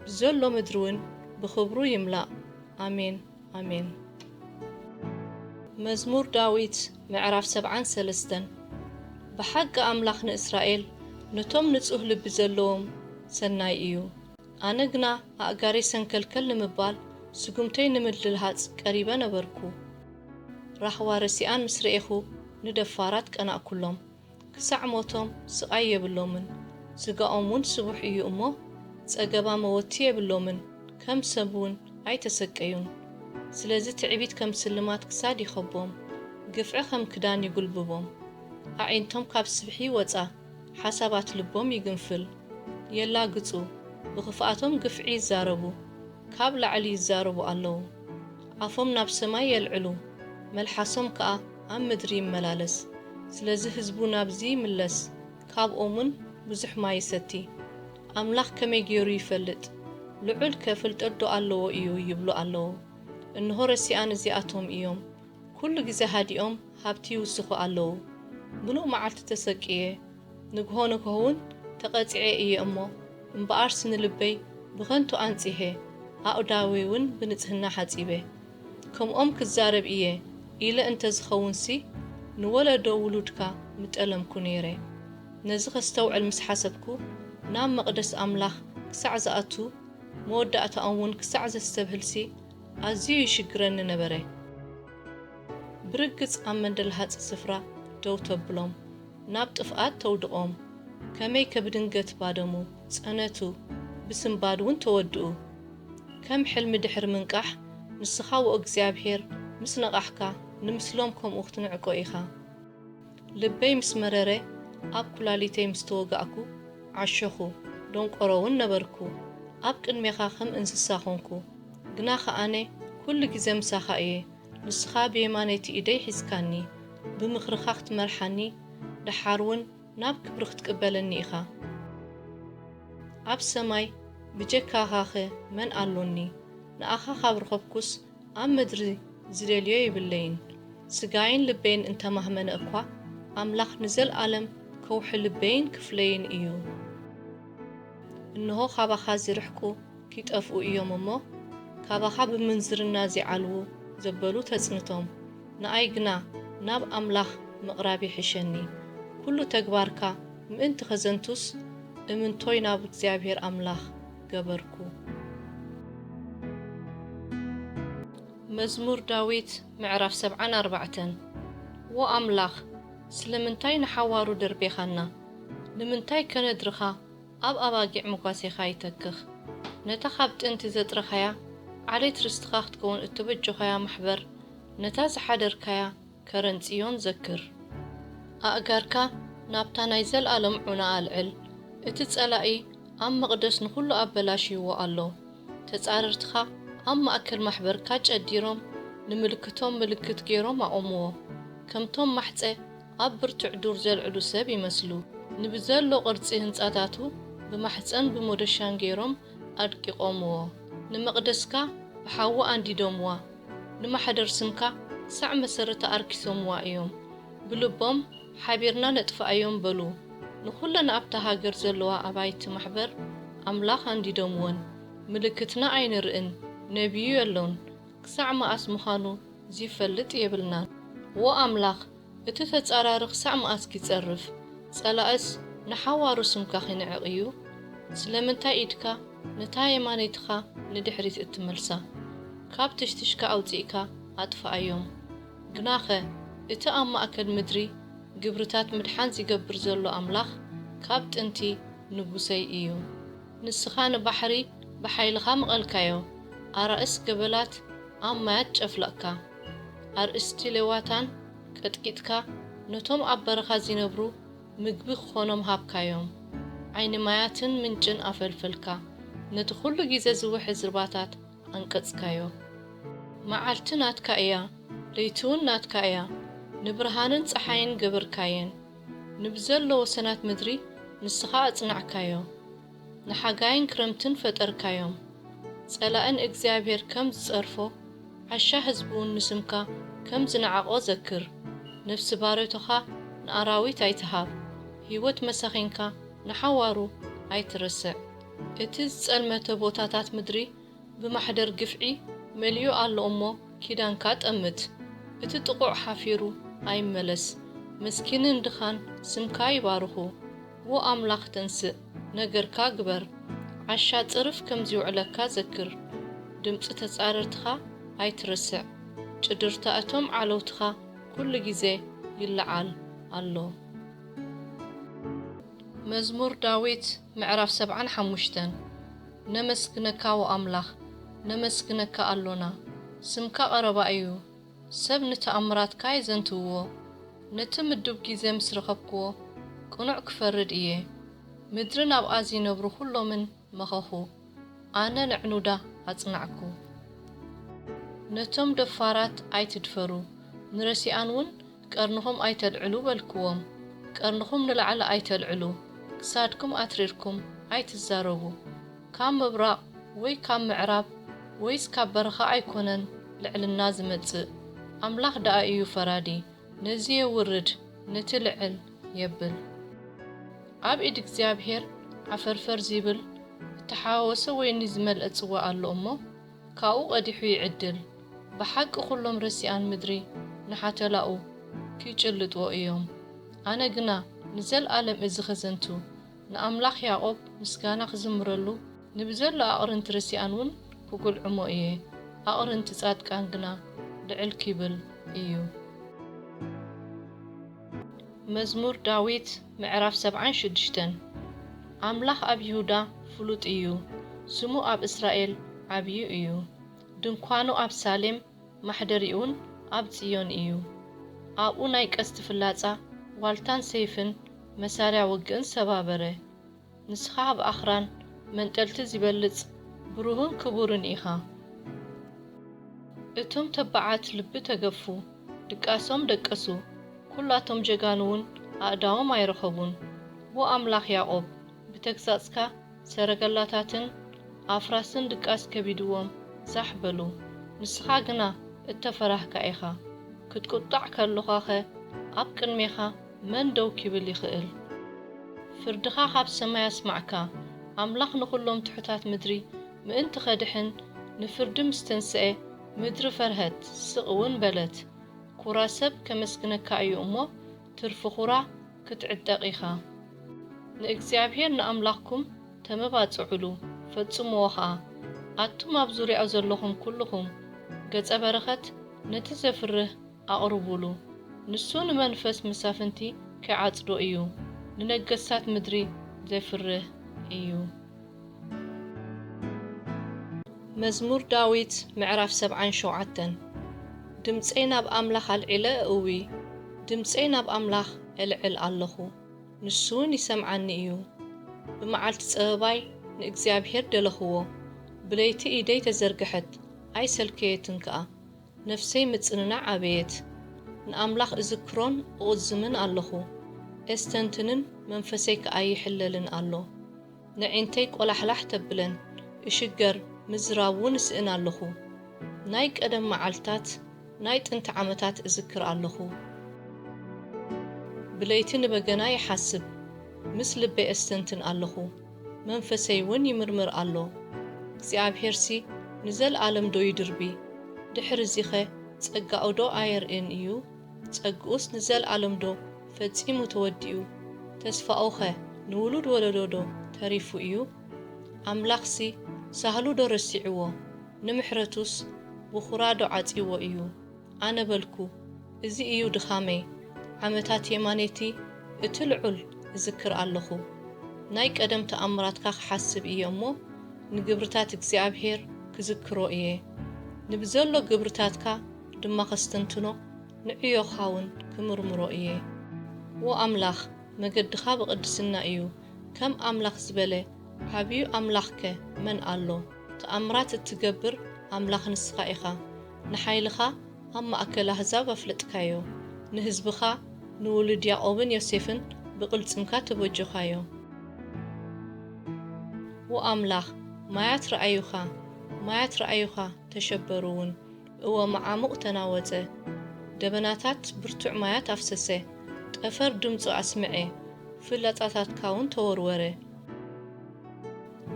ብዘሎ ምድሪ እውን ብኽብሩ ይምላእ። ኣሜን፣ ኣሜን። መዝሙር ዳዊት ምዕራፍ ሰብዓን ሰለስተን። ብሓቂ ኣምላኽ ንእስራኤል፣ ነቶም ንጹህ ልቢ ዘለዎም ሰናይ እዩ። ኣነ ግና ኣእጋረይ ሰንከልከል ንምባል፣ ስጉምተይ ንምድልሃጽ ቀሪበ ነበርኩ። ራህዋ ረሲኣን ምስ ረኤኹ፣ ንደፋራት ቀናእኩሎም። ክሳዕ ሞቶም ስቓይ የብሎምን። ስጋኦም እውን ስቡሕ እዩ እሞ፣ ጸገባ መወቲ የብሎምን፣ ከም ሰብ እውን ኣይተሰቀዩን። ስለዚ ትዕቢት ከም ስልማት ክሳድ ይኸቦም፣ ግፍዒ ከም ክዳን ይጉልብቦም። ኣዒንቶም ካብ ስብሒ ይወጻ፣ ሓሳባት ልቦም ይግንፍል። የላግጹ፣ ብኽፍኣቶም ግፍዒ ይዛረቡ፣ ካብ ላዕሊ ይዛረቡ ኣለዉ። ኣፎም ናብ ሰማይ የልዕሉ፣ መልሓሶም ከኣ ኣብ ምድሪ ይመላለስ። ስለዚ ህዝቡ ናብዚ ይምለስ፣ ካብኦምን ብዙሕ ማይ ይሰቲ። ኣምላኽ ከመይ ገይሩ ይፈልጥ? ልዑልከ ፍልጠትዶ ኣለዎ እዩ ይብሉ ኣለዉ። እንሆ ረሲኣን እዚኣቶም እዮም። ኩሉ ግዜ ሃዲኦም ሃብቲ ይውስኹ ኣለዉ። ምሉእ መዓልቲ ተሰቅየ፣ ንግሆ ንግሆ እውን ተቐጺዐ እየ እሞ፣ እምበኣርሲ ንልበይ ብኸንቱ ኣንጺሄ፣ ኣእዳወይ እውን ብንጽህና ሓጺበ። ከምኦም ክዛረብ እየ ኢለ እንተ ዝኸውንሲ፣ ንወለዶ ውሉድካ ምጠለምኩ ነይረ። ነዚ ከስተውዕል ምስ ሓሰብኩ፣ ናብ መቕደስ ኣምላኽ ክሳዕ ዝኣቱ፣ መወዳእታኦም እውን ክሳዕ ዘስተብህልሲ፣ ኣዝዩ ይሽግረኒ ነበረ። ብርግጽ ኣብ መንደልሃጺ ስፍራ ደው ተብሎም፣ ናብ ጥፍኣት ተውድቖም። ከመይከ ብድንገት ባደሙ፣ ጸነቱ፣ ብስንባድ እውን ተወድኡ። ከም ሕልሚ ድሕሪ ምንቃሕ፣ ንስኻ ወእግዚኣብሄር ምስ ነቓሕካ፣ ንምስሎም ከምኡ ክትንዕቆ ኢኻ። ልበይ ምስ መረረ፣ ኣብ ኩላሊተይ ምስ ተወጋእኩ፣ ዓሸኹ፣ ደንቆሮ እውን ነበርኩ። ኣብ ቅድሜኻ ከም እንስሳ ኾንኩ። ግናኸ ኣነ ኩሉ ግዜ ምሳኻ እየ። ንስኻ ብየማነይቲ ኢደይ ሒዝካኒ፣ ብምኽርኻ ክትመርሓኒ፣ ደሓር እውን ናብ ክብሪ ክትቅበለኒ ኢኻ። ኣብ ሰማይ ብጀካኻኸ መን ኣሎኒ? ንኣኻ ካብ ረኸብኩስ ኣብ ምድሪ ዝደልዮ የብለይን። ስጋይን ልበይን እንተማህመነ እኳ፣ ኣምላኽ ንዘልኣለም ከውሒ ልበይን ክፍለይን እዩ። እንሆ ካባኻ ዚርሕቁ ኪጠፍኡ እዮም እሞ፣ ካባኻ ብምንዝርና ዚዓልዉ ዘበሉ ተጽንቶም። ንኣይ ግና ናብ ኣምላኽ ምቕራብ ይሕሸኒ። ኩሉ ተግባርካ ምእንቲ ኸዘንቱስ፣ እምንቶይ ናብ እግዚኣብሔር ኣምላኽ ገበርኩ። መዝሙር ዳዊት ምዕራፍ ሰብዓን ኣርባዕተን። ዎ ኣምላኽ፣ ስለምንታይ ንሓዋሩ ደርቤኻና? ንምንታይ ከነድርኻ ኣብ ኣባጊዕ መጓሴኻ ይተክኽ? ነታ ካብ ጥንቲ ዘጥረኻያ ዓሌት ርስትኻ ክትከውን እተበጀኻያ ማሕበር፣ ነታ ዝሓደርካያ ከረን ጽዮን ዘክር። ኣእጋርካ ናብታ ናይ ዘለኣለም ዑና ኣልዕል። እቲ ጸላኢ ኣብ መቕደስ ንኹሉ ኣበላሽይዎ ኣሎ። ተጻረርትኻ ኣብ ማእከል ማሕበርካ ጨዲሮም፣ ንምልክቶም ምልክት ገይሮም ኣቖምዎ። ከምቶም ማሕጸ ኣብ ብርቱዕ ዱር ዘልዕሉ ሰብ ይመስሉ። ንብዘሎ ቅርጺ ህንጻታቱ ብማሕጸን ብሞደሻን ገይሮም ኣድቂቖምዎ። ንመቕደስካ ብሓዊ ኣንዲዶምዋ። ንማሕደር ስምካ ክሳዕ መሰረታ ኣርኪሶምዋ እዮም። ብልቦም፣ ሓቢርና ነጥፍኣዮም በሉ። ንኹለን ኣብታ ሃገር ዘለዋ ኣባይቲ ማሕበር ኣምላኽ ኣንዲዶምወን። ምልክትና ኣይንርእን፣ ነቢዩ የሎን። ክሳዕ መኣስ ምዃኑ ዚፈልጥ የብልናን። ዎ ኣምላኽ፣ እቲ ተጻራሪ ክሳዕ መኣስ ኪጸርፍ? ጸላእስ ንሓዋሩ ስምካ ኺንዕቕ እዩ። ስለምንታይ ኢድካ ነታ የማነይትኻ ንድሕሪት እትመልሳ? ካብ ትሽትሽካ ኣውጺእካ ኣጥፍኣዮም። ግናኸ፣ እቲ ኣብ ማእከል ምድሪ ግብርታት ምድሓን ዚገብር ዘሎ ኣምላኽ ካብ ጥንቲ ንጉሰይ እዩ። ንስኻ ንባሕሪ ብሓይልኻ መቐልካዮ፣ ኣራእስ ገበላት ኣብ ማያት ጨፍለቕካ። ኣርእስቲ ሌዋታን ቀጥቂጥካ፣ ነቶም ኣብ በረኻ ዚነብሩ ምግቢ ክኾኖም ሃብካዮም። ዓይኒ ማያትን ምንጭን ኣፈልፈልካ፣ ነቲ ኹሉ ግዜ ዝውሕዝ ርባታት ኣንቀጽካዮ። መዓልቲ ናትካ እያ፣ ለይቲውን ናትካ እያ፣ ንብርሃንን ጸሓይን ገበርካየን። ንብዘሎ ወሰናት ምድሪ ንስኻ ኣጽናዕካዮ። ንሓጋይን ክረምትን ፈጠርካዮም። ጸላእን እግዚኣብሔር ከም ዝጸርፎ፣ ዓሻ ህዝቢ እውን ንስምካ ከም ዝነዓቖ ዘክር። ነፍሲ ባሮቶኻ ንኣራዊት ኣይትሃብ፣ ህይወት መሳኺንካ ንሓዋሩ ኣይትረስዕ። እቲ ዝጸልመተ ቦታታት ምድሪ ብማሕደር ግፍዒ መሊኡ ኣሎ እሞ፣ ኪዳንካ ጠምት። እቲ ጥቑዕ ሓፊሩ ኣይመለስ። መስኪንን ድኻን ስምካ ይባርኹ። ዎ ኣምላኽ ተንስእ፣ ነገርካ ግበር። ዓሻ ጽርፍ ከም ዚውዕለካ ዘክር። ድምጺ ተጻረርትኻ ኣይትረስዕ። ጭድርታ እቶም ዓለውትኻ ኩሉ ግዜ ይለዓል ኣሎ። መዝሙር ዳዊት ምዕራፍ ሰብዓን ሓሙሽተን። ነመስግነካ ዎ ኣምላኽ፣ ነመስግነካ ኣሎና። ስምካ ቀረባ እዩ። ሰብ ንተኣምራትካ የዘንትውዎ። ነቲ ምዱብ ግዜ ምስ ረኸብክዎ፣ ቅኑዕ ክፈርድ እየ። ምድርን ኣብኣ ዚነብሩ ኹሎምን መኸኹ። ኣነ ንዕኑዳ ኣጽናዕኩ። ነቶም ደፋራት ኣይትድፈሩ፣ ንረሲኣን እውን ቀርንኹም ኣይተልዕሉ በልክዎም። ቀርንኹም ንላዕሊ ኣይተልዕሉ፣ ክሳድኩም ኣትሪርኩም ኣይትዛረቡ። ካብ ምብራቕ ወይ ካብ ምዕራብ ወይስ ካብ በረኻ ኣይኮነን ልዕልና ዝመጽእ፣ ኣምላኽ ደኣ እዩ ፈራዲ። ነዚ የውርድ፣ ነቲ ልዕል የብል። ኣብ ኢድ እግዚኣብሔር ዓፈርፈር ዚብል እተሓዋወሰ ወይኒ ዝመልአ ጽዋእ ኣሎ እሞ፣ ካብኡ ቀዲሑ ይዕድል። ብሓቂ ኹሎም ረሲኣን ምድሪ ንሓተላኡ ኪጭልጥዎ እዮም። ኣነ ግና ንዘለኣለም እዚ ኸዘንቱ፣ ንኣምላኽ ያዕቆብ ምስጋና ክዝምረሉ፣ ንብዘሎ ኣቕርንቲ ረሲኣን እውን ክጉልዕሞ እየ። ኣቕርንቲ ጻድቃን ግና ልዕል ኪብል እዩ። መዝሙር ዳዊት ምዕራፍ ሰብዓን ሽዱሽተን። ኣምላኽ ኣብ ይሁዳ ፍሉጥ እዩ፣ ስሙ ኣብ እስራኤል ዓብዩ እዩ። ድንኳኑ ኣብ ሳሌም፣ ማሕደሪኡን ኣብ ጽዮን እዩ። ኣብኡ ናይ ቀስቲ ፍላጻ፣ ዋልታን ሰይፍን መሳርያ ውግእን ሰባበረ። ንስኻ ኣብ ኣኽራን መንጠልቲ ዚበልጽ ብሩህን ክቡርን ኢኻ። እቶም ተባዓት ልቢ ተገፉ፣ ድቃሶም ደቀሱ፣ ኵላቶም ጀጋኑውን ኣእዳዎም ኣይረኸቡን። ዎ ኣምላኽ ያዕቆብ፣ ብተግሳጽካ ሰረገላታትን ኣፍራስን ድቃስ ከቢድዎም ዛሕ በሉ። ንስኻ ግና እተፈራህካ ኢኻ። ክትቁጣዕ ከሎኻኸ ኣብ ቅድሜኻ መን ደው ኪብል ይኽእል? ፍርድኻ ካብ ሰማይ ኣስማዕካ። ኣምላኽ ንኹሎም ትሑታት ምድሪ ምእንቲ ኸድሕን ንፍርዲ ምስ ተንስኤ፣ ምድሪ ፈርሀት፣ ስቕ እውን በለት። ኩራ ሰብ ከመስግነካ እዩ እሞ፣ ትርፊ ኩራ ክትዕጠቕ ኢኻ። ንእግዚኣብሔር ንኣምላኽኩም ተመባጽዑሉ፣ ፈጽምዎ ኸኣ። ኣቱም ኣብ ዙርያኡ ዘለኹም ኩልኹም፣ ገጸ በረኸት ነቲ ዘፍርህ ኣቕርቡሉ። ንሱ ንመንፈስ መሳፍንቲ ኪዓጽዶ እዩ፣ ንነገሥታት ምድሪ ዜፍርህ እዩ። መዝሙር ዳዊት ምዕራፍ ሰብዓን ሸውዓተን። ድምፀይ ናብ ኣምላኽ ኣልዒለ እእዊ፣ ድምፀይ ናብ ኣምላኽ እልዕል ኣለኹ፣ ንሱ እውን ይሰምዓኒ እዩ። ብመዓልቲ ጸበባይ ንእግዚኣብሔር ደለኽዎ፣ ብለይቲ ኢደይ ተዘርግሐት፣ ኣይሰልከየትን ከኣ። ነፍሰይ ምጽንናዕ ኣበየት። ንኣምላኽ እዝክሮን እቕዝምን ኣለኹ፣ ኤስተንትንን መንፈሰይ ከኣ ይሕለልን ኣሎ። ነዒንተይ ቆላሕላሕ ተብለን፣ እሽገር ምዝራብ እውን እስእን ኣለኹ። ናይ ቀደም መዓልታት፣ ናይ ጥንቲ ዓመታት እዝክር ኣለኹ። ብለይቲ ንበገና ይሓስብ፣ ምስ ልበይ ኣስተንትን ኣለኹ፣ መንፈሰይ እውን ይምርምር ኣሎ። እግዚኣብሄርሲ ንዘለኣለም ዶ ይድርቢ? ድሕሪ እዚኸ ጸጋኡ ዶ ኣየርእን እዩ? ጸግኡስ ንዘለኣለም ዶ ፈጺሙ ተወዲኡ? ተስፋኡኸ ንውሉድ ወለዶ ዶ ተሪፉ እዩ? ኣምላኽሲ ሳህሉ ዶ ረሲዕዎ? ንምሕረቱስ ብኹራ ዶ ዓጺዎ እዩ? ኣነ በልኩ፣ እዚ እዩ ድኻመይ፣ ዓመታት የማነይቲ እቲ ልዑል እዝክር ኣለኹ። ናይ ቀደም ተኣምራትካ ክሓስብ እየ እሞ፣ ንግብርታት እግዚኣብሄር ክዝክሮ እየ። ንብዘሎ ግብርታትካ ድማ ከስተንትኖ፣ ንዕዮኻ እውን ክምርምሮ እየ። ዎ ኣምላኽ፣ መገድኻ ብቕድስና እዩ፣ ከም ኣምላኽ ዝበለ ዓብዩ ኣምላኽከ መን ኣሎ? ተኣምራት እትገብር ኣምላኽ ንስኻ ኢኻ። ንሓይልኻ ኣብ ማእከል ኣህዛብ ኣፍለጥካዮ፣ ንህዝብኻ ንውሉድ ያቆብን ዮሴፍን ብቕልጽምካ ተበጆኻዮ። ዎ ኣምላኽ፣ ማያት ረኣዩኻ፣ ማያት ረኣዩኻ ተሸበሩ እውን። እወ መዓሙቕ ተናወጸ፣ ደበናታት ብርቱዕ ማያት ኣፍሰሰ። ጠፈር ድምጹ ኣስምዔ፣ ፍላጻታትካ እውን ተወርወረ።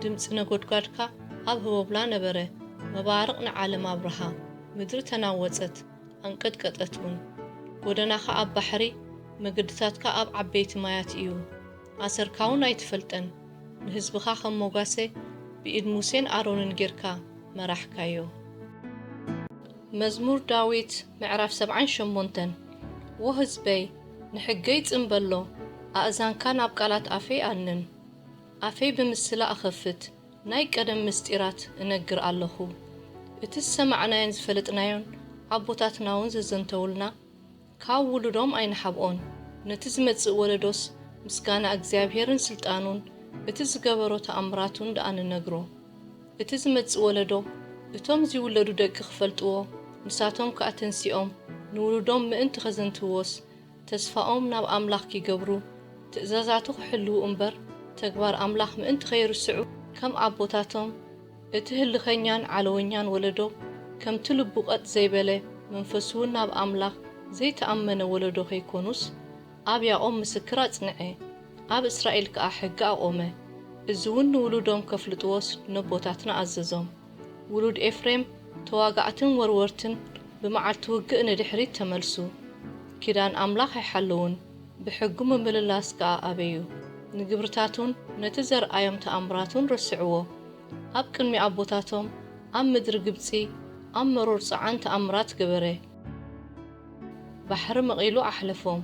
ድምጺ ነጎድጓድካ ኣብ ህቦብላ ነበረ፣ መባርቕ ንዓለም ኣብርሃ። ምድሪ ተናወጸት፣ ኣንቀጥቀጠት እውን። ጎደናኻ ኣብ ባሕሪ፣ መገድታትካ ኣብ ዓበይቲ ማያት እዩ። ኣሰርካ እውን ኣይትፈልጠን። ንህዝብኻ ከም ሞጋሰ ብኢድ ሙሴን ኣሮንን ጌርካ መራሕካዮ። መዝሙር ዳዊት ምዕራፍ ሰብዓን ሸሞንተን። ዎ ህዝበይ፣ ንሕገይ ጽን በሎ፣ ኣእዛንካ ናብ ቃላት ኣፈይ ኣንን። ኣፈይ ብምስላ እኸፍት፣ ናይ ቀደም ምስጢራት እነግር ኣለኹ። እቲ ዝሰማዕናዮን ዝፈለጥናዮን ኣቦታትና እውን ዘዘንተውልና፣ ካብ ውሉዶም ኣይንሓብኦን። ነቲ ዝመጽእ ወለዶስ ምስጋና እግዚኣብሄርን ስልጣኑን፣ እቲ ዝገበሮ ተኣምራቱን ደኣ ንነግሮ። እቲ ዝመጽእ ወለዶ፣ እቶም ዚውለዱ ደቂ ክፈልጥዎ፣ ንሳቶም ከኣ ተንሲኦም ንውሉዶም ምእንቲ ኸዘንትውዎስ፣ ተስፋኦም ናብ ኣምላኽ ኪገብሩ፣ ትእዛዛቱ ኺሕልዉ እምበር፣ ተግባር ኣምላኽ ምእንቲ ኸይርስዑ፣ ከም ኣቦታቶም፣ እቲ ህልኸኛን ዓለወኛን ወለዶ፣ ከምቲ ልቡ ቀጥ ዘይበለ፣ መንፈሱውን ናብ ኣምላኽ ዘይተኣመነ ወለዶ ኸይኮኑስ፣ ኣብ ያዕቆብ ምስክር ኣጽንዐ፣ ኣብ እስራኤል ከኣ ሕጊ ኣቖመ። እዚ እውን ንውሉዶም ከፍልጥዎስ ነቦታትና ኣዘዞም። ውሉድ ኤፍሬም ተዋጋእትን ወርወርትን ብመዓልቲ ውግእ ንድሕሪት ተመልሱ። ኪዳን ኣምላኽ ኣይሓለዉን፣ ብሕጉ ምምልላስ ከኣ ኣበዩ። ንግብርታቱን ነቲ ዘርኣዮም ተኣምራቱን ረስዕዎ። ኣብ ቅድሚ ኣቦታቶም ኣብ ምድሪ ግብጺ ኣብ መሮር ጸዓን ተኣምራት ገበረ። ባሕሪ መቒሉ ኣሕለፎም፣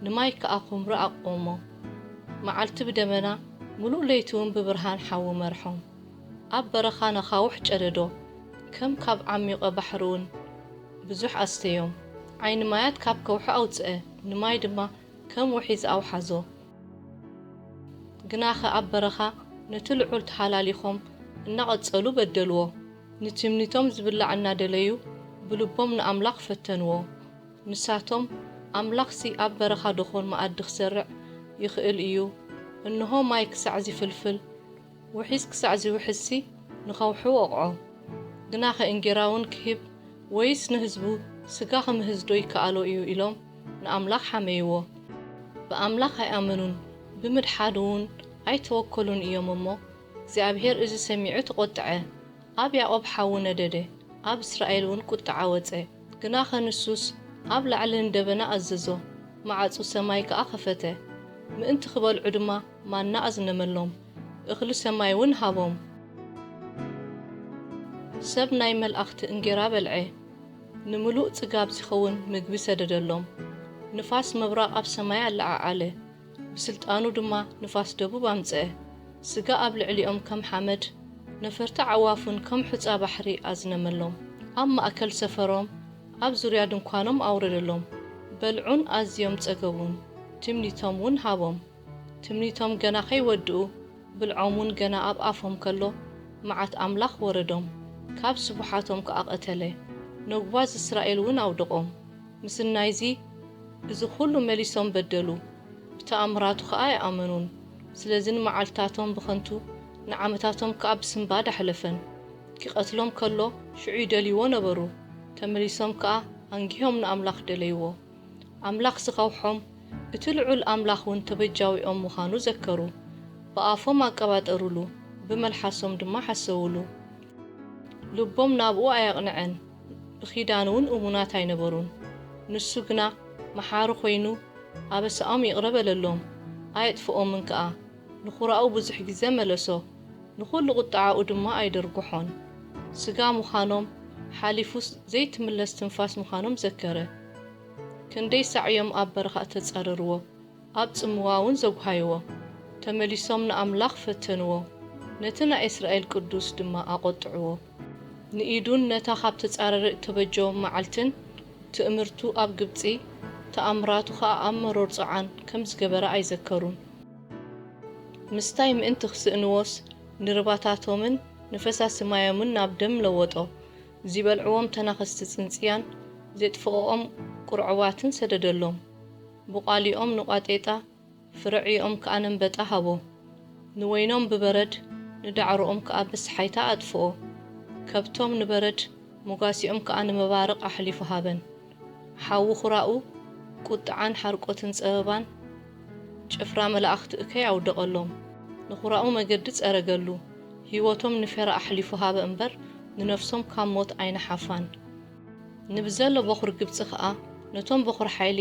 ንማይ ከኣ ኹምሪ ኣቆሞ። መዓልቲ ብደመና፣ ምሉእ ለይቲ እውን ብብርሃን ሓዊ መርሖም። ኣብ በረኻ ነኻውሕ ጨደዶ፣ ከም ካብ ዓሚቐ ባሕሪ እውን ብዙሕ ኣስተዮም። ዓይኒ ማያት ካብ ከውሒ ኣውጽአ፣ ንማይ ድማ ከም ውሒዝ ኣውሓዞ። ግናኸ ኣብ በረኻ ነቲ ልዑል ተሃላሊኾም እናቐጸሉ በደልዎ። ንትምኒቶም ዝብላዕ እናደለዩ ብልቦም ንኣምላኽ ፈተንዎ። ንሳቶም፣ ኣምላኽሲ ኣብ በረኻ ደኾን መኣዲ ክሰርዕ ይኽእል እዩ? እንሆ ማይ ክሳዕ ዚፍልፍል፣ ውሒዝ ክሳዕ ዚውሕዝሲ ንኸውሒ ወቕዖ። ግናኸ እንጌራ እውን ክህብ ወይስ ንህዝቡ ስጋ ክምህዝዶ ይከኣሎ እዩ? ኢሎም ንኣምላኽ ሓመይዎ። ብኣምላኽ ኣይኣመኑን፣ ብምድሓን እውን ኣይተወከሉን እዮም እሞ፣ እግዚኣብሄር እዚ ሰሚዑ ተቖጥዐ። ኣብ ያዕቆብ ሓዊ ነደደ፣ ኣብ እስራኤል እውን ቁጥዓ ወጸ። ግናኸ ንሱስ ኣብ ላዕሊ ንደበና ኣዘዞ፣ መዓጹ ሰማይ ከኣ ኸፈተ። ምእንቲ ክበልዑ ድማ ማና ኣዝነመሎም፣ እኽሊ ሰማይ እውን ሃቦም። ሰብ ናይ መልኣኽቲ እንጌራ በልዐ፣ ንምሉእ ጽጋብ ዚኸውን ምግቢ ሰደደሎም። ንፋስ ምብራቕ ኣብ ሰማይ ኣለዓዓለ፣ ብስልጣኑ ድማ ንፋስ ደቡብ ኣምጽአ። ስጋ ኣብ ልዕሊኦም ከም ሓመድ፣ ነፈርቲ ኣዕዋፍ እውን ከም ሑጻ ባሕሪ ኣዝነመሎም። ኣብ ማእከል ሰፈሮም፣ ኣብ ዙርያ ድንኳኖም ኣውረደሎም። በልዑን ኣዝዮም ጸገቡን፣ ትምኒቶም እውን ሃቦም። ትምኒቶም ገና ከይወድኡ፣ ብልዖም እውን ገና ኣብ ኣፎም ከሎ፣ መዓት ኣምላኽ ወረዶም። ካብ ስቡሓቶም ከኣ ቀተለ። ነጓዝ እስራኤል እውን ኣውደቖም። ምስናይዚ፣ እዚ ኹሉ መሊሶም በደሉ፣ ብተኣምራቱ ኸኣ ኣይኣመኑን። ስለዚ ንመዓልትታቶም ብኸንቱ፣ ንዓመታቶም ከኣ ብስንባድ ኣሕለፈን። ኪቐትሎም ከሎ፣ ሽዑ ይደልይዎ ነበሩ። ተመሊሶም ከኣ ኣንጊሆም ንኣምላኽ ደለይዎ። ኣምላኽ ዝኸውሖም፣ እቲ ልዑል ኣምላኽ እውን ተበጃዊኦም ምዃኑ ዘከሩ። ብኣፎም ኣቀባጠሩሉ፣ ብመልሓሶም ድማ ሓሰውሉ። ልቦም ናብኡ ኣየቕንዐን፣ ብኺዳኑ እውን እሙናት ኣይነበሩን። ንሱ ግና መሓሪ ኾይኑ፣ ኣበሳኦም ይቕረ በለሎም፣ ኣየጥፍኦምን ከኣ። ንኹራኡ ብዙሕ ግዜ መለሶ፣ ንኹሉ ቁጥዓኡ ድማ ኣይደርጉሖን። ስጋ ምዃኖም ሓሊፉስ ዘይትምለስ ትንፋስ ምዃኖም ዘከረ። ክንደይ ሳዕ እዮም ኣብ በረኻ እተጻረርዎ፣ ኣብ ጽምዋ እውን ዘጉሃይዎ። ተመሊሶም ንኣምላኽ ፈተንዎ፣ ነቲ ናይ እስራኤል ቅዱስ ድማ ኣቖጥዕዎ። ንኢዱን ነታ ካብ ተጻረሪ እተበጀዎም መዓልትን ትእምርቱ ኣብ ግብጺ፣ ተኣምራቱ ኸኣ ኣብ መሮር ጾዓን ከም ዝገበረ ኣይዘከሩን። ምስታይ ምእንቲ ክስእንዎስ፣ ንርባታቶምን ንፈሳሲ ማዮምን ናብ ደም ለወጦ። ዚበልዕዎም ተናኸስቲ ጽንጽያን ዜጥፍእኦም ቁርዕዋትን ሰደደሎም። ቡቓሊኦም ንቋጤጣ፣ ፍርዕኦም ከኣ ነንበጣ ሃቦ። ንወይኖም ብበረድ፣ ንዳዕሮኦም ከኣ ብስሓይታ ኣጥፍኦ። ከብቶም ንበረድ፣ መጓሲኦም ከኣ ንመባርቕ ኣሕሊፉ ሃበን። ሓዊ ኹራኡ፣ ቁጥዓን ሓርቆትን ጸበባን፣ ጭፍራ መላእኽቲ እከይ ኣውደቐሎም። ንኹራኡ መገዲ ጸረገሉ። ህይወቶም ንፌራ ኣሕሊፉ ሃበ እምበር፣ ንነፍሶም ካብ ሞት ኣይነሓፋን። ንብዘሎ በኹር ግብጺ ኸኣ፣ ነቶም በኹር ሓይሊ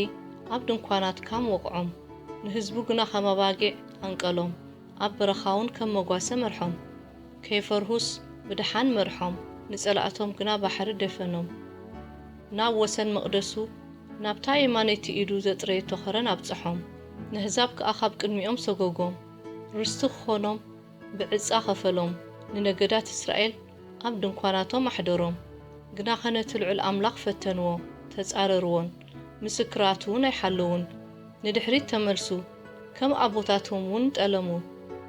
ኣብ ድንኳናት ካም ወቕዖም። ንህዝቡ ግና ከም ኣባጊዕ ኣንቀሎም፣ ኣብ በረኻውን ከም መጓሰ መርሖም። ከይፈርሁስ ብደሓን መርሖም፣ ንጸላእቶም ግና ባሕሪ ደፈኖም። ናብ ወሰን መቕደሱ፣ ናብታ የማነይቲ ኢዱ ዘጥረየቶ ኸረን ኣብጽሖም። ነህዛብ ከኣ ካብ ቅድሚኦም ሰጎጎም። ርስቲ ክኾኖም ብዕጻ ኸፈሎም። ንነገዳት እስራኤል ኣብ ድንኳናቶም ኣሕደሮም። ግናኸ ነቲ ልዑል ኣምላኽ ፈተንዎ፣ ተጻረርዎን፣ ምስክራቱ እውን ኣይሓለዉን። ንድሕሪት ተመልሱ፣ ከም ኣቦታቶም እውን ጠለሙ፣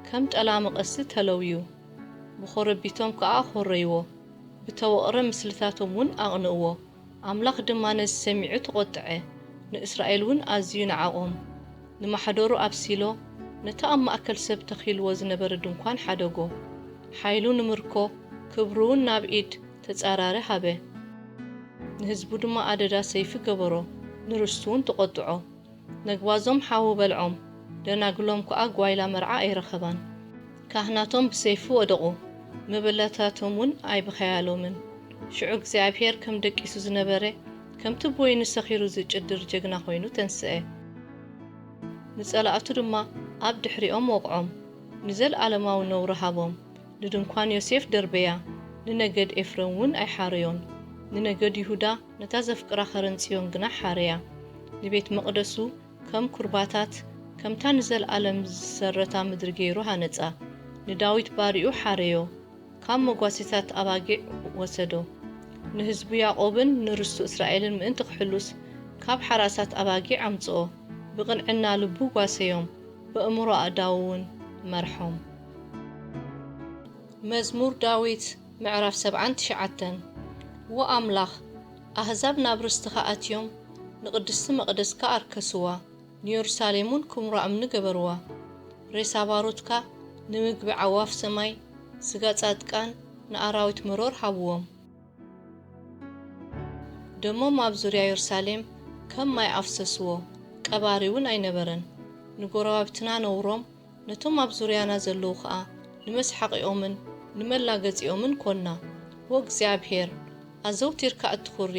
ከም ጠላሚ ቀስቲ ተለውዩ። ብኾረቢቶም ከኣ ኣኾረይዎ፣ ብተወቕረ ምስልታቶም እውን ኣቕንእዎ። ኣምላኽ ድማ ነዚ ሰሚዑ ተቖጥዐ፣ ንእስራኤል እውን ኣዝዩ ነዓቖም። ንማሕደሩ ኣብ ሲሎ፣ ነቲ ኣብ ማእከል ሰብ ተኺልዎ ዝነበረ ድንኳን ሓደጎ። ሓይሉ ንምርኮ፣ ክብሩውን ናብ ኢድ ተጻራሪ ሃበ። ንህዝቡ ድማ ኣደዳ ሰይፊ ገበሮ፣ ንርስቱ እውን ተቖጥዖ። ነግባዞም ሓዊ በልዖም፣ ደናግሎም ከኣ ጓይላ መርዓ ኣይረኸባን። ካህናቶም ብሰይፊ ወደቑ፣ መበለታቶም እውን ኣይበኸያሎምን። ሽዑ እግዚኣብሄር ከም ደቂሱ ዝነበረ፣ ከምቲ ብወይኒ ሰኺሩ ዝጭድር ጀግና ኮይኑ ተንስአ። ንጸላእቱ ድማ ኣብ ድሕሪኦም ወቕዖም፣ ንዘለኣለማዊ ነውሪ ሃቦም። ንድንኳን ዮሴፍ ደርበያ፣ ንነገድ ኤፍሬም እውን ኣይሓረዮን። ንነገድ ይሁዳ ነታ ዘፍቅራ ከረን ጽዮን ግና ሓረያ። ንቤት መቕደሱ ከም ኩርባታት፣ ከምታ ንዘለኣለም ዝሰረታ ምድሪ ገይሩ ሃነጻ። ንዳዊት ባሪኡ ሓረዮ፣ ካብ መጓሴታት ኣባጊዕ ወሰዶ። ንህዝቡ ያዕቆብን ንርስቱ እስራኤልን ምእንቲ ክሕሉስ፣ ካብ ሓራሳት ኣባጊዕ ኣምጽኦ። ብቕንዕና ልቡ ጓሰዮም፣ በእምሮ ኣእዳዉ እውን መርሖም። መዝሙር ዳዊት ምዕራፍ ሰብዓን ትሽዓተን። ዎ ኣምላኽ፣ ኣህዛብ ናብ ርስትኻ ኣትዮም፣ ንቕድስቲ መቕደስካ ኣርከስዋ፣ ንየሩሳሌም እውን ክምራ እምኒ ገበርዋ። ሬሳ ባሮትካ ንምግቢ ዓዋፍ ሰማይ፣ ስጋ ጻድቃን ንኣራዊት መሮር ሃብዎም። ደሞም ኣብ ዙርያ የሩሳሌም ከም ማይ ኣፍሰስዎ፣ ቀባሪ እውን ኣይነበረን። ንጎረባብትና ነውሮም፣ ነቶም ኣብ ዙርያና ዘለዉ ኸኣ ንመስሓቒኦምን ንመላገጺኦምን ኰንና። ዎ እግዚኣብሄር፣ ኣዘውቲርካ እትኹሪ፣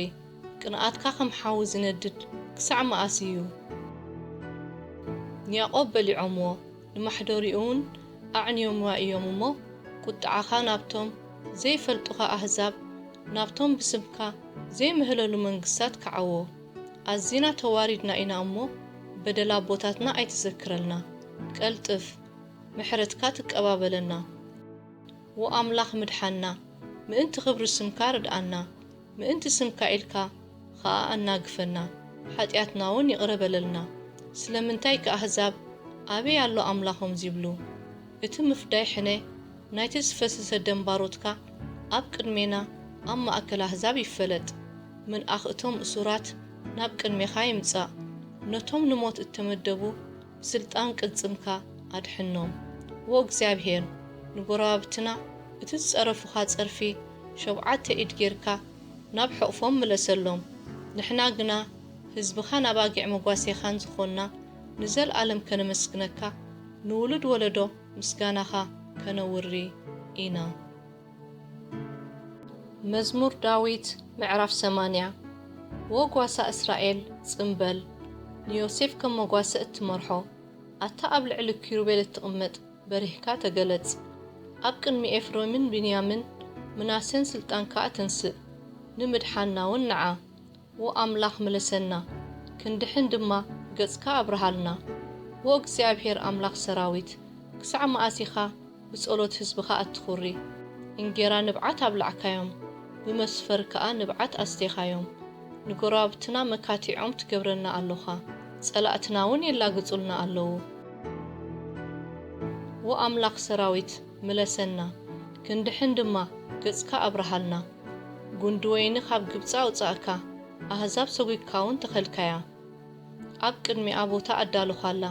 ቅንኣትካ ከም ሓዊ ዝነድድ ክሳዕ መኣስ እዩ? ንያዕቆብ በሊዖምዎ፣ ንማሕደሪኡውን ኣዕንዮምዋ እዮም እሞ፣ ቁጥዓኻ ናብቶም ዘይፈልጡኻ ኣህዛብ፣ ናብቶም ብስምካ ዘይምህለሉ መንግስታት ክዓዎ። ኣዚና ተዋሪድና ኢና እሞ፣ በደል ኣቦታትና ኣይትዘክረልና። ቀልጥፍ፣ ምሕረትካ ትቀባበለና። ዎ ኣምላኽ ምድሓና፣ ምእንቲ ክብሪ ስምካ ርድኣና፣ ምእንቲ ስምካ ኢልካ ኸኣ ኣናግፈና፣ ሓጢኣትና እውን ይቕረ በለልና። ስለምንታይ ከ ኣህዛብ ኣበይ ኣሎ ኣምላኾም ዚብሉ? እቲ ምፍዳይ ሕነ ናይቲ ዝፈሰሰ ደም ባሮትካ ኣብ ቅድሜና ኣብ ማእከል ኣህዛብ ይፈለጥ። ምንኣኽ እቶም እሱራት ናብ ቅድሜኻ ይምጻእ። ነቶም ንሞት እተመደቡ ብስልጣን ቅልጽምካ ኣድሕኖም። ዎ እግዚኣብሄር፣ ንጎረባብትና እቲ ዝጸረፉኻ ጸርፊ ሸውዓተ ኢድ ጌርካ ናብ ሕቕፎም ምለሰሎም። ንሕና ግና ህዝብኻን ኣባጊዕ መጓሴኻን ዝኾንና ንዘለኣለም ከነመስግነካ፣ ንውሉድ ወለዶ ምስጋናኻ ከነውሪ ኢና። መዝሙር ዳዊት ምዕራፍ ሰማንያ። ዎ ጓሳ እስራኤል፣ ጽም በል፣ ንዮሴፍ ከም መጓሰ እትመርሖ፣ ኣታ ኣብ ልዕሊ ኪሩቤል እትቕመጥ፣ በሪህካ ተገለጽ። ኣብ ቅድሚ ኤፍሬምን ብንያምን ምናሴን ስልጣንካ ኣተንስእ፣ ንምድሓንና እውን ንዓ። ዎ ኣምላኽ ምለሰና፣ ክንድሕን ድማ ገጽካ ኣብርሃልና። ዎ እግዚኣብሄር ኣምላኽ ሰራዊት፣ ክሳዕ መኣስ ኢኻ ብጸሎት ህዝብኻ ኣትኹሪ? እንጌራ ንብዓት ኣብላዕካዮም፣ ብመስፈር ከኣ ንብዓት ኣስቴኻዮም። ንጎረባብትና መካቲዖም ትገብረና ኣሎኻ፣ ጸላእትና እውን የላግጹልና ኣለዉ። ዎ ኣምላኽ ሰራዊት፣ ምለሰና፣ ክንድሕን ድማ ገጽካ ኣብርሃልና። ጉንዲ ወይኒ ካብ ግብጺ ኣውጻእካ፣ ኣህዛብ ሰጒግካ እውን ተኸልካያ። ኣብ ቅድሚኣ ቦታ ኣዳሎኻላ፣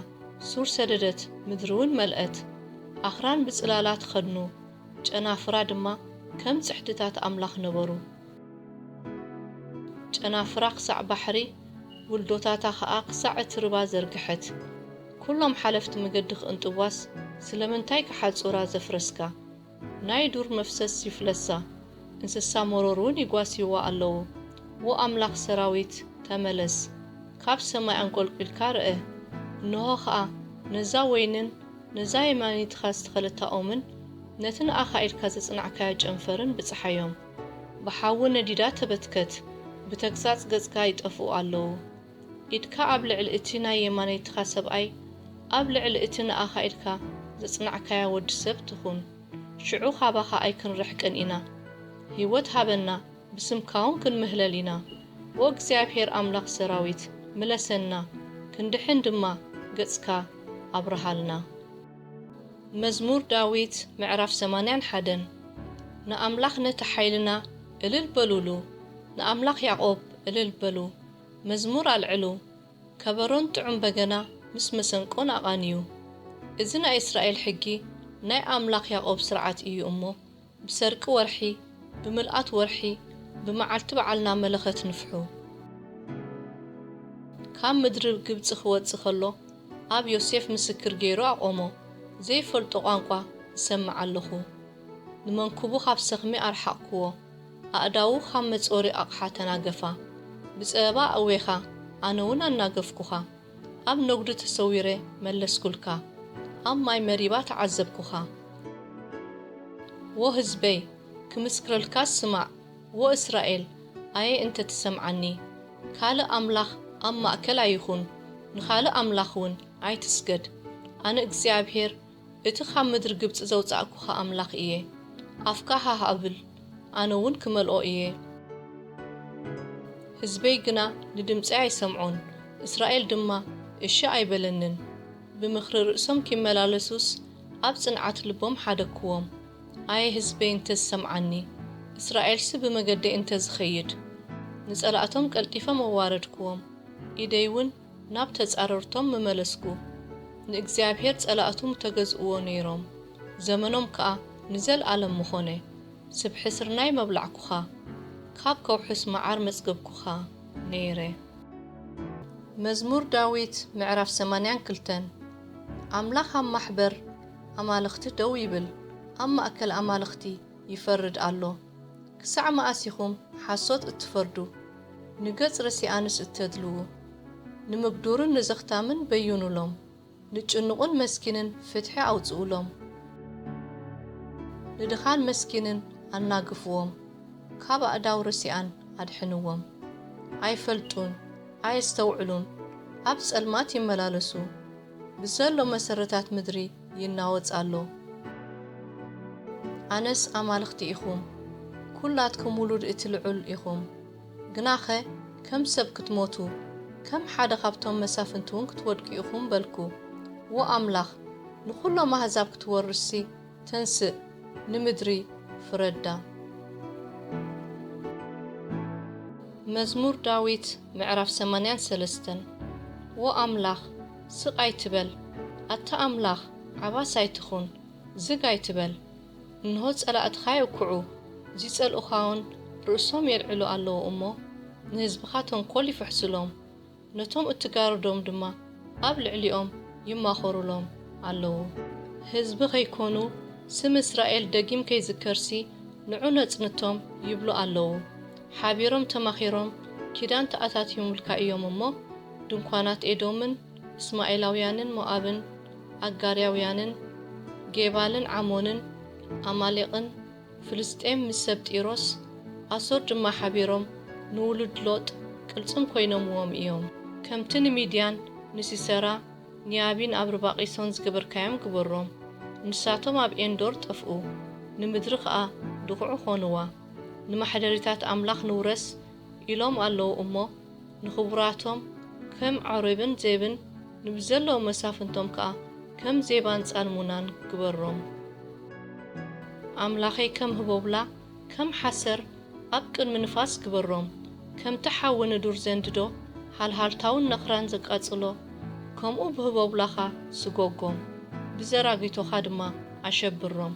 ሱር ሰደደት፣ ምድሪ እውን መልአት። ኣኽራን ብጽላላ ተኸድኑ፣ ጨናፍራ ድማ ከም ጽሕድታት ኣምላኽ ነበሩ። ጨናፍራ ክሳዕ ባሕሪ፣ ውልዶታታ ኸኣ ክሳዕ እቲ ርባ ዘርግሐት። ኵሎም ሓለፍቲ መገዲ ክቕንጥቧስ፣ ስለምንታይ ክሓጹራ ዘፍረስካ? ናይ ዱር መፍሰስ ይፍለሳ፣ እንስሳ መሮር እውን ይጓስይዋ ኣለዉ። ዎ ኣምላኽ ሰራዊት፣ ተመለስ፣ ካብ ሰማይ ኣንቆልቂልካ ርአ። እንሆ ኸኣ፣ ነዛ ወይንን ነዛ የማነይትኻ ዝተኸለታ ኦምን፣ ነቲ ንኣኻ ኢልካ ዘጽናዕካዮ ጨንፈርን ብጽሓዮም። ብሓዊ ነዲዳ ተበትከት፣ ብተግሳጽ ገጽካ ይጠፍኡ ኣለዉ። ኢድካ ኣብ ልዕሊ እቲ ናይ የማነይትኻ ሰብኣይ፣ ኣብ ልዕሊ እቲ ንኣኻ ኢልካ ዘጽናዕካያ ወዲ ሰብ ትኹን። ሽዑ ካባኻ ኣይክንርሕቅን ኢና። ህይወት ሃበና፣ ብስምካ እውን ክንምህለል ኢና። ዎ እግዚኣብሄር ኣምላኽ ሰራዊት፣ ምለሰና፣ ክንድሕን ድማ ገጽካ ኣብርሃልና። መዝሙር ዳዊት ምዕራፍ ሰማንያን ሓደን። ንኣምላኽ ነቲ ሓይልና እልል በሉሉ፣ ንኣምላኽ ያዕቆብ እልል በሉ፣ መዝሙር ኣልዕሉ፣ ከበሮን ጥዑም በገና ምስ መሰንቆን ኣቓንዩ። እዚ ናይ እስራኤል ሕጊ፣ ናይ ኣምላኽ ያዕቆብ ስርዓት እዩ እሞ፣ ብሰርቂ ወርሒ፣ ብምልኣት ወርሒ፣ ብመዓልቲ በዓልና መለኸት ንፍሑ። ካብ ምድሪ ግብጺ ክወጽእ ከሎ፣ ኣብ ዮሴፍ ምስክር ገይሩ ኣቖሞ። ዘይፈልጦ ቋንቋ እሰምዕ ኣለኹ። ንመንኩቡ ካብ ሰኽሚ ኣርሓቕክዎ። ኣእዳዉ ካብ መጾሪ ኣቕሓ ተናገፋ። ብጸበባ ኣእዌኻ፣ ኣነ እውን ኣናገፍኩኻ። ኣብ ነጉዲ ተሰዊረ መለስኩልካ። ኣብ ማይ መሪባ ተዓዘብኩኻ። ዎ ህዝበይ፣ ክምስክረልካ ስማዕ። ዎ እስራኤል፣ ኣየ እንተ ትሰምዓኒ። ካልእ ኣምላኽ ኣብ ማእከል ኣይኹን፣ ንኻልእ ኣምላኽ እውን ኣይትስገድ። ኣነ እግዚኣብሄር፣ እቲ ካብ ምድሪ ግብጺ ዘውጻእኩኻ ኣምላኽ እየ። ኣፍካ ሃህ ኣብል፣ ኣነ እውን ክመልኦ እየ። ህዝበይ ግና ንድምጸይ ኣይሰምዑን፣ እስራኤል ድማ እሺ ኣይበለንን። ብምኽሪ ርእሶም ኪመላለሱስ፣ ኣብ ጽንዓት ልቦም ሓደግክዎም። ኣየ ህዝበይ እንተ ዝሰምዓኒ፣ እስራኤልሲ ብመገደይ እንተ ዝኸይድ፣ ንጸላእቶም ቀልጢፈ መዋረድክዎም፣ ኢደይ እውን ናብ ተጻረርቶም ምመለስኩ። ንእግዚኣብሄር ጸላእቱ ምተገዝእዎ ነይሮም፣ ዘመኖም ከኣ ንዘልኣለም ምኾነ። ስብሒ ስርናይ መብላዕኩኻ፣ ካብ ከውሕስ መዓር መጽገብኩኻ ነይረ። መዝሙር ዳዊት ምዕራፍ ሰማንያን ክልተን። ኣምላኽ ኣብ ማሕበር ኣማልኽቲ ደው ይብል፣ ኣብ ማእከል ኣማልኽቲ ይፈርድ ኣሎ። ክሳዕ መኣስ ኢኹም ሓሶት እትፈርዱ? ንገጽ ረሲኣንስ እተድልዉ? ንምግዱርን ንዘኽታምን በዩኑሎም፣ ንጭኑቕን መስኪንን ፍትሒ ኣውጽኡሎም። ንድኻን መስኪንን ኣናግፍዎም፣ ካብ ኣእዳው ረሲኣን ኣድሕንዎም። ኣይፈልጡን፣ ኣየስተውዕሉን፣ ኣብ ጸልማት ይመላለሱ። ብዘሎ መሰረታት ምድሪ ይናወጽ ኣሎ። ኣነስ ኣማልኽቲ ኢኹም፣ ኩላትኩም ውሉድ እቲ ልዑል ኢኹም። ግናኸ ከም ሰብ ክትሞቱ፣ ከም ሓደ ካብቶም መሳፍንቲ እውን ክትወድቁ ኢኹም በልኩ። ዎ ኣምላኽ፣ ንኹሎም ኣህዛብ ክትወርስሲ ተንስእ፣ ንምድሪ ፍረዳ። መዝሙር ዳዊት ምዕራፍ ሰማንያን ሰለስተን። ዎ ኣምላኽ፣ ስቕ ኣይትበል፣ ኣታ ኣምላኽ፣ ዓባስ ኣይትኹን፣ ዝግ ኣይትበል። እንሆ ጸላእትኻ የውክዑ፣ ዚጸልኡኻውን ርእሶም የልዕሉ ኣለዉ እሞ፣ ንህዝብኻ ተንኮል ይፍሕሱሎም፣ ነቶም እትጋርዶም ድማ ኣብ ልዕሊኦም ይማኸሩሎም ኣለዉ። ህዝቢ ከይኮኑ፣ ስም እስራኤል ደጊም ከይዝከርሲ፣ ንዑ ነጽንቶም ይብሉ ኣለዉ። ሓቢሮም ተማኺሮም ኪዳን ተኣታቲሙልካ እዮም እሞ፣ ድንኳናት ኤዶምን እስማኤላውያንን ሞኣብን ኣጋርያውያንን ጌባልን ዓሞንን ኣማሌቕን ፍልስጤም ምስ ሰብ ጢሮስ ኣሶር ድማ ሓቢሮም ንውሉድ ሎጥ ቅልጽም ኮይኖምዎም እዮም። ከምቲ ንሚድያን ንሲሰራ ንያቢን ኣብ ርባቒሶን ዝገበርካዮም ግበሮም። ንሳቶም ኣብ ኤንዶር ጠፍኡ፣ ንምድሪ ኸኣ ድኹዒ ኾንዋ። ንማሕደሪታት ኣምላኽ ንውረስ ኢሎም ኣለዉ እሞ፣ ንኽቡራቶም ከም ዓሬብን ዜብን፣ ንብዘለዉ መሳፍንቶም ከኣ ከም ዜባን ጻልሙናን ግበሮም። ኣምላኸይ ከም ህቦብላ፣ ከም ሓሰር ኣብ ቅድሚ ንፋስ ግበሮም። ከምቲ ሓዊ ንዱር ዘንድዶ፣ ሃልሃልታውን ነኽራን ዘቃጽሎ፣ ከምኡ ብህቦብላኻ ስጎጎም፣ ብዘራጊቶኻ ድማ ኣሸብሮም።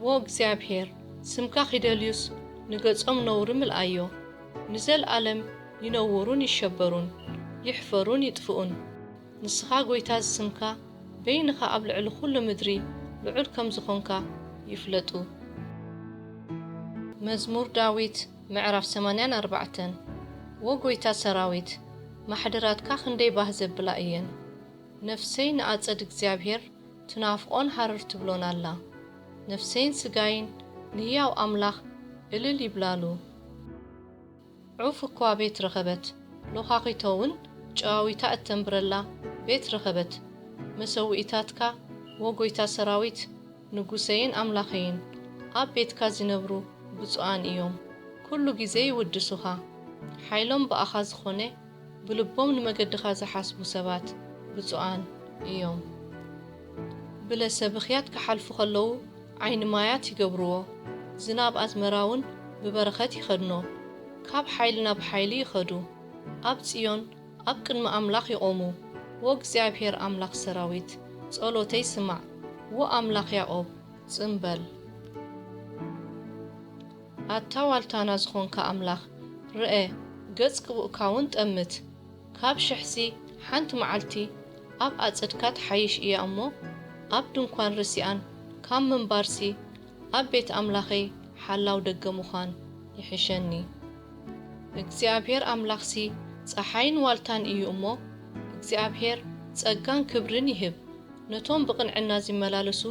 ዎ እግዚኣብሄር፣ ስምካ ኺደልዩስ፣ ንገጾም ነውሪ ምልኣዮ። ንዘለኣለም ይነውሩን ይሸበሩን፣ ይሕፈሩን ይጥፍኡን። ንስኻ ጐይታ ዝስምካ፣ በይንኻ ኣብ ልዕሊ ኹሉ ምድሪ ልዑል ከም ዝኾንካ ይፍለጡ። መዝሙር ዳዊት ምዕራፍ ሰማንያን ኣርባዕተን። ዎ ጐይታ ሰራዊት፣ ማሕደራትካ ክንደይ ባህ ዘብላ እየን! ነፍሰይ ንኣጸድ እግዚኣብሄር ትናፍቖን ሃረር ትብሎን ኣላ። ነፍሰይን ስጋይን ንህያው ኣምላኽ እልል ይብላሉ። ዑፍ እኳ ቤት ረኸበት፣ ሎኻኺቶ እውን ጨዋዊታ እተንብረላ ቤት ረኸበት። መሰውኢታትካ፣ ዎ ጐይታ ሰራዊት፣ ንጉሰይን ኣምላኸይን፣ ኣብ ቤትካ ዚነብሩ ብፁዓን እዮም። ኩሉ ግዜ ይውድሱኻ። ሓይሎም ብኣኻ ዝኾነ፣ ብልቦም ንመገድኻ ዝሓስቡ ሰባት ብፁዓን እዮም። ብለሰ ብኽያት ክሓልፉ ኸለዉ፣ ዓይኒ ማያት ይገብርዎ። ዝናብ ኣዝመራ እውን ብበረኸት ይኸድኖ። ካብ ሓይሊ ናብ ሓይሊ ይኸዱ። ኣብ ጽዮን ኣብ ቅድሚ ኣምላኽ ይቖሙ። ዎ እግዚኣብሄር ኣምላኽ ሰራዊት፣ ጸሎተይ ስማዕ፣ ዎ ኣምላኽ ያዕቆብ፣ ጽን በል። ኣታ ዋልታና ዝኾንካ ኣምላኽ፣ ርኤ፣ ገጽ ክቡእካ እውን ጠምት። ካብ ሽሕሲ ሓንቲ መዓልቲ ኣብ ኣጸድካ ትሓይሽ እያ እሞ፣ ኣብ ድንኳን ርሲኣን ካብ ምንባርሲ፣ ኣብ ቤት ኣምላኸይ ሓላው ደገ ምዃን ይሕሸኒ። እግዚኣብሔር ኣምላኽሲ ጸሓይን ዋልታን እዩ እሞ፣ እግዚኣብሔር ጸጋን ክብርን ይህብ። ነቶም ብቕንዕና ዚመላለሱ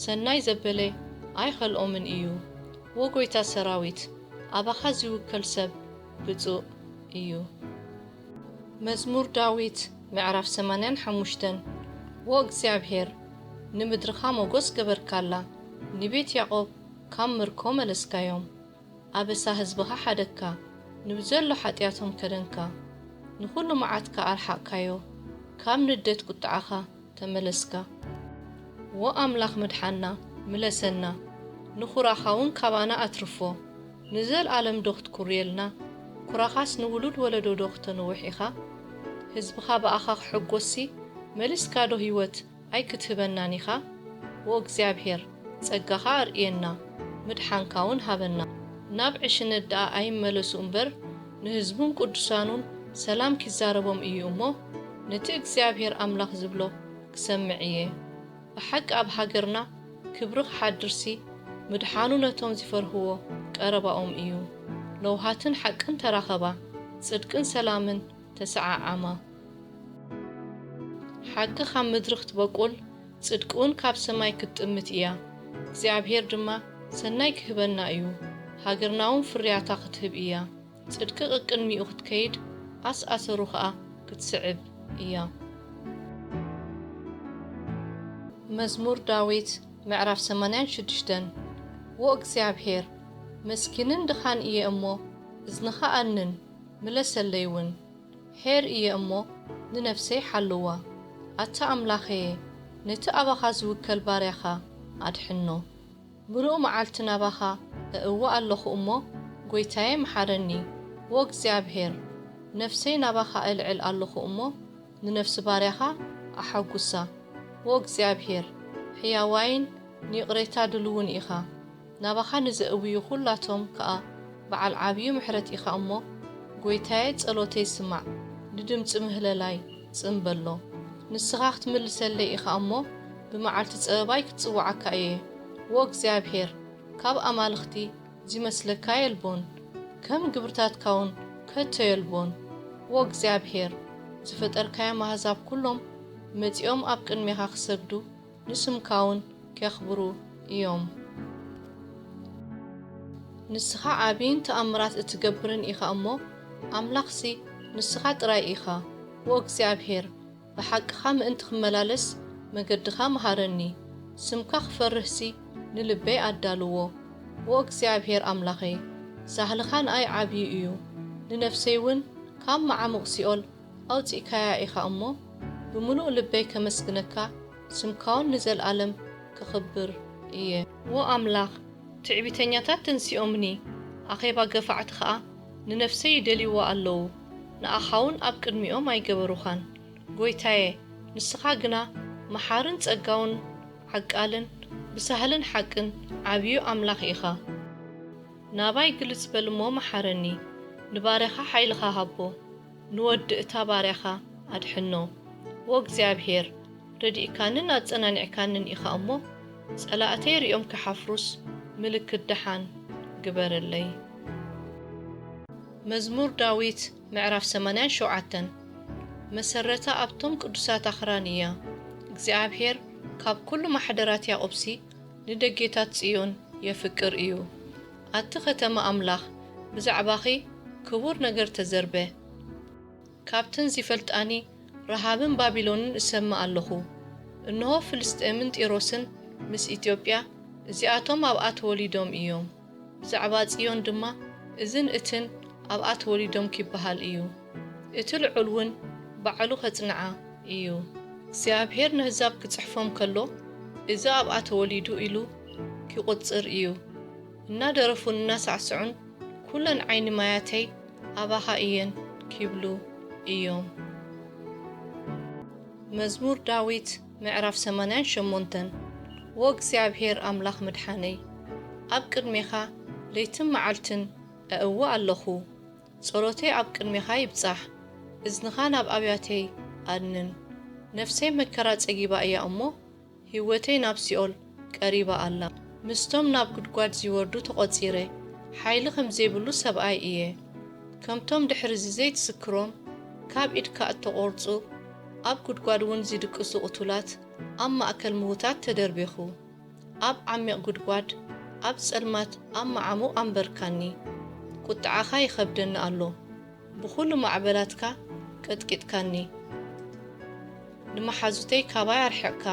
ሰናይ ዘበለ ኣይኸልኦምን እዩ። ዎ ጐይታ ሰራዊት፣ ኣባኻ ዚውከል ሰብ ብጹእ እዩ። መዝሙር ዳዊት ምዕራፍ ሰማንያን ሓሙሽተን። ዎ እግዚኣብሔር፣ ንምድርኻ ሞጎስ ገበርካላ፣ ንቤት ያዕቆብ ካብ ምርኮ መለስካዮም። ኣበሳ ህዝብኻ ሓደግካ፣ ንብዘሎ ሓጢኣቶም ከደንካ። ንኹሉ መዓትካ ኣርሓቕካዮ፣ ካብ ንደት ቁጥዓኻ ተመለስካ። ዎ ኣምላኽ ምድሓና፣ ምለሰና፣ ንኹራኻውን ካባና ኣትርፎ። ንዘልኣለም ዶ ክትኩርየልና? ኩራኻስ ንውሉድ ወለዶ ዶ ክተንውሕ ኢኻ? ህዝብኻ ብኣኻ ክሕጎስሲ፣ መሊስካ ዶ ህይወት ኣይክትህበናን ኢኻ? ዎ እግዚኣብሔር፣ ጸጋኻ ኣርእየና፣ ምድሓንካ እውን ሃበና። ናብ ዕሽነት ደኣ ኣይመለሱ እምበር፣ ንህዝቡን ቅዱሳኑን ሰላም ኪዛረቦም እዩ እሞ፣ ነቲ እግዚኣብሔር ኣምላኽ ዝብሎ ክሰምዕ እየ። ብሓቂ ኣብ ሃገርና ክብሪ ክሓድርሲ፣ ምድሓኑ ነቶም ዚፈርህዎ ቀረባኦም እዩ። ለውሃትን ሓቅን ተራኸባ፣ ጽድቅን ሰላምን ተሰዓዓማ። ሓቂ ካብ ምድሪ ክትበቁል፣ ጽድቂ እውን ካብ ሰማይ ክትጥምት እያ። እግዚኣብሔር ድማ ሰናይ ክህበና እዩ፣ ሃገርና እውን ፍርያታ ክትህብ እያ። ጽድቂ ቅቅድሚኡ ክትከይድ፣ ኣስኣሰሩ ኸኣ ክትስዕብ እያ። መዝሙር ዳዊት ምዕራፍ ሰማንያን ሽዱሽተን። ዎ እግዚኣብሔር፣ መስኪንን ድኻን እየ እሞ፣ እዝንኻ ኣንን፣ ምለሰለይ እውን። ኄር እየ እሞ፣ ንነፍሰይ ሓልዋ። ኣታ ኣምላኸየ፣ ነቲ ኣባኻ ዝውከል ባርያኻ ኣድሕኖ። ምሉእ መዓልቲ ናባኻ እእዊ ኣለኹ እሞ፣ ጐይታየ፣ መሓረኒ። ዎ እግዚኣብሔር፣ ነፍሰይ ናባኻ እልዕል ኣለኹ እሞ፣ ንነፍሲ ባርያኻ ኣሐጉሳ። ዎ እግዚኣብሔር፣ ሕያዋይን ንይቕሬታ ድልውን ኢኻ። ናባኻ ንዘእውዩ ኹላቶም ከኣ በዓል ዓብዩ ምሕረት ኢኻ እሞ፣ ጐይታየ፣ ጸሎተይ ስማዕ፣ ንድምጺ ምህለላይ ጽን በሎ። ንስኻ ክትምልሰለይ ኢኻ እሞ፣ ብመዓልቲ ጸበባይ ክጽውዓካ እየ። ዎ እግዚኣብሔር፣ ካብ ኣማልኽቲ ዚመስለካ የልቦን፣ ከም ግብርታትካ እውን ከቶ የልቦን። ዎ እግዚኣብሔር፣ ዝፈጠርካዮም ኣህዛብ ኩሎም መጺኦም ኣብ ቅድሜኻ ክሰግዱ፣ ንስምካ እውን ኬኽብሩ እዮም። ንስኻ ዓብይን ተኣምራት እትገብርን ኢኻ እሞ፣ ኣምላኽሲ ንስኻ ጥራይ ኢኻ። ዎ እግዚኣብሔር፣ ብሓቅኻ ምእንቲ ክመላለስ መገድኻ ምሃረኒ። ስምካ ክፈርህሲ ንልበይ ኣዳልዎ። ዎ እግዚኣብሔር ኣምላኸይ፣ ሳህልኻ ንኣይ ዓብዩ እዩ። ንነፍሰይ እውን ካብ መዓሙቕ ሲኦል ኣውጺእካያ ኢኻ እሞ፣ ብምሉእ ልበይ ከመስግነካ፣ ስምካውን ንዘለኣለም ክኽብር እየ። ዎ ኣምላኽ፣ ትዕቢተኛታት ተንሲኦምኒ፣ ኣኼባ ገፋዕቲ ኸኣ ንነፍሰይ ይደልይዋ ኣለዉ። ንኣኻውን ኣብ ቅድሚኦም ኣይገበሩኻን። ጐይታየ፣ ንስኻ ግና መሓርን ጸጋውን ዓቃልን ብሳህልን ሓቅን ዓብዩ ኣምላኽ ኢኻ። ናባይ ግልጽ በል እሞ መሓረኒ፣ ንባርያኻ ሓይልኻ ሃቦ፣ ንወዲ እታ ባርያኻ ኣድሕኖ። ዎ እግዚኣብሔር፣ ረዲእካንን ኣጸናኒዕካንን ኢኻ እሞ፣ ጸላእተይ ሪኦም ክሓፍሩስ ምልክት ደሓን ግበረለይ። መዝሙር ዳዊት ምዕራፍ ሰማንያን ሸውዓተን። መሰረታ ኣብቶም ቅዱሳት ኣኽራን እያ። እግዚኣብሔር ካብ ኩሉ ማሕደራት ያዕቆብሲ ንደጌታት ጽዮን የፍቅር እዩ። ኣቲ ኸተማ ኣምላኽ፣ ብዛዕባኺ ክቡር ነገር ተዘርበ። ካብተን ዚፈልጣኒ ረሃብን ባቢሎንን እሰምዕ ኣለኹ። እንሆ፣ ፍልስጥኤምን ጢሮስን ምስ ኢትዮጵያ፣ እዚኣቶም ኣብኣ ተወሊዶም እዮም። ብዛዕባ ጽዮን ድማ፣ እዝን እትን ኣብኣ ተወሊዶም ኪበሃል እዩ። እቲ ልዑል እውን ባዕሉ ኸጽንዓ እዩ። እግዚኣብሔር ነህዛብ ኪጽሕፎም ከሎ፣ እዚ ኣብኣ ተወሊዱ ኢሉ ኪቑጽር እዩ። እናደረፉን እናሳዕስዑን፣ ኩለን ዓይኒ ማያተይ ኣባኻ እየን ኪብሉ እዮም። መዝሙር ዳዊት ምዕራፍ ሰማንያን ሸሞንተን። ዎ እግዚኣብሔር ኣምላኽ ምድሓነይ፣ ኣብ ቅድሜኻ ለይትን መዓልትን እእዊ ኣለኹ። ጸሎተይ ኣብ ቅድሜኻ ይብጻሕ፣ እዝንኻ ናብ ኣብያተይ ኣድንን። ነፍሰይ መከራ ጸጊባ እያ እሞ፣ ህይወተይ ናብ ሲኦል ቀሪባ ኣላ። ምስቶም ናብ ጉድጓድ ዚወርዱ ተቖጺረ፣ ሓይሊ ከም ዘይብሉ ሰብኣይ እየ። ከምቶም ድሕርዚ ዘይትስክሮም፣ ካብ ኢድካ እተቖርጹ፣ ኣብ ጉድጓድ እውን ዚድቅሱ ቅቱላት፣ ኣብ ማእከል ምዉታት ተደርቤኹ። ኣብ ዓሚቕ ጉድጓድ፣ ኣብ ጸልማት ኣብ መዓሙቕ ኣንበርካኒ። ቁጥዓኻ ይኸብደኒ ኣሎ፣ ብኹሉ ማዕበላትካ ቀጥቂጥካኒ። ንመሓዙተይ ካባይ ኣርሒቕካ፣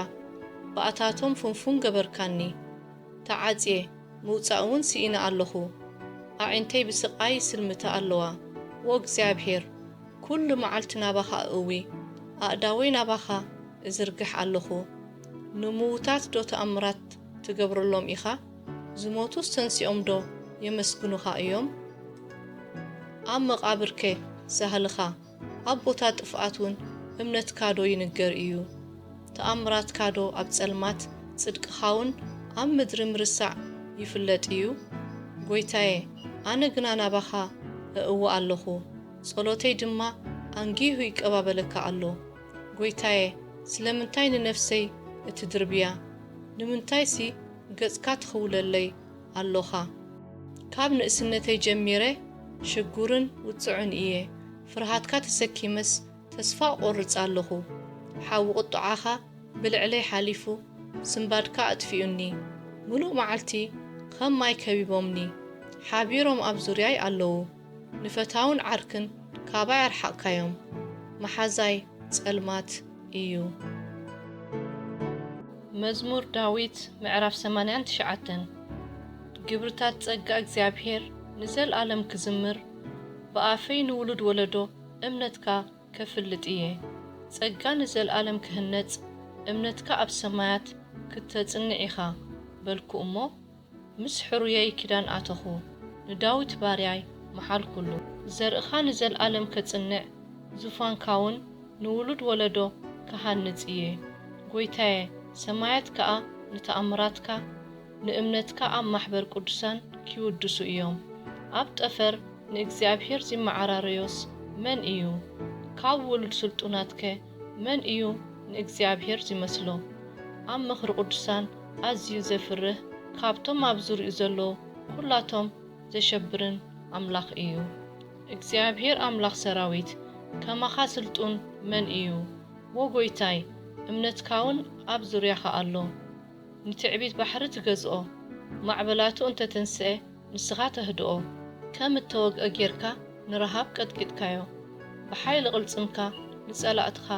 ባእታቶም ፍንፉን ገበርካኒ። ተዓጽየ፣ ምውጻእ እውን ስኢነ ኣለኹ። ኣዒንተይ ብስቓይ ይስልምታ ኣለዋ። ዎ እግዚኣብሔር፣ ኩሉ መዓልቲ ናባኻ እእዊ፣ ኣእዳወይ ናባኻ እዝርግሕ ኣለኹ። ንምዉታት ዶ ተኣምራት ትገብረሎም ኢኻ? ዝሞቱስ ተንሲኦም ዶ የመስግኑኻ እዮም? ኣብ መቓብርከ ሳህልኻ፣ ኣብ ቦታ ጥፍኣት እውን እምነትካ ዶ ይንገር እዩ? ተኣምራትካ ዶ ኣብ ጸልማት፣ ጽድቅኻ እውን ኣብ ምድሪ ምርሳዕ ይፍለጥ እዩ? ጐይታየ፣ ኣነ ግና ናባኻ እእዊ ኣለኹ፣ ጸሎተይ ድማ ኣንጊሁ ይቀባበለካ ኣሎ። ጐይታየ፣ ስለምንታይ ንነፍሰይ እትድርብያ? ንምንታይሲ ገጽካ ትኽውለለይ ኣሎኻ? ካብ ንእስነተይ ጀሚረ ሽጉርን ውጽዑን እየ። ፍርሃትካ ተሰኪመስ ተስፋ እቖርጽ ኣለኹ። ሓዊ ቁጥዓኻ ብልዕለይ ሓሊፉ፣ ስንባድካ ኣጥፊኡኒ። ምሉእ መዓልቲ ኸም ማይ ከቢቦምኒ፣ ሓቢሮም ኣብ ዙርያይ ኣለዉ። ንፈታውን ዓርክን ካባይ ኣርሓቕካዮም። መሓዛይ ጸልማት እዩ። መዝሙር ዳዊት ምዕራፍ ሰማንያን ትሽዓተን። ግብርታት ጸጋ እግዚኣብሔር ንዘለኣለም ክዝምር፣ ብኣፈይ ንውሉድ ወለዶ እምነትካ ከፍልጥ እየ። ጸጋ ንዘለኣለም ክህነጽ፣ እምነትካ ኣብ ሰማያት ክተጽንዕ ኢኻ በልኩ እሞ፣ ምስ ሕሩየይ ኪዳን ኣተኹ፣ ንዳዊት ባርያይ መሓልኩሉ። ዘርእኻ ንዘለኣለም ከጽንዕ፣ ዙፋንካውን ንውሉድ ወለዶ ክሃንጽ እየ። ጐይታየ፣ ሰማያት ከኣ ንተኣምራትካ፣ ንእምነትካ ኣብ ማሕበር ቅዱሳን ኪውድሱ እዮም። ኣብ ጠፈር ንእግዚኣብሔር ዚመዓራረዮስ መን እዩ? ካብ ውሉድ ስልጡናትከ መን እዩ ንእግዚኣብሔር ዚመስሎ? ኣብ ምኽሪ ቅዱሳን ኣዝዩ ዘፍርህ፣ ካብቶም ኣብ ዙርያኡ ዘለዉ ኵላቶም ዘሸብርን ኣምላኽ እዩ። እግዚኣብሔር ኣምላኽ ሰራዊት፣ ከማኻ ስልጡን መን እዩ? ዎ ጐይታይ፣ እምነትካውን ኣብ ዙርያኻ ኣሎ። ንትዕቢት ባሕሪ ትገዝኦ፣ ማዕበላቱ እንተ ተንስኤ፣ ንስኻ ተህድኦ። ከም እተወግአ ጌርካ ንረሃብ ቀጥቂጥካዮ፣ ብሓይሊ ቅልጽምካ ንጸላእትኻ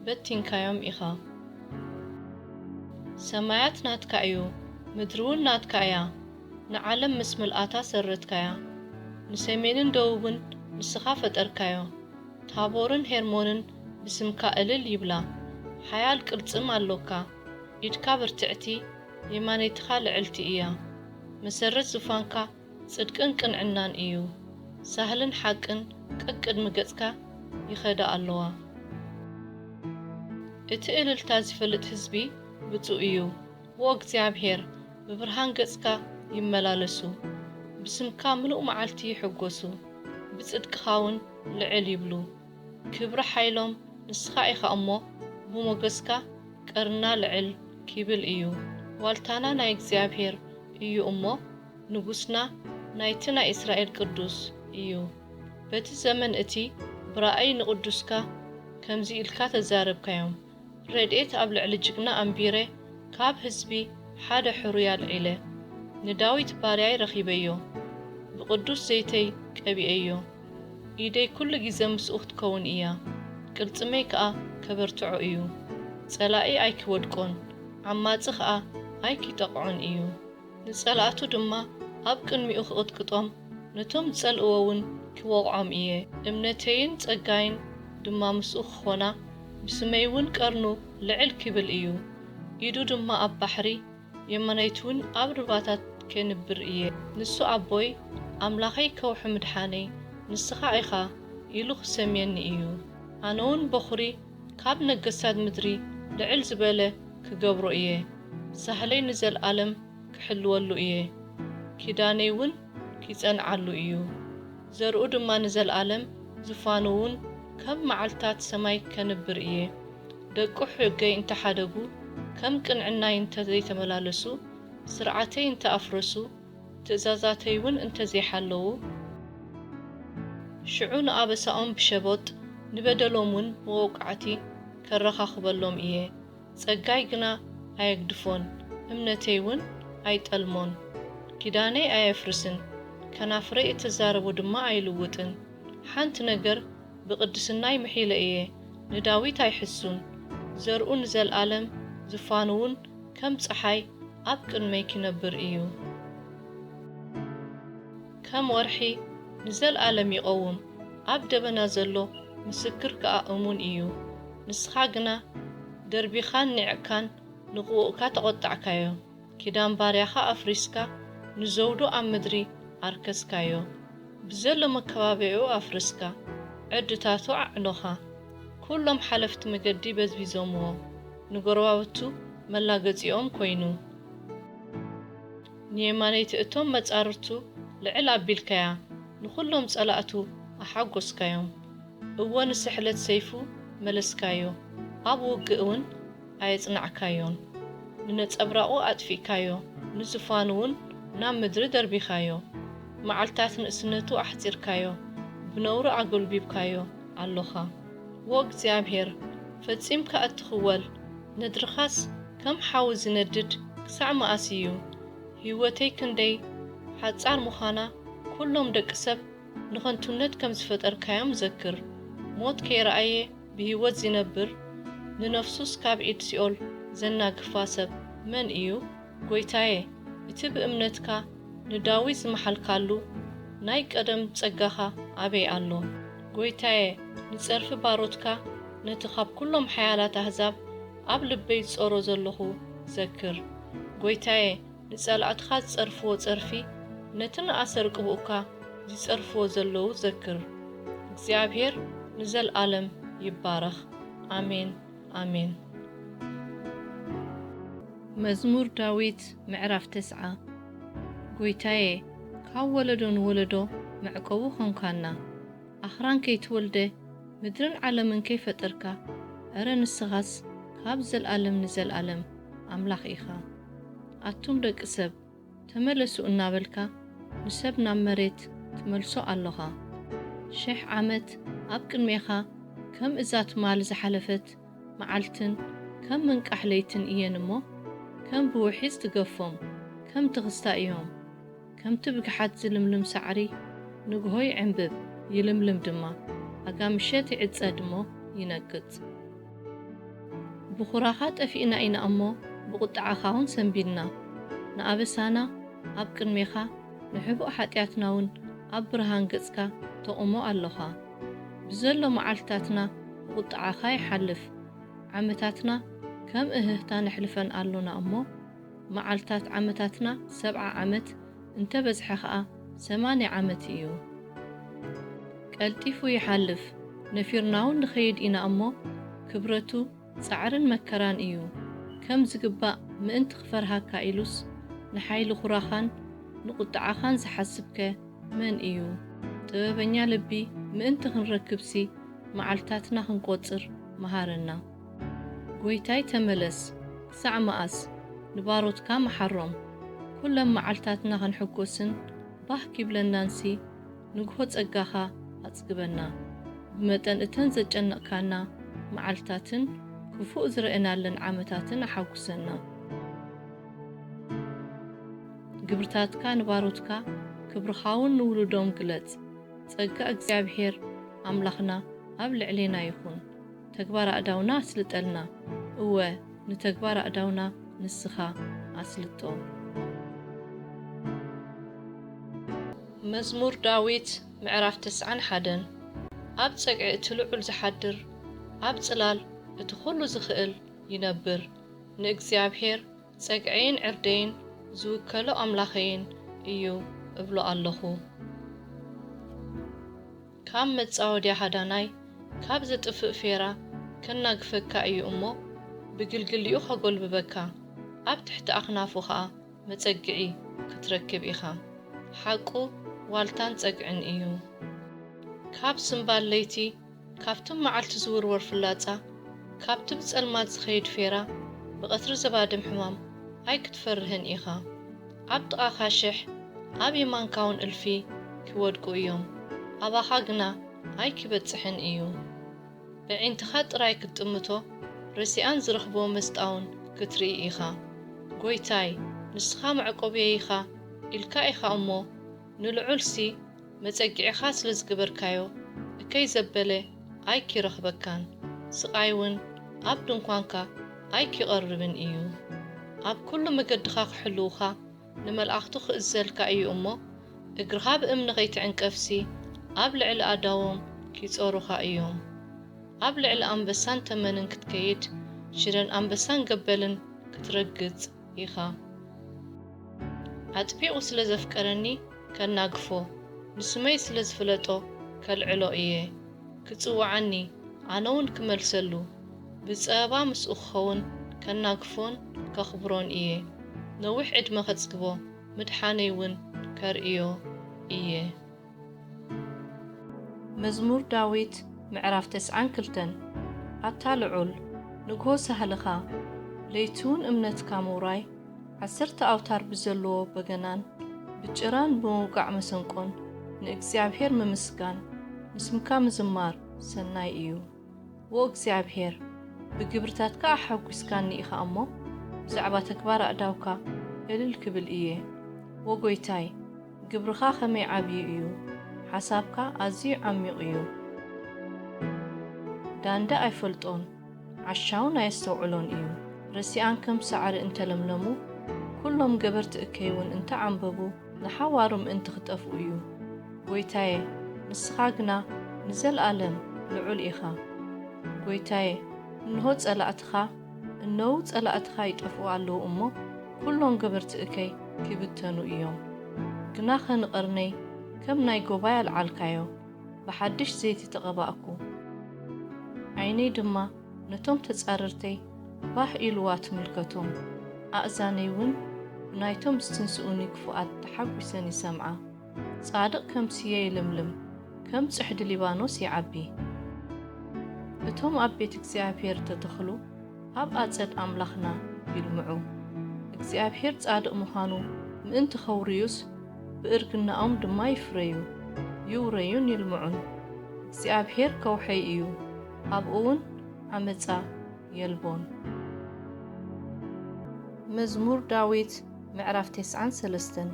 በቲንካዮም ኢኻ። ሰማያት ናትካ እዩ፣ ምድሪ እውን ናትካ እያ፣ ንዓለም ምስ ምልኣታ ሰረትካያ። ንሰሜንን ደቡብን ንስኻ ፈጠርካዮ፣ ታቦርን ሄርሞንን ብስምካ እልል ይብላ። ሓያል ቅልጽም ኣሎካ፣ ኢድካ ብርትዕቲ፣ የማነይትኻ ልዕልቲ እያ። መሰረት ዙፋንካ ጽድቅን ቅንዕናን እዩ። ሳህልን ሓቅን ቀቅድሚ ገጽካ ይኸዳ ኣለዋ። እቲ እልልታ ዝፈልጥ ህዝቢ ብጹእ እዩ። ዎ እግዚኣብሔር፣ ብብርሃን ገጽካ ይመላለሱ። ብስምካ ምሉእ መዓልቲ ይሕጎሱ፣ ብጽድቅኻ እውን ልዕል ይብሉ። ክብሪ ሓይሎም ንስኻ ኢኻ እሞ፣ ብሞገስካ ቀርና ልዕል ኪብል እዩ። ዋልታና ናይ እግዚኣብሔር እዩ እሞ፣ ንጉስና ናይቲ ናይ እስራኤል ቅዱስ እዩ። በቲ ዘመን እቲ ብራእይ ንቅዱስካ ከምዚ ኢልካ ተዛረብካዮም፣ ረድኤት ኣብ ልዕሊ ጅግና ኣንቢረ፣ ካብ ህዝቢ ሓደ ሕሩይ ኣልዒለ። ንዳዊት ባርያይ ረኺበዮ፣ ብቅዱስ ዘይተይ ቀቢኤዮ። ኢደይ ኩሉ ግዜ ምስኡ ክትከውን እያ፣ ቅልጽመይ ከኣ ከበርትዖ እዩ። ጸላኢ ኣይኪወድቆን፣ ዓማጺ ከኣ ኣይኪጠቕዖን እዩ። ንጸላእቱ ድማ ኣብ ቅድሚኡ ክቕጥቅጦም፣ ነቶም ዝጸልእዎ እውን ክወቕዖም እየ። እምነተይን ጸጋይን ድማ ምስኡ ክኾና፣ ብስመይ እውን ቀርኑ ልዕል ክብል እዩ። ኢዱ ድማ ኣብ ባሕሪ፣ የማነይቱ እውን ኣብ ሩባታት ኬንብር እየ። ንሱ ኣቦይ፣ ኣምላኸይ ከውሒ ምድሓነይ፣ ንስኻ ኢኻ ኢሉ ክሰምየኒ እዩ። ኣነ እውን በኹሪ ካብ ነገስታት ምድሪ ልዕል ዝበለ ክገብሮ እየ። ሳህለይ ንዘልኣለም ክሕልወሉ እየ። ኪዳነይ እውን ኪጸንዓሉ እዩ። ዘርኡ ድማ ንዘልኣለም፣ ዝፋኑ እውን ከም መዓልታት ሰማይ ከንብር እየ። ደቁ ሕገይ እንተሓደጉ፣ ከም ቅንዕናይ እንተ ዘይተመላለሱ፣ ስርዓተይ እንተ ኣፍረሱ፣ ትእዛዛተይ እውን እንተ ዘይሓለዉ፣ ሽዑ ንኣበሳኦም ብሸቦጥ፣ ንበደሎም እውን መወቃዕቲ ከረኻኽበሎም እየ። ጸጋይ ግና ኣየግድፎን፣ እምነተይ እውን ኣይጠልሞን። ኪዳነይ ኣየፍርስን፣ ከናፍረይ እትዛረቦ ድማ ኣይልውጥን። ሓንቲ ነገር ብቕድስናይ ምሒለ እየ፣ ንዳዊት ኣይሕሱን። ዘርኡ ንዘልኣለም፣ ዝፋኑ እውን ከም ጸሓይ ኣብ ቅድመይ ኪነብር እዩ። ከም ወርሒ ንዘልኣለም ይቐውም፣ ኣብ ደበና ዘሎ ምስክር ከኣ እሙን እዩ። ንስኻ ግና ደርቢኻን ኒዕቅካን ንቕዉእካ ተቖጣዕካዮ። ኪዳን ባርያኻ ኣፍሪስካ፣ ንዘውዱ ኣብ ምድሪ ኣርከስካዮ። ብዘሎ መከባብያኡ ኣፍርስካ፣ ዕድታቱ ኣዕኖኻ። ኩሎም ሓለፍቲ መገዲ በዝቢዞምዎ፣ ንጎረባብቱ መላገጺኦም ኮይኑ። ንየማነይቲ እቶም መጻርርቱ ልዕል ኣቢልካያ፣ ንኹሎም ጸላእቱ ኣሓጎስካዮም። እወ፣ ንስሕለት ሰይፉ መለስካዮ፣ ኣብ ውግእ እውን ኣየጽናዕካዮን። ንነጸብራቑ ኣጥፊእካዮ፣ ንዝፋኑ እውን ናብ ምድሪ ደርቢኻዮ። መዓልታት ንእስነቱ ኣሕጺርካዮ፣ ብነውሪ ኣጎልቢብካዮ ኣሎኻ። ዎ እግዚኣብሔር፣ ፈጺምካ እትኽወል፣ ነድርኻስ ከም ሓዊ ዝነድድ ክሳዕ መኣስ እዩ? ህይወተይ ክንደይ ሓጻር ምዃና፣ ኩሎም ደቂ ሰብ ንኸንቱነት ከም ዝፈጠርካዮም ዘክር። ሞት ከይረኣየ ብህይወት ዚነብር፣ ንነፍሱስ ካብ ኢድ ሲኦል ዘናግፋ ሰብ መን እዩ? ጐይታየ፣ እቲ ብእምነትካ ንዳዊት ዝመሓልካሉ ናይ ቀደም ጸጋኻ ኣበይ ኣሎ? ጐይታየ፣ ንጸርፊ ባሮትካ፣ ነቲ ካብ ኩሎም ሓያላት ኣህዛብ ኣብ ልበይ ዝጸሮ ዘለኹ ዘክር። ጐይታየ፣ ንጸላእትኻ ዝጸርፍዎ ጸርፊ፣ ነቲ ንኣሰር ቅቡእካ ዝጸርፍዎ ዘለዉ ዘክር። እግዚኣብሔር ንዘልኣለም ይባረኽ። ኣሜን፣ ኣሜን። መዝሙር ዳዊት ምዕራፍ ተስዓ። ጐይታየ፣ ካብ ወለዶ ንወለዶ መዕቆቡ ኾንካና። ኣኽራን ከይትወልደ፣ ምድርን ዓለምን ከይፈጠርካ፣ እረ ንስኻስ ካብ ዘልኣለም ንዘልኣለም ኣምላኽ ኢኻ። ኣቱም ደቂ ሰብ፣ ተመለሱ እናበልካ፣ ንሰብ ናብ መሬት ትመልሶ ኣሎኻ። ሽሕ ዓመት ኣብ ቅድሜኻ ከም እዛ ትማል ዝሓለፈት መዓልትን ከም ምንቃሕ ለይትን እየን እሞ፣ ከም ብውሒዝ ትገፎም፣ ከም ትኽስታ እዮም። ከምቲ ብግሓት ዝልምልም ሳዕሪ፣ ንግሆ ይዕምብብ፣ ይልምልም ድማ፣ ኣጋ ምሸት ይዕጸድ እሞ ይነቅጽ። ብኹራኻ ጠፊእና ኢና እሞ፣ ብቑጥዓኻ እውን ሰንቢድና። ንኣበሳና ኣብ ቅድሜኻ፣ ንሕቡእ ሓጢኣትና እውን ኣብ ብርሃን ገጽካ ተቑሞ ኣሎኻ። ብዘሎ መዓልትታትና ብቑጥዓኻ ይሓልፍ፣ ዓመታትና ከም እህህታ ነሕልፈን ኣሎና እሞ፣ መዓልታት ዓመታትና ሰብዓ ዓመት፣ እንተ በዝሐ ኸኣ ሰማንያ ዓመት እዩ። ቀልጢፉ ይሓልፍ፣ ነፊርና እውን ንኸይድ ኢና እሞ፣ ክብረቱ ጻዕርን መከራን እዩ። ከም ዝግባእ ምእንቲ ክፈርሃካ ኢሉስ፣ ንሓይሊ ኹራኻን ንቑጥዓኻን ዝሓስብከ መን እዩ? ጥበበኛ ልቢ ምእንቲ ክንረክብሲ፣ መዓልታትና ክንቆጽር መሃረና። ጐይታይ ተመለስ፣ ክሳዕ መኣስ ንባሮትካ መሓሮም? ኵለን መዓልታትና ክንሕጐስን ባህ ኪብለናንሲ፣ ንግሆ ጸጋኻ ኣጽግበና። ብመጠን እተን ዘጨነቕካና መዓልታትን ክፉእ ዝረእናለን ዓመታትን ኣሓጉሰና። ግብርታትካ ንባሮትካ፣ ክብርኻውን ንውሉዶም ግለጽ። ጸጋ እግዚኣብሔር ኣምላኽና ኣብ ልዕሌና ይኹን። ተግባር ኣእዳውና ኣስልጠልና። እወ፣ ንተግባር ኣእዳውና ንስኻ ኣስልጦ። መዝሙር ዳዊት ምዕራፍ ተስዓን ሓደን። ኣብ ጸግዒ እቲ ልዑል ዝሓድር፣ ኣብ ጽላል እቲ ኹሉ ዝኽእል ይነብር። ንእግዚኣብሔር ጸግዐይን ዕርደይን ዝውከሎ ኣምላኸይን እዩ እብሎ ኣለኹ። ካብ መጻወድያ ሃዳናይ፣ ካብ ዝጥፍእ ፌራ ከናግፈካ እዩ እሞ፣ ብግልግሊኡ ኸጎልብበካ፣ ኣብ ትሕቲ ኣኽናፉ ኸኣ መጸግዒ ክትረክብ ኢኻ። ሓቁ ዋልታን ጸግዕን እዩ። ካብ ስምባል ለይቲ፣ ካብቲ መዓልቲ ዝውርወር ፍላጻ፣ ካብቲ ብጸልማት ዝኸይድ ፌራ፣ ብቐትሪ ዘባድም ሕማም ኣይክትፈርህን ኢኻ። ኣብ ጥቓኻ ሽሕ፣ ኣብ የማንካ እውን እልፊ ኪወድቁ እዮም፣ ኣባኻ ግና ኣይኪበጽሕን እዩ። በዒንትኻ ጥራይ ክትጥምቶ፣ ረሲኣን ዝረኽብዎ መስጣ እውን ክትርኢ ኢኻ። ጐይታይ፣ ንስኻ መዕቆብየይ ኢኻ ኢልካ ኢኻ እሞ፣ ንልዑልሲ መጸግዒኻ ስለ ዝገበርካዮ፣ እከይ ዘበለ ኣይኪረኽበካን፣ ስቓይ እውን ኣብ ድንኳንካ ኣይኪቐርብን እዩ። ኣብ ኩሉ መገድኻ ክሕልዉኻ፣ ንመላእኽቱ ክእዘልካ እዩ እሞ፣ እግርኻ ብእምኒ ኸይትዕንቀፍሲ፣ ኣብ ልዕሊ ኣእዳዎም ኪጾሩኻ እዮም። ኣብ ልዕሊ ኣንበሳን ተመንን ክትከይድ፣ ሽረን ኣንበሳን ገበልን ክትረግጽ ኢኻ። ኣጥቢቑ ስለ ዘፍቀረኒ ከናግፎ፣ ንስመይ ስለ ዝፍለጦ ከልዕሎ እየ። ክጽውዓኒ፣ ኣነ እውን ክመልሰሉ፣ ብጸበባ ምስኡ ክኸውን ከናግፎን ከኽብሮን እየ። ነዊሕ ዕድመ ከጽግቦ፣ ምድሓነይ እውን ከርእዮ እየ። መዝሙር ዳዊት ምዕራፍ ተስዓን ክልተን። ኣታ ልዑል፣ ንግሆ ሳህልኻ፣ ለይቲ እውን እምነትካ ምውራይ፣ ዓሰርተ ኣውታር ብዘለዎ በገናን ብጭራን ብምውቃዕ መሰንቆን ንእግዚኣብሔር ምምስጋን ንስምካ ምዝማር ሰናይ እዩ። ዎ እግዚኣብሔር፣ ብግብርታትካ ኣሓጒስካኒ ኢኻ እሞ፣ ብዛዕባ ተግባር ኣእዳውካ እልል ክብል እየ። ዎ ጐይታይ፣ ግብርኻ ኸመይ ዓብዪ እዩ! ሓሳብካ ኣዝዩ ዓሚቕ እዩ። ዳንደ ኣይፈልጦን፣ ዓሻውን ኣየስተውዕሎን እዩ። ረሲኣን ከም ሳዕሪ እንተ ለምለሙ፣ ኵሎም ገበርቲ እከይ እውን እንተ ዓምበቡ፣ ንሓዋሩ ምእንቲ ኽጠፍኡ እዩ። ጐይታየ፣ ንስኻ ግና ንዘለኣለም ልዑል ኢኻ። ጐይታየ፣ እንሆ ጸላእትኻ፣ እነዉ ጸላእትኻ ይጠፍኡ ኣለዉ እሞ፣ ኵሎም ገበርቲ እከይ ኪብተኑ እዮም። ግናኸ ንቐርነይ ከም ናይ ጎባይ ኣልዓልካዮ፣ ብሓድሽ ዘይቲ ተቐባእኩ። ዓይነይ ድማ ነቶም ተጻረርተይ ባህ ኢልዋ ትምልከቶም። ኣእዛነይ እውን ብናይቶም ዝትንስኡኒ ክፉኣት ተሓጒሰን ይሰምዓ። ጻድቕ ከም ስየ ይልምልም፣ ከም ጽሕዲ ሊባኖስ ይዓቢ። እቶም ኣብ ቤት እግዚኣብሔር እተተኽሉ፣ ኣብ ኣጸድ ኣምላኽና ይልምዑ። እግዚኣብሔር ጻድቕ ምዃኑ ምእንቲ ኸውርዩስ፣ ብእርግናኦም ድማ ይፍረዩ፣ ይውረዩን ይልምዑን። እግዚኣብሔር ከውሐይ እዩ፣ ኣብኡ እውን ዓመጻ የልቦን። መዝሙር ዳዊት ምዕራፍ ተስዓን ሰለስተን።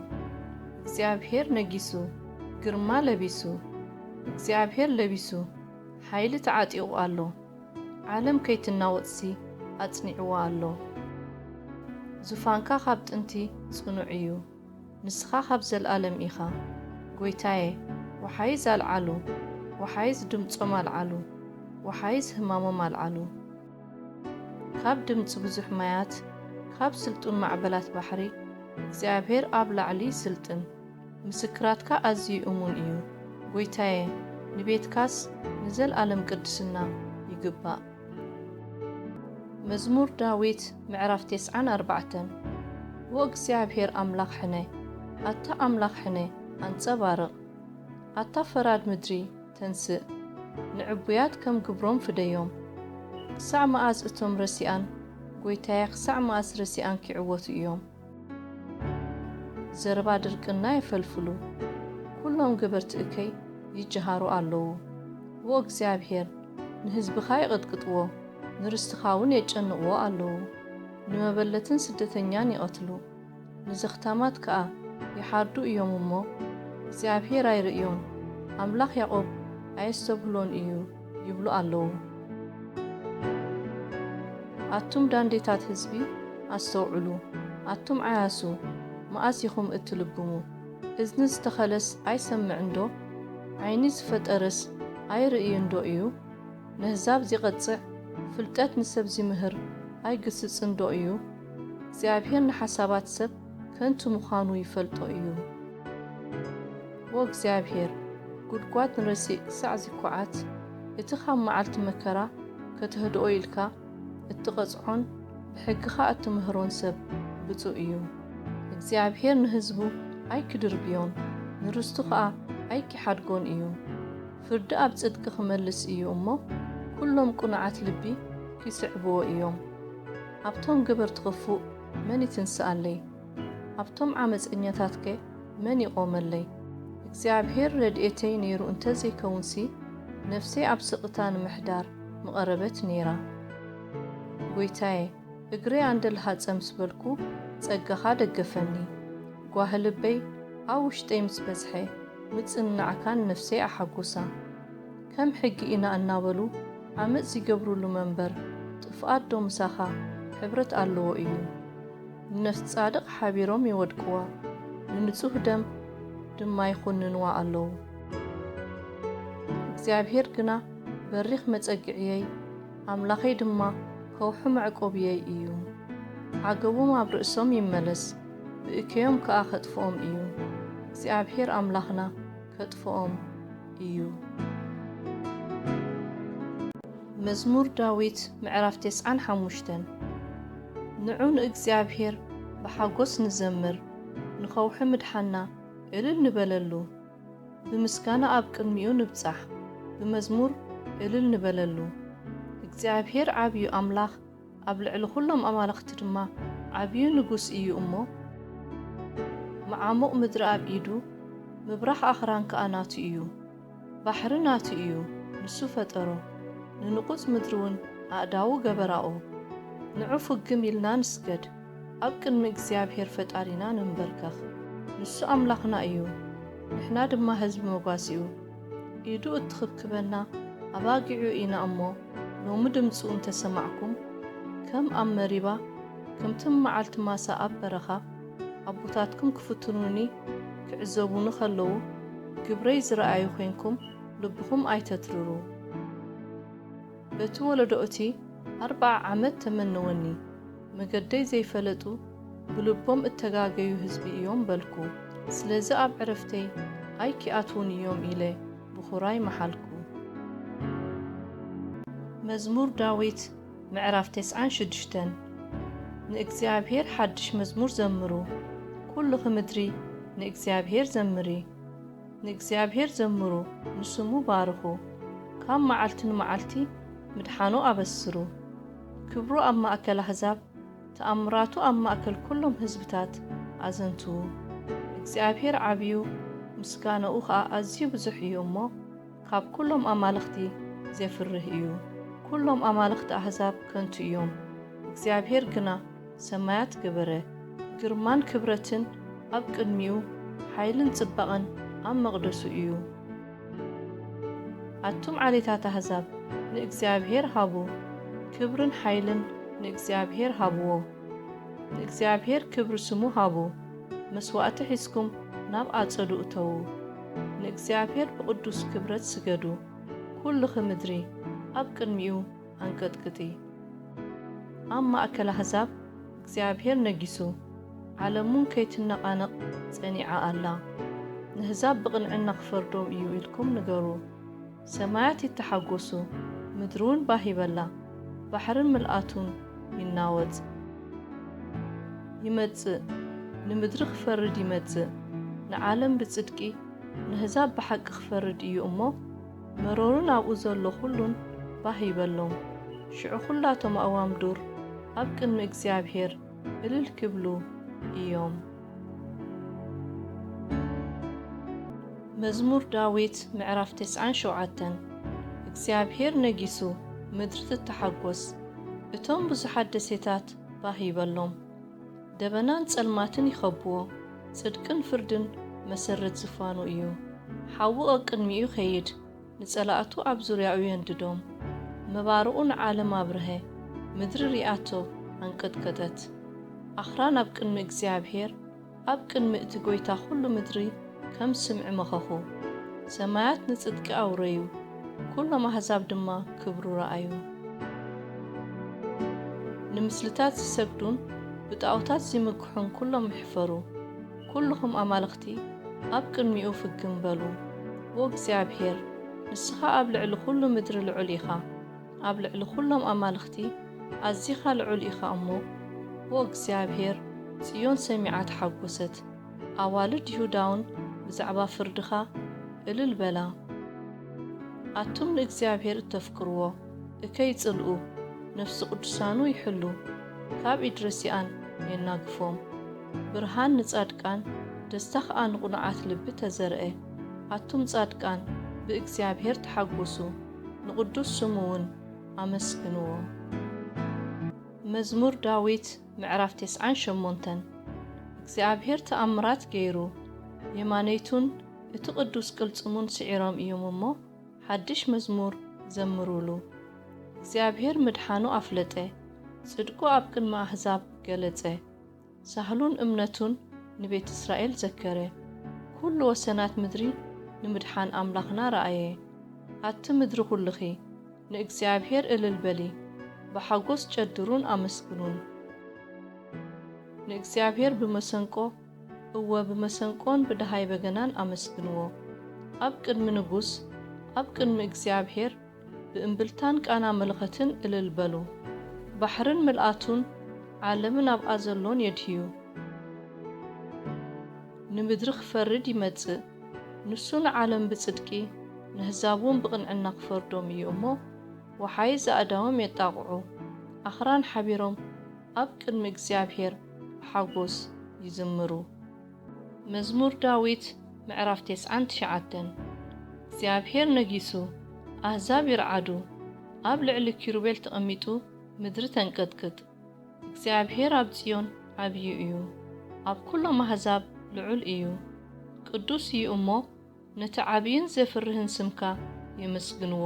እግዚኣብሔር ነጊሱ፣ ግርማ ለቢሱ፣ እግዚኣብሔር ለቢሱ፣ ሓይሊ ተዓጢቑ ኣሎ። ዓለም ከይትናወጽሲ ኣጽኒዕዋ ኣሎ። ዙፋንካ ካብ ጥንቲ ጽኑዕ እዩ፣ ንስኻ ካብ ዘለኣለም ኢኻ። ጐይታየ፣ ወሓይዝ ኣልዓሉ፣ ወሓይዝ ድምጾም ኣልዓሉ፣ ወሓይዝ ህማሞም ኣልዓሉ። ካብ ድምጺ ብዙሕ ማያት፣ ካብ ስልጡን ማዕበላት ባሕሪ፣ እግዚኣብሔር ኣብ ላዕሊ ይስልጥን። ምስክራትካ ኣዝዩ እሙን እዩ፣ ጐይታየ፣ ንቤትካስ ንዘለኣለም ቅድስና ይግባእ። መዝሙር ዳዊት ምዕራፍ ተስዓን ኣርባዕተን። ዎ እግዚኣብሔር ኣምላኽ ሕነ፣ ኣታ ኣምላኽ ሕነ፣ ኣንጸባርቕ። ኣታ ፈራድ ምድሪ፣ ተንስእ፣ ንዕቡያት ከም ግብሮም ፍደዮም። ክሳዕ መኣዝ እቶም ረሲኣን፣ ጐይታየ፣ ክሳዕ መኣዝ ረሲኣን ኪዕወቱ እዮም? ዘረባ ድርቅና የፈልፍሉ፣ ኵሎም ገበርቲ እከይ ይጀሃሩ ኣለዉ። ዎ እግዚኣብሔር፣ ንህዝብኻ ይቕጥቅጥዎ፣ ንርስትኻ እውን የጨንቕዎ ኣለዉ። ንመበለትን ስደተኛን ይቐትሉ፣ ንዘኽታማት ከኣ ይሓርዱ እዮም እሞ፣ እግዚኣብሔር ኣይርእዮን፣ ኣምላኽ ያዕቆብ ኣየስተብህሎን እዩ ይብሉ ኣለዉ። ኣቱም ዳንዴታት ህዝቢ፣ ኣስተውዕሉ፣ ኣቱም ዓያሱ፣ መኣስ ኢኹም እትልብሙ? እዝኒ ዝተኸለስ ኣይሰምዕንዶ? ዓይኒ ዝፈጠረስ ኣይርእይንዶ እዩ? ነህዛብ ዚቐጽዕ፣ ፍልጠት ንሰብ ዚምህር ኣይግስጽንዶ እዩ? እግዚኣብሔር ንሓሳባት ሰብ ከንቱ ምዃኑ ይፈልጦ እዩ። ዎ እግዚኣብሔር፣ ጒድጓድ ንረሲእ ክሳዕ ዚኳዓት፣ እቲ ኻብ መዓልቲ መከራ ከተህድኦ ኢልካ፣ እትቐጽዖን ብሕግኻ እትምህሮን ሰብ ብጹእ እዩ። እግዚኣብሄር ንህዝቡ ኣይክድርብዮን፣ ንርስቱ ኸኣ ኣይኪሓድጎን እዩ። ፍርዲ ኣብ ጽድቂ ክመልስ እዩ እሞ፣ ኵሎም ቅኑዓት ልቢ ኪስዕብዎ እዮም። ኣብቶም ገበርቲ ኽፉእ መን ይትንስኣለይ? ኣብቶም ዓመጸኛታትከ መን ይቖመለይ? እግዚኣብሄር ረድኤተይ ነይሩ እንተ ዘይከውንሲ፣ ነፍሰይ ኣብ ስቕታ ንምሕዳር ምቐረበት ነይራ። ጐይታየ፣ እግረይ ኣንደ ልሃጸ ምስ በልኩ፣ ጸጋኻ ደገፈኒ። ጓሂ ልበይ ኣብ ውሽጠይ ምስ በዝሐ፣ ምጽንናዕካ ንነፍሰይ ኣሓጎሳ። ከም ሕጊ ኢና እናበሉ ዓመጽ ዚገብሩሉ መንበር፣ ጥፍኣት ዶ ምሳኻ ሕብረት ኣለዎ እዩ? ንነፍሲ ጻድቕ ሓቢሮም የወድቅዋ፣ ንንጹህ ደም ድማ ይኹንንዋ ኣለዉ። እግዚኣብሄር ግና በሪኽ መጸግዕየይ፣ ኣምላኸይ ድማ ከውሒ መዕቆብየይ እዩ። ዓገቦም ኣብ ርእሶም ይመለስ፣ ብእከዮም ከኣ ኸጥፍኦም እዩ። እግዚኣብሄር ኣምላኽና ከጥፍኦም እዩ። መዝሙር ዳዊት ምዕራፍ ተስዓን ሓሙሽተን። ንዑ ንእግዚኣብሄር ብሓጎስ ንዘምር፣ ንኸውሒ ምድሓና እልል ንበለሉ። ብምስጋና ኣብ ቅድሚኡ ንብጻሕ፣ ብመዝሙር እልል ንበለሉ። እግዚኣብሄር ዓብዩ ኣምላኽ፣ ኣብ ልዕሊ ኹሎም ኣማልኽቲ ድማ ዓብዩ ንጉስ እዩ እሞ፣ መዓሙቕ ምድሪ ኣብ ኢዱ፣ ምብራኽ ኣኽራን ከኣ ናቱ እዩ። ባሕሪ ናቱ እዩ፣ ንሱ ፈጠሮ፣ ንንቑጽ ምድሪ እውን ኣእዳዉ ገበራኦ። ንዑ ፍግም ኢልና ንስገድ፣ ኣብ ቅድሚ እግዚኣብሄር ፈጣሪና ንንበርከኽ። ንሱ ኣምላኽና እዩ፣ ንሕና ድማ ህዝቢ መጓሲኡ። ኢዱ እትኽብክበና ኣባጊዑ ኢና እሞ፣ ሎሚ ድምጹ እንተ ሰማዕኩም፣ ከም ኣብ መሪባ፣ ከምቲ መዓልቲ ማሳ ኣብ በረኻ፣ ኣቦታትኩም ክፍትኑኒ ክዕዘቡኒ ኸለዉ፣ ግብረይ ዝረኣዩ ኴንኩም፣ ልብኹም ኣይተትርሩ። በቲ ወለዶ እቲ ኣርብዓ ዓመት ተመነወኒ፣ መገደይ ዘይፈለጡ፣ ብልቦም እተጋገዩ ህዝቢ እዮም በልኩ። ስለዚ ኣብ ዕረፍተይ ኣይኪኣትዉን እዮም ኢለ ብኹራይ መሓልኩ። መዝሙር ዳዊት ምዕራፍ ተስዓን ሽዱሽተን። ንእግዚኣብሄር ሓድሽ መዝሙር ዘምሩ፣ ኩልኺ ምድሪ ንእግዚኣብሄር ዘምሪ። ንእግዚኣብሄር ዘምሩ፣ ንስሙ ባርኹ፣ ካብ መዓልቲ ንመዓልቲ ምድሓኑ ኣበስሩ። ክብሩ ኣብ ማእከል ኣህዛብ፣ ተኣምራቱ ኣብ ማእከል ኩሎም ህዝብታት ኣዘንትዉ። እግዚኣብሄር ዓብዩ፣ ምስጋናኡ ኸኣ ኣዝዩ ብዙሕ እዩ እሞ፣ ካብ ኩሎም ኣማልኽቲ ዜፍርህ እዩ። ኩሎም ኣማልኽቲ ኣህዛብ ከንቱ እዮም፣ እግዚኣብሄር ግና ሰማያት ገበረ። ግርማን ክብረትን ኣብ ቅድሚኡ፣ ሓይልን ጽባቐን ኣብ መቕደሱ እዩ። ኣቱም ዓሌታት ኣህዛብ፣ ንእግዚኣብሄር ሃቡ፣ ክብርን ሓይልን ንእግዚኣብሄር ሃብዎ። ንእግዚኣብሄር ክብሪ ስሙ ሃቡ፣ መስዋእቲ ሒዝኩም ናብ ኣጸዱ እተዉ። ንእግዚኣብሄር ብቕዱስ ክብረት ስገዱ፣ ኩልኺ ምድሪ ኣብ ቅድሚኡ ኣንቀጥቅጢ። ኣብ ማእከል ኣህዛብ እግዚኣብሄር ነጊሱ፣ ዓለም እውን ከይትነቓነቕ ጸኒዓ ኣላ። ንህዛብ ብቕንዕና ክፈርዶም እዩ ኢልኩም ንገሩ። ሰማያት ይተሓጎሱ፣ ምድሪ እውን ባህ ይበላ፣ ባሕርን ምልኣቱን ይናወጽ። ይመጽእ፣ ንምድሪ ክፈርድ ይመጽእ፣ ንዓለም ብጽድቂ፣ ንህዛብ ብሓቂ ክፈርድ እዩ እሞ፣ መሮርን ኣብኡ ዘሎ ኩሉን ባህ ይበሎም። ሽዑ ኩላቶም ኣእዋም ዱር ኣብ ቅድሚ እግዚኣብሄር እልል ክብሉ እዮም። መዝሙር ዳዊት ምዕራፍ ተስዓን ሸውዓተን። እግዚኣብሄር ነጊሱ፣ ምድሪ ትተሓጎስ፣ እቶም ብዙሓት ደሴታት ባህ ይበሎም። ደበናን ጸልማትን ይኸብዎ፣ ጽድቅን ፍርድን መሰረት ዝፋኑ እዩ። ሓዊ ቀቅድሚኡ ይኸይድ፣ ንጸላእቱ ኣብ ዙርያኡ የንድዶም። መባርቑ ንዓለም ኣብርሀ፣ ምድሪ ሪኣቶ ኣንቀጥቀጠት። ኣኽራን ኣብ ቅድሚ እግዚኣብሄር፣ ኣብ ቅድሚ እቲ ጐይታ ኹሉ ምድሪ ከም ስምዒ መኸኹ። ሰማያት ንጽድቂ ኣውረዩ፣ ኵሎም ኣህዛብ ድማ ክብሩ ረኣዩ። ንምስልታት ዝሰግዱን ብጣኦታት ዚምክሑን ኵሎም ይሕፈሩ። ኵልኹም ኣማልኽቲ ኣብ ቅድሚኡ ፍግም በሉ። ዎ እግዚኣብሄር፣ ንስኻ ኣብ ልዕሊ ኵሉ ምድሪ ልዑል ኢኻ። ኣብ ልዕሊ ኵሎም ኣማልኽቲ ኣዚኻ ልዑል ኢኻ እሞ፣ ኦ እግዚኣብሄር፣ ጽዮን ሰሚዓ ተሓጐሰት። ኣዋልድ ይሁዳውን ብዛዕባ ፍርድኻ እልል በላ። ኣቱም ንእግዚኣብሄር እተፍቅርዎ፣ እከይ ጽልኡ፣ ነፍሲ ቅዱሳኑ ይሕሉ፣ ካብ ኢድ ረሲኣን የናግፎም። ብርሃን ንጻድቃን፣ ደስታ ኸኣ ንቕኑዓት ልቢ ተዘርአ። ኣቱም ጻድቃን፣ ብእግዚኣብሄር ተሓጐሱ፣ ንቕዱስ ስሙ እውን ኣመስግንዎ። መዝሙር ዳዊት ምዕራፍ ተስዓን ሸሞንተን። እግዚኣብሄር ተኣምራት ገይሩ፣ የማነይቱን እቲ ቅዱስ ቅልጽሙን ስዒሮም እዮም እሞ፣ ሓድሽ መዝሙር ዘምሩሉ። እግዚኣብሄር ምድሓኑ ኣፍለጠ፣ ጽድቁ ኣብ ቅድሚ ኣህዛብ ገለጸ። ሳህሉን እምነቱን ንቤት እስራኤል ዘከረ። ኩሉ ወሰናት ምድሪ ንምድሓን ኣምላኽና ረኣየ። ኣቲ ምድሪ ኩልኺ፣ ንእግዚኣብሄር እልል በሊ፣ ብሓጎስ ጨድሩን ኣመስግኑን። ንእግዚኣብሄር ብመሰንቆ፣ እወ፣ ብመሰንቆን ብደሃይ በገናን ኣመስግንዎ። ኣብ ቅድሚ ንጉስ፣ ኣብ ቅድሚ እግዚኣብሄር ብእምብልታን ቃና መለኸትን እልል በሉ። ባሕርን ምልኣቱን፣ ዓለምን ኣብኣ ዘሎን የድህዩ። ንምድሪ ክፈርድ ይመጽእ። ንሱ ንዓለም ብጽድቂ፣ ነህዛብ እውን ብቕንዕና ክፈርዶም እዩ እሞ፣ ወሓይዝ ኣእዳዎም የጣቕዑ። ኣኽራን ሓቢሮም ኣብ ቅድሚ እግዚኣብሄር ብሓጎስ ይዝምሩ። መዝሙር ዳዊት ምዕራፍ ተስዓን ትሽዓተን። እግዚኣብሄር ነጊሱ፣ ኣህዛብ ይርዓዱ፣ ኣብ ልዕሊ ኪሩቤል ተቐሚጡ ምድሪ ተንቀጥቅጥ። እግዚኣብሄር ኣብ ጽዮን ዓብዩ እዩ፣ ኣብ ኩሎም ኣህዛብ ልዑል እዩ። ቅዱስ እዩ እሞ፣ ነቲ ዓብይን ዘፍርህን ስምካ የመስግንዎ።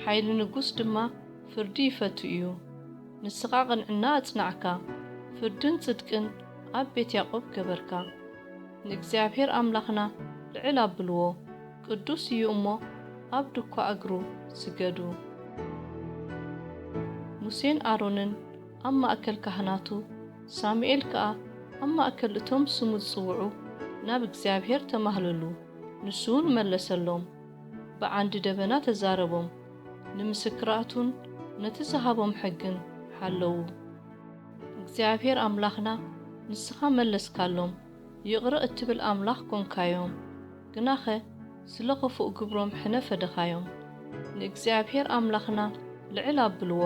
ሓይሊ ንጉስ ድማ ፍርዲ ይፈቱ እዩ። ንስኻ ቅንዕና ኣጽናዕካ፣ ፍርድን ጽድቅን ኣብ ቤት ያዕቆብ ገበርካ። ንእግዚኣብሄር ኣምላኽና ልዕል ኣብልዎ፣ ቅዱስ እዩ እሞ፣ ኣብ ድኳ እግሩ ስገዱ። ሙሴን ኣሮንን ኣብ ማእከል ካህናቱ፣ ሳሙኤል ከኣ ኣብ ማእከል እቶም ስሙ ዝጽውዑ ናብ እግዚኣብሄር ተማህለሉ። ንሱ እውን መለሰሎም፣ ብዓንዲ ደበና ተዛረቦም፣ ንምስክራቱን ነቲ ዝሃቦም ሕግን ሓለዉ። እግዚኣብሄር ኣምላኽና፣ ንስኻ መለስካሎም፣ ይቕረ እትብል ኣምላኽ ኰንካዮም። ግናኸ ስለ ኽፉእ ግብሮም ሕነ ፈደኻዮም። ንእግዚኣብሄር ኣምላኽና ልዕል ኣብልዎ፣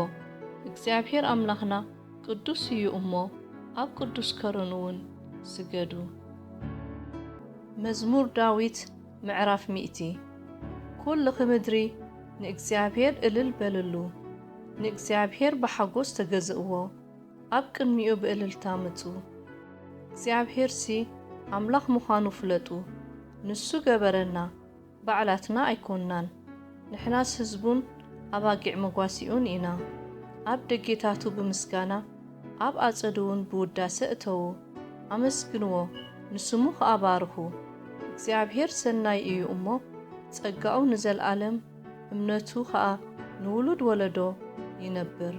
እግዚኣብሄር ኣምላኽና ቅዱስ እዩ እሞ፣ ኣብ ቅዱስ ከረኑ እውን ስገዱ። መዝሙር ዳዊት ምዕራፍ ሚእቲ። ኵልኺ ምድሪ ንእግዚኣብሄር እልል በልሉ፣ ንእግዚኣብሄር ብሓጎስ ተገዝእዎ፣ ኣብ ቅድሚኡ ብእልልታ ምጹ። እግዚኣብሄርሲ ኣምላኽ ምዃኑ ፍለጡ፣ ንሱ ገበረና፣ ባዕላትና ኣይኮንናን። ንሕናስ ህዝቡን ኣባጊዕ መጓሲኡን ኢና። ኣብ ደጌታቱ ብምስጋና፣ ኣብ ኣጸዱ እውን ብውዳሰ እተዉ። ኣመስግንዎ፣ ንስሙ ኸኣ ባርኹ። እግዚኣብሄር ሰናይ እዩ እሞ፣ ጸጋኡ ንዘለኣለም፣ እምነቱ ኸኣ ንውሉድ ወለዶ ይነብር።